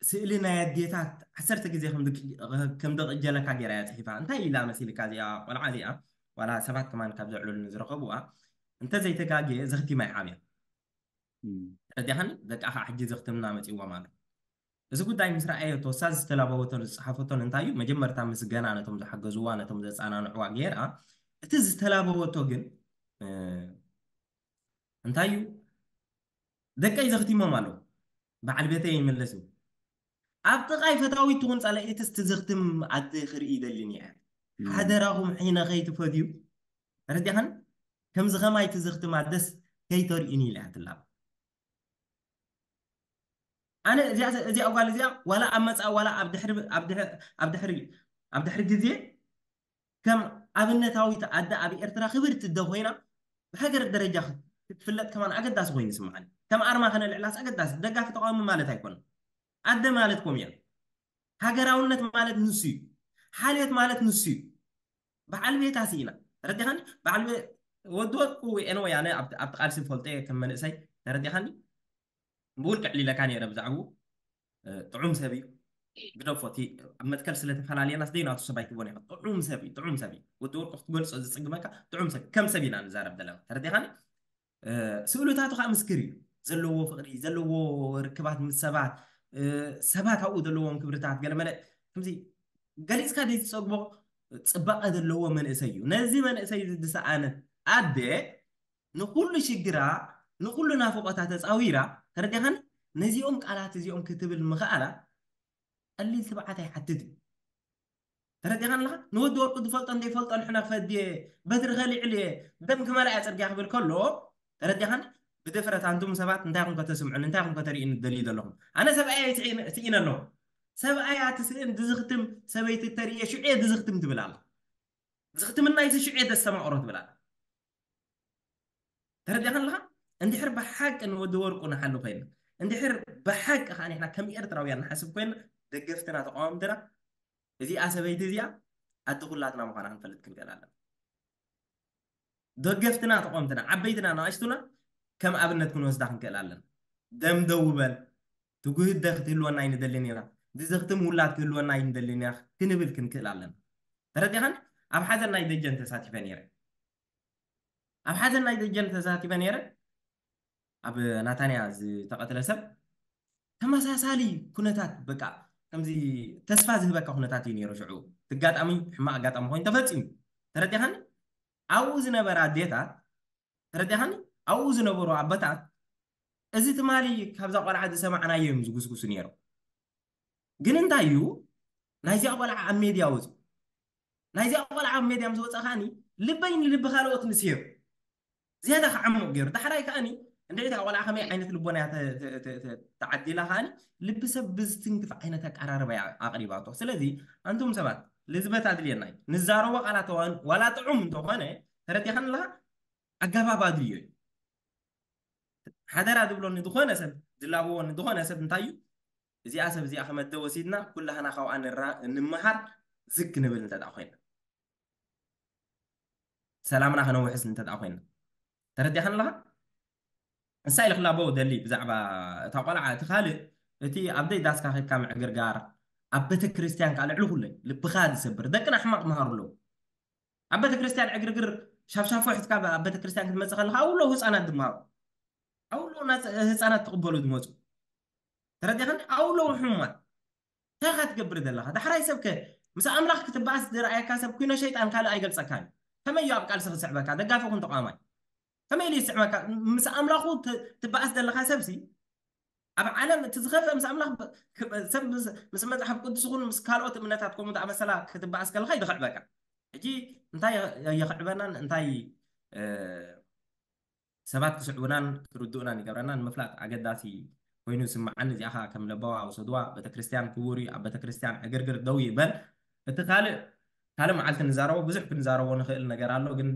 ስእሊ ናይ ኣዴታት ዓሰርተ ግዜ ከም ድቅ- ከም ደቕጀለካ ገይራ እያ ጽሒፋ እንታይ ኢላ መሲልካ እዚኣ ቆልዓ እዚኣ ዋላ ሰባት ከማን ካብ ዘዕሉልኒ ዝረኸብዋ እንተ ዘይተጋግየ ዘኽቲማ ይሓብያ ተረዲኻኒ ደቃ ከዓ ሕጂ ዘኽትምና መፂዎም ኣሎ እዚ ጉዳይ ምስ ረኣየቶ እሳ ዝተላበወቶን ዝፀሓፈቶን እንታይ እዩ መጀመርታ ምስገና ነቶም ዝሓገዝዋ ነቶም ዘፃናንዕዋ ገይራ እቲ ዝተላበወቶ ግን እንታይ እዩ ደቀይ ዘኽቲሞም ኣለዉ በዓል ቤተይ ይምለስ እዩ ኣብ ጥቓይ ፈታዊት ትኹን ጸላኢትስ ትዘኽትም ኣደ ክርኢ ይደልን እየ ሓደራኹም ሒነ ከይትፈድዩ ተረዲኻን ከምዚ ከማይ ትዘኽትም ኣደስ ከይተርእዩኒ ኢለ እያ ትላብ ኣነ እዚኣ እዚኣ ጓል እዚኣ ዋላ ኣብ መጻ ዋላ ኣብ ድሕሪ ኣብ ድሕሪ ኣብ ድሕሪ ኣብ ድሕሪ ግዜ ከም ኣብነታዊት ኣደ ኣብ ኤርትራ ክብርቲ ኣደ ኮይና ብሃገር ደረጃ ክትፍለጥ ከማን ኣገዳሲ ኮይኑ ይስምዓኒ ከም ኣርማ ከነልዕላስ ኣገዳሲ ደጋፊ ተቃዋሚ ማለት ኣይኮነን ኣደ ማለት ከምኡ እያ ሃገራውነት ማለት ንሱ እዩ ሓልዮት ማለት ንሱ እዩ በዓል ቤታ ስኢና ተረዲኻኒ በዓል ቤ- ወዲ ወርቁ ኤንወይ ኣነ ኣብቲ ኣብቲ ቃልሲ ዝፈልጦ እየ ከም መንእሰይ ተረዲኻኒ ብውልቂ ዕሊለካ ነይረ ብዛዕባኡ እ፣ ጥዑም ሰብ እዩ ግደፎ እቲ ኣብ መትከል ስለተፈላለየናስ ደይናቱ ሰብ ኣይትቦን ኢኻ ጥዑም ሰብ እዩ ጥዑም ሰብ እዩ ወዲ ወርቁ ክትገልፆ ዝፅግመካ ጥዑም ሰብ ከም ሰብ ኢና ንዛረብ ዘለና ተረዲኻኒ እ፣ ስእሉታቱ ከዓ ምስክር እዩ ዘለዎ ፍቅሪ ዘለዎ ርክባት ምስ ሰባት እ፣ ሰባት ኣብኡ ዘለዎም ክብርታት ገለመለ ከምዚ ገሊፅካ ዘይትፀግቦ ፅባቐ ዘለዎ መንእሰይ እዩ ነዚ መንእሰይ እዚ ዝሰኣነት ኣደ ንኹሉ ሽግራ ንኹሉ ናፍቆታ ተፃዊራ ተረዲኻኒ ነዚኦም ቃላት እዚኦም ክትብል ምኽኣላ ቀሊል ትብዓት ኣይሓትት እዩ ተረዲኻኒ ኣለኻ ንወዲ ወርቁ ዝፈልጦ እንተይፈልጦ ንሕና ክፈድየ በትሪ ከሊዕልየ ደም ክመላእያ ፅርግያ ክብል ከሎ ተረዲኻኒ ብድፍረት ኣንቱም ሰባት እንታይ ኹም ከተስምዑን እንታይ ኹም ከተርእዩን ትደልዩ ዘለኹም ኣነ ሰብኣይ ስኢነ ኣለኹ ሰብኣያ ትስእን ድዝኽትም ሰበይቲ ተርእየ ሽዑ ድዝኽትም ትብል ኣላ ዝኽትምና ይሲ ሽዑ ደስተማቕሮ ትብል ኣላ ተረዲኻ ኣለኻ እንድሕር ብሓቂ ንወዲ ወርቁ ንሓሉ ኮይና እንድሕር ብሓቂ ከዓ ንሕና ከም ኤርትራውያን ንሓስብ ኮይና ደገፍትና ተቃወምትና እዚኣ ሰበይቲ እዚኣ ኣዲ ኩላትና ምዃና ክንፈልጥ ክንክእል ኣለና ደገፍትና ተቃወምትና ዓበይትና ንኣሽቱና ከም ኣብነት ክንወስዳ ክንክእል ኣለና ደም ደውበል ትጉህደ ክትህልወና ኣይንደልን ኢና ዝዘኽትም ውላድ ክህልወና ኣይንደልን ኢና ክንብል ክንክእል ኣለና ተረዲኻን ኣብ ሓዘን ናይ ደጀን ተሳቲፈ ነይረ ኣብ ሓዘን ናይ ደጀን ተሳቲፈ ነይረ ኣብ ናታንያ ዝተቐትለ ሰብ ተመሳሳሊ ኩነታት በቃ ከምዚ ተስፋ ዝህበካ ኩነታት እዩ ነይሩ ሽዑ ትጋጣሚ ሕማቅ ኣጋጣሚ ኮይኑ ተፈፂሙ ተረዲኻኒ ኣብኡ ዝነበረ ኣዴታት ተረዲኻኒ ኣብኡ ዝነበሩ ኣቦታት እዚ ትማሊ ካብዛ ቆልዓ ዝሰማዕናዮ እዮም ዝጉስጉሱ ነይሮም ግን እንታይ እዩ ናይዚኣ ቆልዓ ኣብ ሜድያ ወፁ ናይዚኣ ቆልዓ ኣብ ሜድያ ምስ ወፀ ከዓኒ ልበይ ንልቢ ካልኦት ንስየብ ዝያዳ ክዓምቕ ገይሩ ዳሕራይ ከዓኒ እንድዒታ ቆልዓ ከመይ ዓይነት ልቦና እያ ተዓዲላ ከዓኒ ልቢ ሰብ ብዝትንክፍ ዓይነት ኣቀራርባ እያ ኣቕሪባቶ ስለዚ ኣንቱም ሰባት ልዝበት ኣድልየና እዩ ንዛረቦ ቃላት ዋላ ጥዑም እንተኾነ ተረዲኻን ኣለኻ ኣገባብ ኣድልዮ እዩ ሓደራ ዝብሎ ንዝኾነ ሰብ ዝላብዎ ንዝኾነ ሰብ እንታይ እዩ እዚኣ ሰብ እዚኣ ከመደ ወሲድና ኩላህና ካብኣ ንምሃር ዝግ ክንብል እንተ ኮይና ሰላምና ከነውሕስ እንተ ኮይና ተረዲኻ ኣለኻ ንሳ ኢለ ክላበው ደሊ ብዛዕባ እታ ቆልዓ እቲ ካልእ እቲ ኣብ ደይ ዳስካ ከካ ምዕግርጋር ኣብ ቤተ ክርስቲያን ከዓ ልዕሊ ኩለይ ልብኻ ዝሰብር ደቅና ሕማቕ ምሃሩ ኣለዉ ኣብ ቤተክርስትያን ዕግርግር ሻፍሻፎ ሒዝካ ኣብ ቤተክርስትያን ክትመፅእ ከለካ ኣብሎ ህፃናት ድማሩ ኣብሎ ህፃናት ትቕበሉ ዝመፁ ተረዲኻኒ ኣብሎ ሕሙማት እንታይ ካ ትገብር ዘለካ ዳሕራይ ሰብከ ምስ ኣምላኽ ክትበኣስ ዝረኣየካ ሰብ ኩኖ ሸይጣን ካልእ ኣይገልፀካ እዩ ከመይ እዩ ኣብ ቃልሲ ክስዕበካ ደጋፊ ኩን ተቋማይ ከመይ ኢሉ ይስዕበካ ምስ ኣምላኹ ትበኣስ ዘለካ ሰብሲ ኣብ ዓለም እቲ ዝኸፍአ ምስ ኣምላኽ ብ- ክ- ሰብ ምስ- ምስ መጽሓፍ ቅዱስ ይኹን ምስ ካልኦት እምነታት ከምኡ ዝኣመሰላ ክትበኣስ ከለኻ ይድኸዕበካ። ሕጂ እንታይ የ- የኽዕበናን እንታይ እ፣ ሰባት ክስዕቡናን ክርድኡናን ይገብረናን ምፍላጥ ኣገዳሲ ኮይኑ ይስምዓኒ። እዚኣ ኸኣ ከም ለበዋ ውሰድዋ። ቤተክርስትያን ክቡር እዩ። ኣብ ቤተክርስትያን ዕግርግር ደው ይበል። እቲ ካልእ ካልእ መዓልቲ ንዛረቦ ብዙሕ ክንዛረቦ ንኽእል ነገር ኣሎ፣ ግን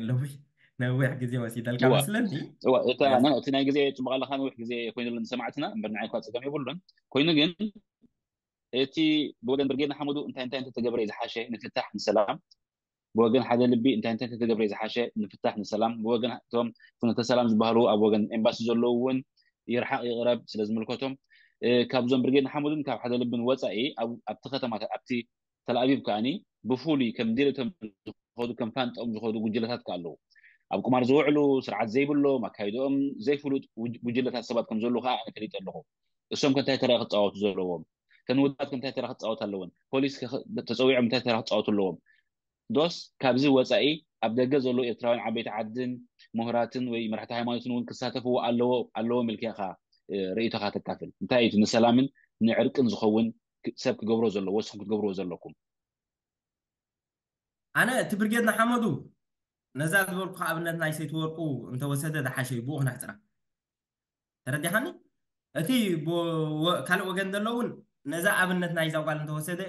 ሎሚ ነዊሕ ግዜ ወሲደልካ እዋ። መስለኒ። እዋ፣ እታ እ፣ ና- እቲ ናይ ግዜ ጽቡቕ ኣለኻ፣ ነዊሕ ግዜ ኮይኑሉ ንሰማዕትና እምበር ንዓይ እኳ ጸገም የብሉን። ኮይኑ ግን እቲ ብወገን ብርጌድ ንሓመዱ እንታይ እንታይ እንተተገብረ እዩ ዝሓሸ ንፍታሕ ንሰላም፣ ብወገን ሓደ ልቢ እንታይ እንታይ እንተተገብረ እዩ ዝሓሸ ንፍታሕ ንሰላም፣ ብወገን እቶም ፍኖተ ሰላም ዝበሃሉ ኣብ ወገን ኤምባሲ ዘለዉ እውን ይርሓቕ ይቕረብ ስለ ዝምልከቶም እ፣ ካብዞም ብርጌድ ንሓመዱን ካብ ሓደ ልብን ወፃኢ ኣብ- ኣብቲ ከተማታት ኣብቲ ተልኣቪቭ ከኣኒ ብፍሉይ ከም ድሌቶም ዝኸዱ ከም ፋንጣኦም ዝኸዱ ጉጅለታት ከ ኣለዉ። ኣብ ቁማር ዝውዕሉ ስርዓት ዘይብሎም ኣካይድኦም ዘይፍሉጥ ጉጅ- ጉጅለታት ሰባት ከም ዘለዉ ከዓ ኣነ ፈሊጠ ኣለኹ። እሶም ከ እንታይ ተራ ክፃወቱ ዘለዎም? ተን ውድባት ከ እንታይ ተራ ክፃወት ኣለወን? ፖሊስ ከ- ተፀዊዖም እንታይ ተራ ክፃወቱ ኣለዎም? ዶስ ካብዚ ወፃኢ ኣብ ደገ ዘለዉ ኤርትራውያን ዓበይቲ ዓድን ምሁራትን ወይ መራሕቲ ሃይማኖትን እውን ክሳተፍዎ ኣለዎ ኣለዎም ኢልካ ኢኻ እ፣ ርእይቶኻ ተካፍል? እንታይ እዩ እቲ ንሰላምን ንዕርቅን ዝኸውን ክ- ሰብ ክገብሮ ዘለዎ ንስኹም ክትገብርዎ ዘለኩም? ኣነ እቲ ብርጌድ ንሓመዱ ነዛ ዝበልኩኻ ኣብነት ናይ ሰይቲ ወርቁ እንተወሰደ ዝሓሸ እዩ፣ ብኡ ክነሕፅራ። ተረዲኻኒ? እቲ ብ- ወ- ካልእ ወገን ዘሎ እውን ነዛ ኣብነት ናይዛ ጓል እንተወሰደ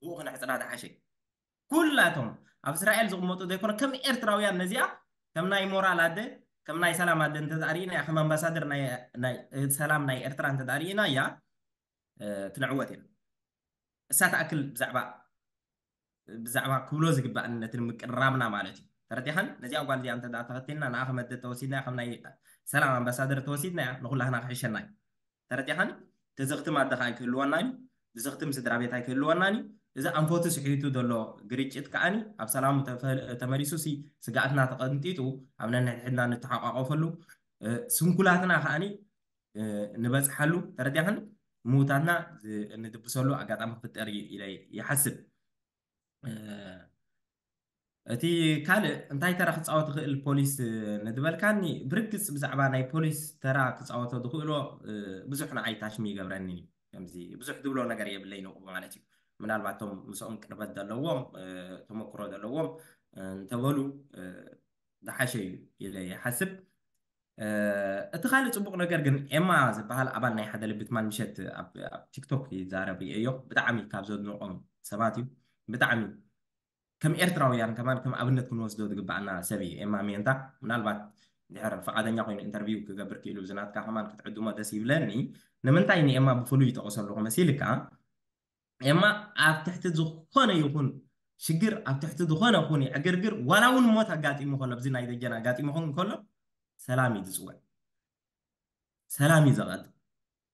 ብኡ ክነሕፅራ ዝሓሸ እዩ። ኩላቶም ኣብ እስራኤል ዝቕመጡ ዘይኮነ ከም ኤርትራውያን ነዚኣ ከም ናይ ሞራል ኣደ ከም ናይ ሰላም ኣደ እንተዛሪእና እያ ከም ኣምባሳደር ናይ ናይ- ሰላም ናይ ኤርትራ እንተዛሪእና እያ እ፣ ክንዕወት ኢና። እሳ ትኣክል ብዛዕባ ብዛዕባ ክብሎ ዝግባእኒ ነቲ ንምቅርራብና ማለት እዩ። ተረዲኻን? ነዚኣ ጓል እዚኣ እንተ ደኣ ተኸቲልና ንኣ ከም ኣደ ተወሲድና ከም ናይ ሰላም ኣምባሳደር ተወሲድና እያ ንኹላህና ክሕሸና እዩ። ተረዲኻን? ተዘኽትም ኣደ ከኣ ኣይክህልወና እዩ። ብዘኽትም ስድራ ቤት ኣይክህልወና እዩ። እዚ ኣንፈቱ ስሒቱ ዘሎ ግርጭት ከኣኒ ኣብ ሰላሙ ተፈ- ተመሊሱ ሲ ስግኣትና ተቐንጢጡ ኣብ ነንሕድሕድና ንተሓቋቆፈሉ እ፣ ስንኩላትና ከኣኒ እ፣ ንበጽሓሉ ተረዲኻን? ምውታትና ዝ- ንድብሰሉ ኣጋጣሚ ክፍጠር እዩ ኢለ ይሓስብ። እ፣ እቲ ካልእ እንታይ ተራ ክፃወት ይኽእል ፖሊስ እ፣ ንድበልካኒ ብርግፅ ብዛዕባ ናይ ፖሊስ ተራ ክፃወቶ ዝኽእሎ እ፣ ብዙሕ ንዓይ ታሽሚ ይገብረኒ እዩ። ከምዚ ብዙሕ ዝብሎ ነገር የብለይ ንኡ ማለት እዩ። ምናልባት እቶም ምስኦም ቅርበት ዘለዎም እ፣ ተመክሮ ዘለዎም እ፣ እንተበሉ እ፣ ዝሓሸ እዩ ኢለ ይሓስብ። እ፣ እቲ ካልእ ጽቡቕ ነገር ግን ኤማ ዝበሃል ኣባል ናይ ሓደ ልቢ ትማል ምሸት ኣብ ኣብ ቲክቶክ ይዛረብ ርእየዮ። ብጣዕሚ ካብ ዘድንቖም ሰባት እዩ። ብጣዕሚ ከም ኤርትራውያን ከማን ከም ኣብነት ክንወስዶ ዝግባኣና ሰብ እዩ ኤማ ሜንታ። ምናልባት ድሕር ፍቓደኛ ኮይኑ ኢንተርቪው ክገብር ክኢሉ እዚ ናትካ ከማን ክትዕድሞ ደስ ይብለኒ። ንምንታይ ንኤማ ብፍሉይ ይጠቕሰሉ ክመሲልካ? ኤማ ኣብ ትሕቲ ዝኾነ ይኹን ሽግር ኣብ ትሕቲ ዝኾነ ይኹን ዕግርግር ዋላ እውን ሞት ኣጋጢሙ ከሎ ኣብዚ ናይ ደጀን ኣጋጢሙ ኸውን ከሎ ሰላም እዩ ዝፅውዕ ሰላም እዩ ዘቐጥ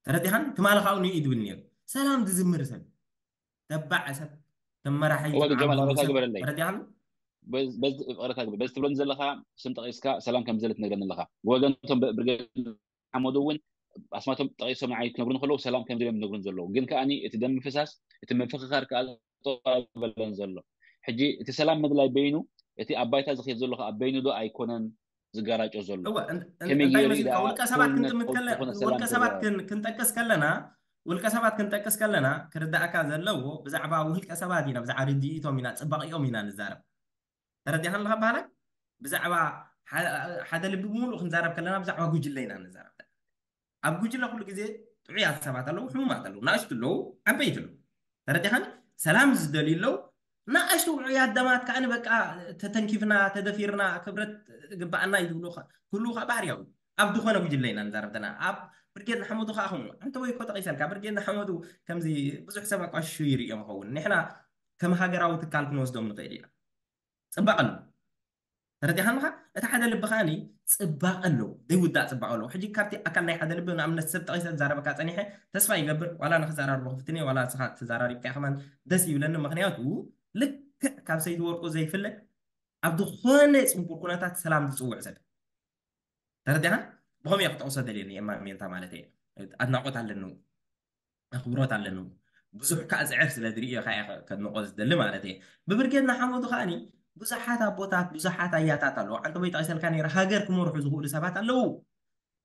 ተረዲኻን ትማሊ ካብኡ ንዩ እዩ ዝብል ነይሩ ሰላም ዝዝምር ሰብ ተባዕ ሰብ ተመራሒ እወ ግን ጀማል ዝዓበኹ ይቕረታ ሰብ ግበረለይ ተረዲኻን በዚ በዚ ይቕረታ ግበር በዚ ትብሎን ዘለኻ ስም ጠቒስካ ሰላም ከም ዘለ ትነግረኒ ኣለኻ ብወገን እቶም ብርጌድ ሓመዱ እውን ኣስማቶም ጠቒሶም ንዓይ ክነግሩን ከለዉ ሰላም ከም ዘለ እዮም ዝነግሩን ዘለዉ ግን ከኣ እቲ ደም ምፍሳስ እቲ ምፍኽኻር ከኣ ጠጠው ኣይበለን ዘሎ። ሕጂ እቲ ሰላም ምድላይ በይኑ እቲ ኣብ ባይታ ዝኸይድ ዘሎ ከኣ በይኑ ዶ ኣይኮነን ዝጋራጮ ዘሎ? እወ እን- እን- ከመይ እንታይ ገይሩ እዩ መሲልካ ደኣ ውልቀ ሰባት ኩሉ ክንጥምት ከለ ዝኾነ ሰላም ውልቀ ሰባት ተግባር? ክን- ክንጠቅስ ከለና ውልቀ ሰባት ክንጠቅስ ከለና ክርዳእካ ዘለዎ ብዛዕባ ውልቀ ሰባት ኢና ብዛዕባ ርድኢቶም ኢና ፅባቂኦም ኢና ንዛረብ ተረዲኻን ኣለካ በሃላይ ብዛዕባ ሓደ ልቢ ብምሉእ ክንዛረብ ከለና ብዛዕባ ጉጅለ ኢና ንዛረብ ኣብ ጉጅለ ኩሉ ግዜ ጥዑያት ሰባት ኣለዉ ሕሙማት ኣለዉ ናእሽቱ ኣለዉ ዓበይቲ ኣለዉ ተረዲኻኒ ሰላም ዝደልዩ ኣለዉ ናእሽቱ ውዑያት ደማት ከዓ በቃ ተተንኪፍና ተደፊርና ክብረት ግባኣና እዩ ዝብሉ ክህልዉ ከዓ ባህርያዊ ኣብ ዝኾነ ጉጅለ ኢና ንዛረብ ዘለና ኣብ ብርጌድ ንሓመዱ ከዓ ከምኡ ኣንተ ወይ እኮ ጠቂሰልካ ብርጌድ ንሓመዱ ከምዚ ብዙሕ ሰብ ኣቋሽሹ ይርእዮም ኸውን ንሕና ከም ሃገራዊ ትካል ክንወስዶም ንኽእል ኢና ፅባቐ ኣለዎ ተረዲኻንኻ እቲ ሓደ ልቢ ከዓኒ ፅባቐ ኣለዎ ዘይውዳእ ፅባቐ ኣለዎ ሕጂ ካብቲ ኣካል ናይ ሓደ ልቢ ንኣብነት ሰብ ጠቂሰ ዝዛረበካ ፀኒሐ ተስፋ ይገብር ዋላ ንክዘራርቦ ክፍትን እየ ዋላ ንስኻ ተዘራሪብካ ከማን ደስ ይብለኒ ምክንያቱ ልክዕ ካብ ሰይቲ ወርቁ ዘይፍለ ኣብ ዝኾነ ፅንኩር ኩነታት ሰላም ዝፅውዕ ሰብ ተረዲኻ ብኸምኡ እየ ክጠቕሶ ደልየ ንኤማ ሜንታ ማለት እየ ኣድናቆት ኣለኒ ኣኽብሮት ኣለኒ ብዙሕ ከዓ ፅዕር ስለ ዝርእዮ ከዓ ከድንቆ ዝደሊ ማለት እየ ብብርጌድ ንሓመዱ ከዓኒ ብዙሓት ኣቦታት ብዙሓት ኣያታት ኣለዉ ዓንተቦይ ጠቂሰልካ ነይረ ሃገር ክመርሑ ዝኽእሉ ሰባት ኣለዉ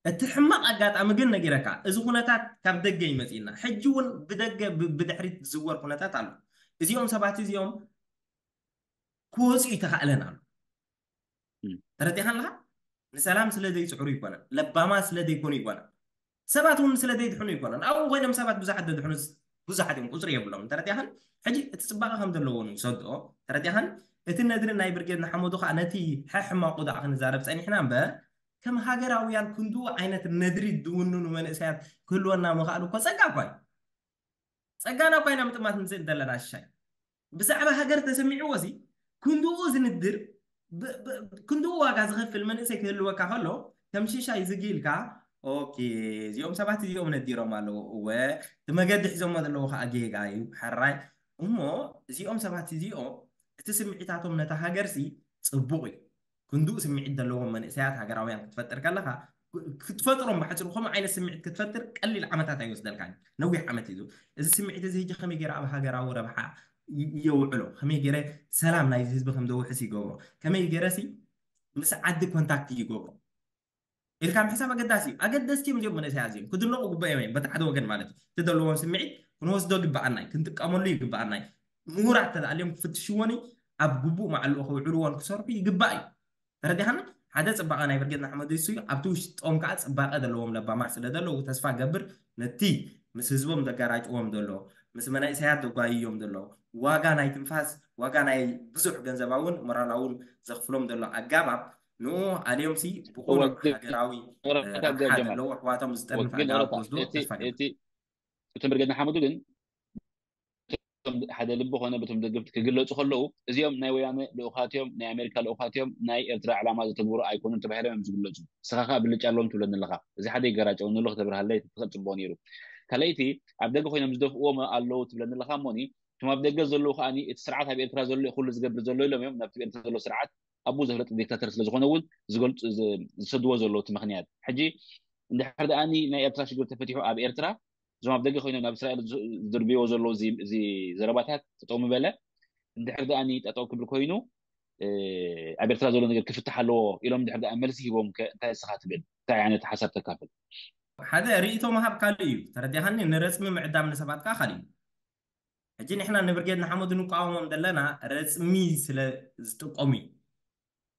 እቲ ሕማቕ ኣጋጣሚ ግን ነጊረካ፣ እዚ ኩነታት ካብ ደገ ይመጽእና። ሕጂ እውን ብደገ ብ- ብድሕሪት ዝዝወር ኩነታት ኣሎ። እዚኦም ሰባት እዚኦም ክወፁ ይተኻእለን ኣሎ። እም። ተረዲኻን ኣለኻ? ንሰላም ስለ ዘይፅዕሩ ይኮነን፣ ለባማ ስለ ዘይኮኑ ይኮነን፣ ሰባት እውን ስለ ዘይድሕኑ ይኮነን። ኣብኡ ኮይኖም ሰባት ብዙሓት ደድሕኑ፣ ብዙሓት እዮም፣ ቁፅሪ የብሎም። ተረዲኻን? ሕጂ እቲ ፅባቐ ከም ዘለዎ ንውሰድኦ። ተረዲኻን? እቲ ነድሪ ናይ ብርጌድ ንሓመዱ ከዓ ነቲ ሕሕማቑ ደኣ ክንዛረብ ፀኒሕና እምበር፣ ከም ሃገራውያን ክንድኡ ዓይነት ነድሪ ዝውንኑ መንእሰያት ክህልወና ምኽኣሉ እኮ ፀጋ እኳ እዩ። ፀጋና እኳ ኢና ምጥማት ንስእል ዘለና ሽሻይ። ብዛዕባ ሃገር ተሰሚዕዎ ሲ ክንድኡ ዝንድር፣ ብ- ብ- ክንድኡ ዋጋ ዝኸፍል መንእሰይ ክህልወካ ከሎ፣ ከም ሽሻይ ዝጊ ኢልካ፣ ኦኬ፣ እዚኦም ሰባት እዚኦም ነዲሮም ኣለዉ፣ እወ፣ እቲ መገዲ ሒዞሞ ዘለዉ ከዓ ጌጋ እዩ፣ ሕራይ። እሞ እዚኦም ሰባት እዚኦም እቲ ስምዒታቶም ነታ ሃገር ሲ ፅቡቕ እዩ። ክንድኡ ስምዒት ዘለዎም መንእሰያት ሃገራውያን ክትፈጥር ከለኻ፣ ክትፈጥሮም ብሓፂሩ ከምኡ ዓይነት ስምዒት ክትፈጥር ቀሊል ዓመታት ኣይወስደልካን፣ ነዊሕ ዓመት እዩ። እዚ ስምዒት እዚ ሕጂ ከመይ ገይረ ኣብ ሃገራዊ ረብሓ ይ- የውዕሎ፣ ከመይ ገይረ ሰላም ናይዚ ህዝቢ ከም ዘውሕስ ይገብሮ፣ ከመይ ገይረ ሲ ምስ ዓዲ ኮንታክት ይገብሮ ኢልካ ምሕሳብ ኣገዳሲ እዩ። ኣገደስቲ እዮም እዚኦም መንእሰያት እዚኦም፣ ክድነቑ ግቡእ እዮም። በቲ ሓደ ወገን ማለት እዩ፣ እቲ ዘለዎም ስምዒት ክንወስዶ ግበኣና እዩ፣ ክንጥቀመሉ ይግበኣና እዩ። ምሁራት ተደኣልዮም ክፍትሽዎን ኣብ ግቡእ መዓልኡ ከውዕልዎን ክሰርሑ ይግባእ እዩ። ተረዲኻና? ሓደ ፅባቐ ናይ ብርጌድ ንሓመዱ እሱ እዩ። ኣብቲ ውሽጦም ከዓ ፅባቐ ዘለዎም ለባማት ስለ ዘለዉ፣ ተስፋ ገብር ነቲ ምስ ህዝቦም ዘጋራጭዎም ዘሎ፣ ምስ መናእሰያት ዘጓይዮም ዘሎ፣ ዋጋ ናይ ትንፋስ፣ ዋጋ ናይ ብዙሕ ገንዘባውን ሞራላውን ዘኽፍሎም ዘሎ ኣጋባብ፣ ንኡ ኣልዮም ሲ ብቑኑዕ ወግድ- ሃገራዊ ወረታ ረብሓ ጀማል። ዘለዎ ኣሕዋቶም ዝጠርንፍ ወግድ ኣጋባብ ወረታ። ክወስዱ እቲ- ተስፋ ገብር። እቲ- እቶም ብርጌድ ንሓመዱ ግን እቶም ሓደ ልቢ ኮነ በቶም ደገፍቲ ክግለጹ ከለዉ፣ እዚኦም ናይ ወያነ ልኡኻት እዮም፣ ናይ ኣሜሪካ ልኡኻት እዮም፣ ናይ ኤርትራ ዕላማ ዘተግብሩ ኣይኮኑን ተባሂሎም እዮም ዝግለጹ። ንስኻ ከኣ ብልጫ ኣለዎም ትብለኒ ኣለኻ። እዚ ሓደ ይገራጨወኒ ኣሎ፣ ከተብርሃለይ ትኽእል ጽቡቕ ነይሩ። ካልኣይቲ፣ ኣብ ደገ ኮይኖም ዝደፍእዎም ኣለዉ ትብለኒ ኣለኻ እሞኒ፣ እቶም ኣብ ደገ ዘለዉ ከኣ እቲ ስርዓት ኣብ ኤርትራ ዘሎ እዩ ኩሉ ዝገብር ዘሎ ኢሎም እዮም ናብቲ ኤርትራ ዘሎ ስርዓት ኣብኡ ዘፍለጥ ዲክታተር ስለ ዝኾነ እውን ዝገልጹ ዝ- ዝሰድዎ ዘለዉ እቲ ምኽንያት። ሕጂ እንድሕር ደኣ ናይ ኤርትራ ሽግር ተፈቲሑ ኣብ ኤርትራ እዞም ኣብ ደገ ኮይኖም ናብ እስራኤል ዝ- ዝድርብዮ ዘለዉ እዚ እዚ ዘረባታት ጠጠው ምበለ፣ እንድሕር ደኣ ጠጠው ክብል ኮይኑ እ፣ ኣብ ኤርትራ ዘሎ ነገር ክፍታሕ ኣለዎ ኢሎም እንድሕር ደኣ መልሲ ሂቦም ከ እንታይ ንስኻ ትብል? እንታይ ዓይነት ሓሳብ ተካፍል? ሓደ ርእይቶ ምሃብ ካልእ እዩ፣ ተረዲኻኒ? ንረጽሚ ምዕዳም ንሰባት ከዓ ካልእ እዩ። ሕጂ ንሕና ንብርጌድ ንሓመዱ ንቃወሞም ዘለና ረጽሚ ስለ ዝጥቀሙ እዩ።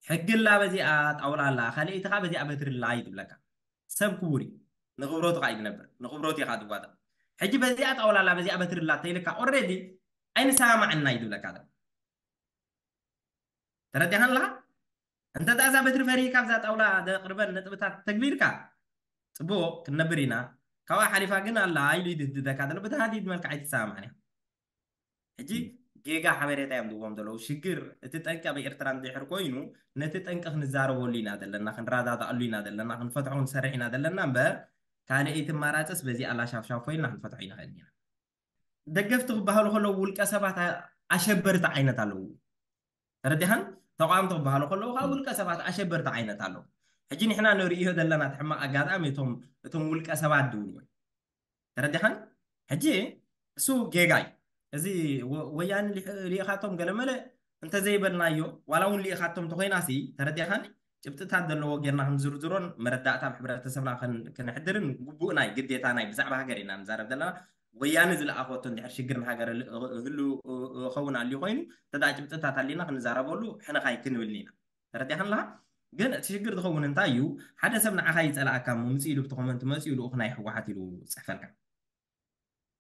ሕጊ ኣላ በዚኣ፣ ጣውላ ኣላ፣ ካልኣይቲ ከዓ በዚኣ በትሪ ኣላ እዩ ዝብለካ። ሰብ ክቡር እዩ፣ ንክብረቱ ከዓ እዩ ዝነብር፣ ንክብረቱ ኢኻ ትጓተት። ሕጂ በዚኣ ጣውላ ኣላ፣ በዚኣ በትሪ ኣላ ተይልካ ኦልሬዲ ኣይንሰማማዕና እዩ ዝብለካ ዘሎ። ተረዲኻን ኣለኻ? እንተ ደኣ እዛ በትሪ ፈሪህካ ኣብዛ ጣውላ ዘቕርበን ነጥብታት ተግቢርካ ጽቡቕ ክንነብር ኢና፣ ካብኣ ሓሊፋ ግን ኣላ ኢሉ እዩ ዝድደካ ዘሎ። ብተሃዲድ መልክዕ ኣይትሰማማዕን ኢኻ። ሕጂ ጌጋ ሓበሬታ እዮም ዝዎም ዘለዉ። ሽግር እቲ ጠንቂ ኣብ ኤርትራ እንድሕር ኮይኑ ነቲ ጠንቂ ክንዛረበሉ ኢና ዘለና፣ ክንረዳዳኣሉ ኢና ዘለና፣ ክንፈትሖ ክንሰርሕ ኢና ዘለና እምበር ካልኣይቲ ኣማራፅስ በዚኣ ኣላ ሻፍሻፍ ኮይንና ክንፈትሖ ይንኽእል ኢና። ደገፍቲ ክበሃሉ ከለዉ ውልቀ ሰባት ኣ- ኣሸበርቲ ዓይነት ኣለዉ። ተረዲኻን? ተቃወምቲ ክበሃሉ ከለዉ ከዓ ውልቀ ሰባት ኣሸበርቲ ዓይነት ኣለዉ። ሕጂ ንሕና ንርእዮ ዘለና እቲ ሕማቕ ኣጋጣሚ እቶም እቶም ውልቀ ሰባት ድብልዎ እዩ። ተረዲኻን? ሕጂ እሱ ጌጋ እዩ። እዚ ወ- ወያነ ሊ- ሊኢኻቶም ገለመለ እንተዘይበልናዮ፣ ዋላ እውን ሊኢኻቶም ተኮይናሲ፣ ተረዲኻኒ? ጭብጥታት ዘለዎ ጌርና ክንዝርዝሮን መረዳእታ ኣብ ሕብረተሰብና ከን- ከነሕድርን ግቡእና እዩ፣ ግዴታና እዩ። ብዛዕባ ሃገር ኢና ንዛረብ ዘለና። ወያነ ዝለኣኸቶ እንድሕር ሽግር ንሃገር ል- ህሉ ክኸውን ኣልዩ ኮይኑ፣ እንተ ደኣ ጭብጥታት ኣሊና ክንዛረበሉ ሕነኻይ ክንብልን ኢና። ተረዲኻን ኣለኻ? ግን እቲ ሽግር ዝኸውን እንታይ እዩ? ሓደ ሰብ ንዓኻ ይጸላኣካ እሞ፣ ምጽእ ኢሉ ብቲ ኮመንት መጺኡ ልኡኽ ናይ ህወሓት ኢሉ ዝጽሕፈልካ።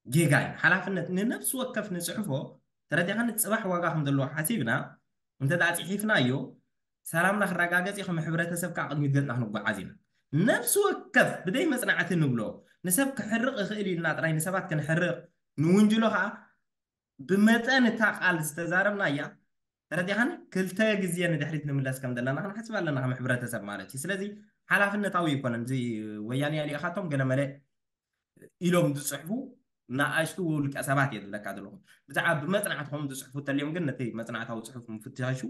ጌጋ እዩ። ሓላፍነት ንነፍሲ ወከፍ ንጽሕፎ፣ ተረዲኻኒ? ጽባሕ ዋጋ ከም ዘለዎ ሓሲብና እንተ ደኣ ጽሒፍናዮ፣ ሰላምና ክረጋገጽ እዩ፣ ከም ሕብረተሰብ ከዓ ቅድሚት ገጽና ክንጓዓዝ ኢና። ነፍሲ ወከፍ ብደይ መጽናዕቲ ንብሎ፣ ንሰብ ክሕርቕ ይኽእል ኢልና ጥራይ ንሰባት ክንሕርቕ፣ ንውንጅሎ ከዓ ብመጠን እታ ቃል ዝተዛረብናያ፣ ተረዲኻኒ? ክልተ ግዜ ንድሕሪት ንምለስ ከም ዘለና ክንሓስብ ኣለና ከም ሕብረተሰብ ማለት እዩ። ስለዚ ሓላፍነታዊ ኣይኮነን። እዚ ወያነ ኣሊእኻቶም ገለመለ ኢሎም ዝጽሕፉ ንኣሽቱ ውልቀ ሰባት እየ ዝብለካ ዘለኹ። ብዛዕባ ብመጽናዕቲ ከም ዝጽሕፉ እንተልዮም ግን ነቲ መጽናዕታዊ ጽሑፍ ምፍታሹ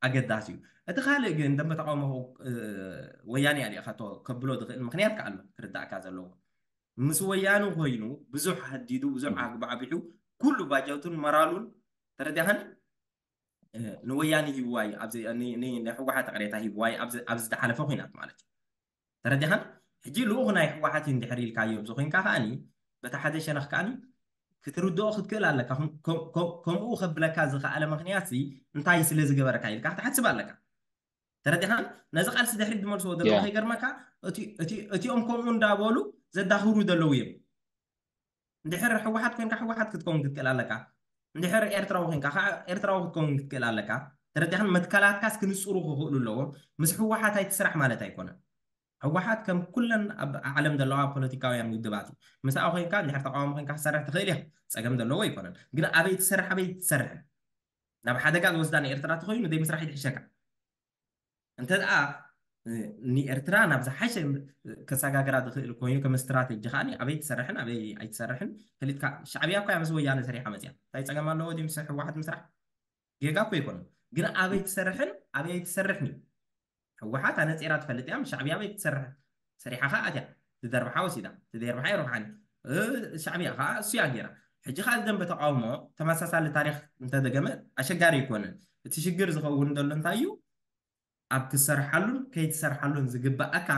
ኣገዳሲ እዩ። እቲ ካልእ ግን ደንበ ተቃውሞ እ፣ ወያነ ኣሊእኻቶ ከብሎ ዝኽእል ምኽንያት ከኣ ኣሎ ክርዳእካ ዘለዎ። ምስ ወያኑ ኮይኑ ብዙሕ ሃዲዱ፣ ብዙሕ ኣግባዕቢሑ፣ ኩሉ ባጀቱን መራሉን፣ ተረዲኻኒ? እ፣ ንወያኒ ሂብዋ እዩ፣ ኣብዚ ን- ን- ንህወሓት ቅሬታ ሂብዋ እዩ፣ ኣብዚ ኣብዚ ዝተሓለፈ ኩናት ማለት እዩ። ተረዲኻኒ? ሕጂ ልኡኽ ናይ ህወሓት እዩ እንድሕር ኢልካዮም ዝኾንካ ከዓኒ በቲ ሓደ ሸነኽ ከዓኒ ክትርድኦ ክትክእል ኣለካ። ከም- ከም- ከም- ከምኡ ከብለካ ዝኸኣለ ምክንያት ሲ እንታይ ስለ ዝገበረካ ኢልካ ክትሓስብ ኣለካ። ተረዲኻን? ነዚ ቃልሲ ድሕሪት ዝመልስዎ ዘለዉ Yeah. ከይገርመካ እቲ- እቲ- እቲኦም ከምኡ እንዳበሉ ዘዳኽሩ ዘለዉ እዮም። እንድሕር ህወሓት ኮንካ ህወሓት ክትከውን ክትክእል ኣለካ። እንድሕር ኤርትራዊ ኮንካ ከዓ ኤርትራዊ ክትከውን ክትክእል ኣለካ። ተረዲኻን? መትከላትካስ ክንፅሩ ክኽእሉ ኣለዎም። ምስ ህወሓት ኣይትስራሕ ማለት ኣይኮነን። ህወሓት ከም ኩለን ኣብ ዓለም ዘለዋ ፖለቲካውያን ውድባት እዩ። ምስኣ ኮይንካ እንድሕር ተቃዋሚ ኮይንካ ክትሰርሕ ትኽእል ኢኻ። ፀገም ዘለዎ ኣይኮነን። ግን ኣበይ ትሰርሕ ኣበይ ትሰርሕን ናብ ሓደጋ ዝወስዳ ንኤርትራ ተኮይኑ ዘይምስራሕ ይትሕሸካ። እንተ ደኣ ንኤርትራ ናብ ዝሓሸ ከሰጋግራ ዝኽእል ኮይኑ ከም ስትራቴጂ ከዓ ኣበይ ትሰርሕን ኣበይ ኣይትሰርሕን ፈሊጥካ። ሻዕብያ እኳ ምስ ወያነ ሰሪሓ መፅያ እንታይ ፀገም ኣለዎ ድዩ ምስ ህወሓት ምስራሕ? ጌጋ እኮ ይኮነ። ግን ኣበይ ትሰርሕን ኣበይ ኣይትሰርሕን እዩ። ህወሓት ኣነፂራ ትፈልጥ እያ። ምስ ሻዕብያ ኣበይ ትሰርሕ ሰሪሓ ከዓ ኣትያ ትደርብሓ ወሲዳ ትደርብሓ ይረብሓኒ። እ፣ ሻዕብያ ከዓ እሱ እያ ገይራ። ሕጂ ከዓ ደንበ ተቃውሞ ተመሳሳሊ ታሪክ እንተደገመ ኣሸጋሪ ይኮንን። እቲ ሽግር ዝኸውን ዘሎ እንታይ እዩ? ኣብ ክትሰርሓሉን ከይትሰርሓሉን ዝግባኣካ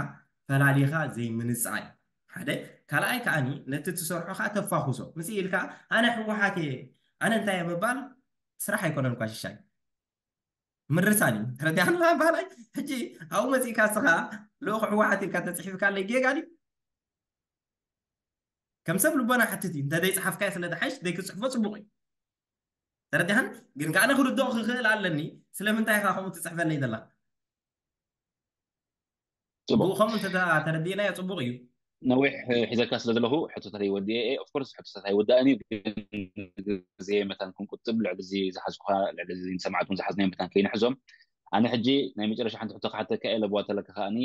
ፈላሊኻ ዘይምንፃይ ሓደ። ካልኣይ ከዓኒ ነቲ ትሰርሖ ከዓ ተፋኹሶ ምስ ኢልካ ኣነ ህወሓት እየ ኣነ እንታይ እየ ምባል ስራሕ ኣይኮነን እኳ ሽሻይ ምርሳን እዩ። ተረዲኣና ባህላይ? ሕጂ ኣብኡ መፂእካ ስኻ ልኡኽ ህወሓት ኢልካ ተፅሒፍካ ኣለይ ጌጋ ድዩ? ከም ሰብ ልቦና ሓትት እዩ። እንተ ዘይፅሓፍካዮ ስለ ዝሓይሽ ዘይክፅሕፎ ፅቡቕ እዩ። ተረዲኻን? ግን ከዓነ ክርድኦ ክኽእል ኣለኒ። ስለምንታይ ኢኻ ከምኡ ትፅሕፈለይ ዘለኻ? ፅቡቕ። ብኡ ከምኡ እንተ ተረዲእናዮ ፅቡቕ እዩ። ነዊሕ ሒዘካ ስለ ዘለኹ ሕቶታት ይወድእ እየ። ኦፍኮርስ ሕቶታት ኣይወዳእን እዩ፣ ግን ግዜ መታን ክንቁጥብ ልዕሊ እዚ ዝሓዝኩኻ ልዕሊ እዚ ንሰማዕቲ እውን ዝሓዝናዮ መታን ከይንሕዞም። ኣነ ሕጂ ናይ መጨረሻ ሓንቲ ሕቶ ክሓተካ እየ። ለብዋ ተለካ ከዓኒ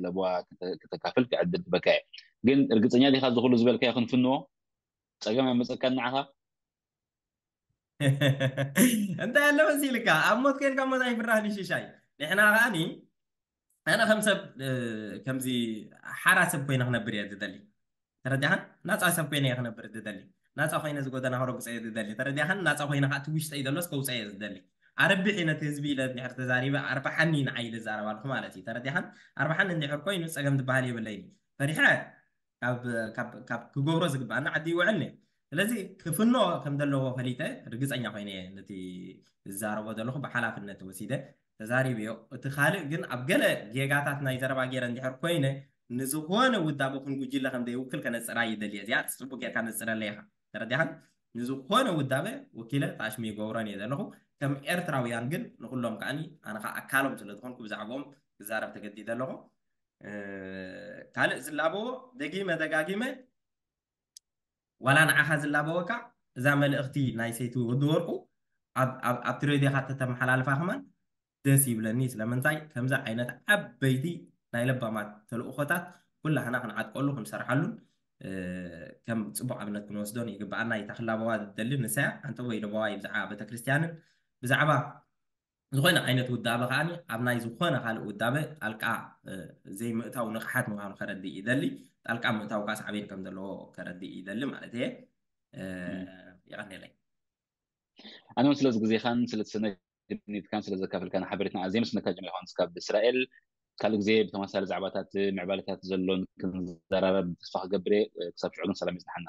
ለብዋ ክተ- ክተካፍል ዕድል ክበካ እየ። ግን እርግፀኛ ዲኻ እዚ ኩሉ ዝበልካዮ ክንፍንዎ? ፀገም ኣይመፀካን ንዓኻ? እንታይ ኣሎ መሲልካ ኣብ ሞት ኮይንካ ሞት ኣይፍራህን ሽሻይ። ንሕና ከዓኒ ኣነ ከም ሰብ እ፣ ከምዚ ሓራ ሰብ ኮይነ ክነብር እየ ዝደሊ። ተረዲኻን? ናፃ ሰብ ኮይነ እየ ክነብር ዝደሊ። ናፃ ኮይነ እዚ ጎደና ክረግፆ እየ ዝደሊ። ተረዲኻን? ናፃ ኮይነ ከዓ እቲ ውሽጠይ ዘሎስ ከውፀ እየ ዝደሊ። ኣረቢሕ ነቲ ህዝቢ ኢለ እንድሕር ተዛሪበ ኣርባሓኒ ንዓይ ኢለ ዝዛረብ ኣለኹ ማለት እዩ። ተረዲኻን? ኣርባሓኒ እንድሕር ኮይኑ ፀገም ዝበሃል የብለይን። ፈሪሐ ካብ ካብ ካብ ክገብሮ ዝግባኣና ዓዲ ይውዕል ነይ። ስለዚ ክፍኖ ከም ዘለዎ ፈሊጠ ርግፀኛ ኮይነ እየ ነቲ ዝዛረቦ ዘለኹ ብሓላፍነት ወሲደ ተዛሪብዮ። እቲ ካልእ ግን ኣብ ገለ ጌጋታት ናይ ዘረባ ገይረ እንድሕር ኮይነ ንዝኾነ ውዳበ ኩን ጉጅለ ከም ዘይውክል ከነፅራ ይደሊ እየ። እዚኣ ፅቡቅ ጌርካ ነፅረለ ኢኻ። ተረዲኻን? ንዝኾነ ውዳበ ወኪለ ጣሽሚ ይገብሮን እየ ዘለኹ። ከም ኤርትራውያን ግን ንኩሎም ከዓኒ ኣነ ከዓ ኣካሎም ስለ ዝኾንኩ ብዛዕባኦም ክዛረብ ተገዲደ ኣለኹ። እ፣ ካልእ ዝላበዎ ደጊመ ደጋጊመ ዋላ ንዓኻ ዝላበወካ እዛ መልእኽቲ ናይ ሰይቲ ወዲ ወርቁ ኣብ- ኣብ- ኣብቲ ሬድዮኻ ተተመሓላልፋ ከማን ደስ ይብለኒ። ስለምንታይ ከምዚ ዓይነት ዓበይቲ ናይ ለባማት ተልእኾታት ኩላህና ክንዓጥቀሉ ክንሰርሓሉን እ፣ ከም ፅቡቅ ኣብነት ክንወስዶን ይግበኣና። ይታ ክላበዋ ዝደሊ ንሳያ ኣንተ ወይ ለባዋ ይብዛዓ ቤተክርስትያንን ብዛዕባ ዝኾነ ዓይነት ውዳበ ከዓኒ ኣብ ናይ ዝኾነ ካልእ ውዳበ ጣልቃ እ፣ ዘይምእታው ንቕሓት ምዃኑ ከረድእ ይደሊ። ጣልቃ ምእታው ከዓ ሳዕቤን ከም ዘለዎ ከረድእ ይደሊ ማለት እየ። እ፣ የቐንየለይ። ኣነ እውን ስለዚ ግዜኻን ስለቲ ሰነድካን ስለ ዘካፈልካና ሓበሬታን ኣዝየ መስነካ ጀሚር ዮሃንስ ካብ እስራኤል። ካልእ ግዜ ብተመሳሳሊ ዛዕባታት ምዕባለታት ዘሎን ክንዘራረብ ተስፋ ክገብር እየ። ክሳብ ሽዑ ግን ሰላም ይጽንሓና።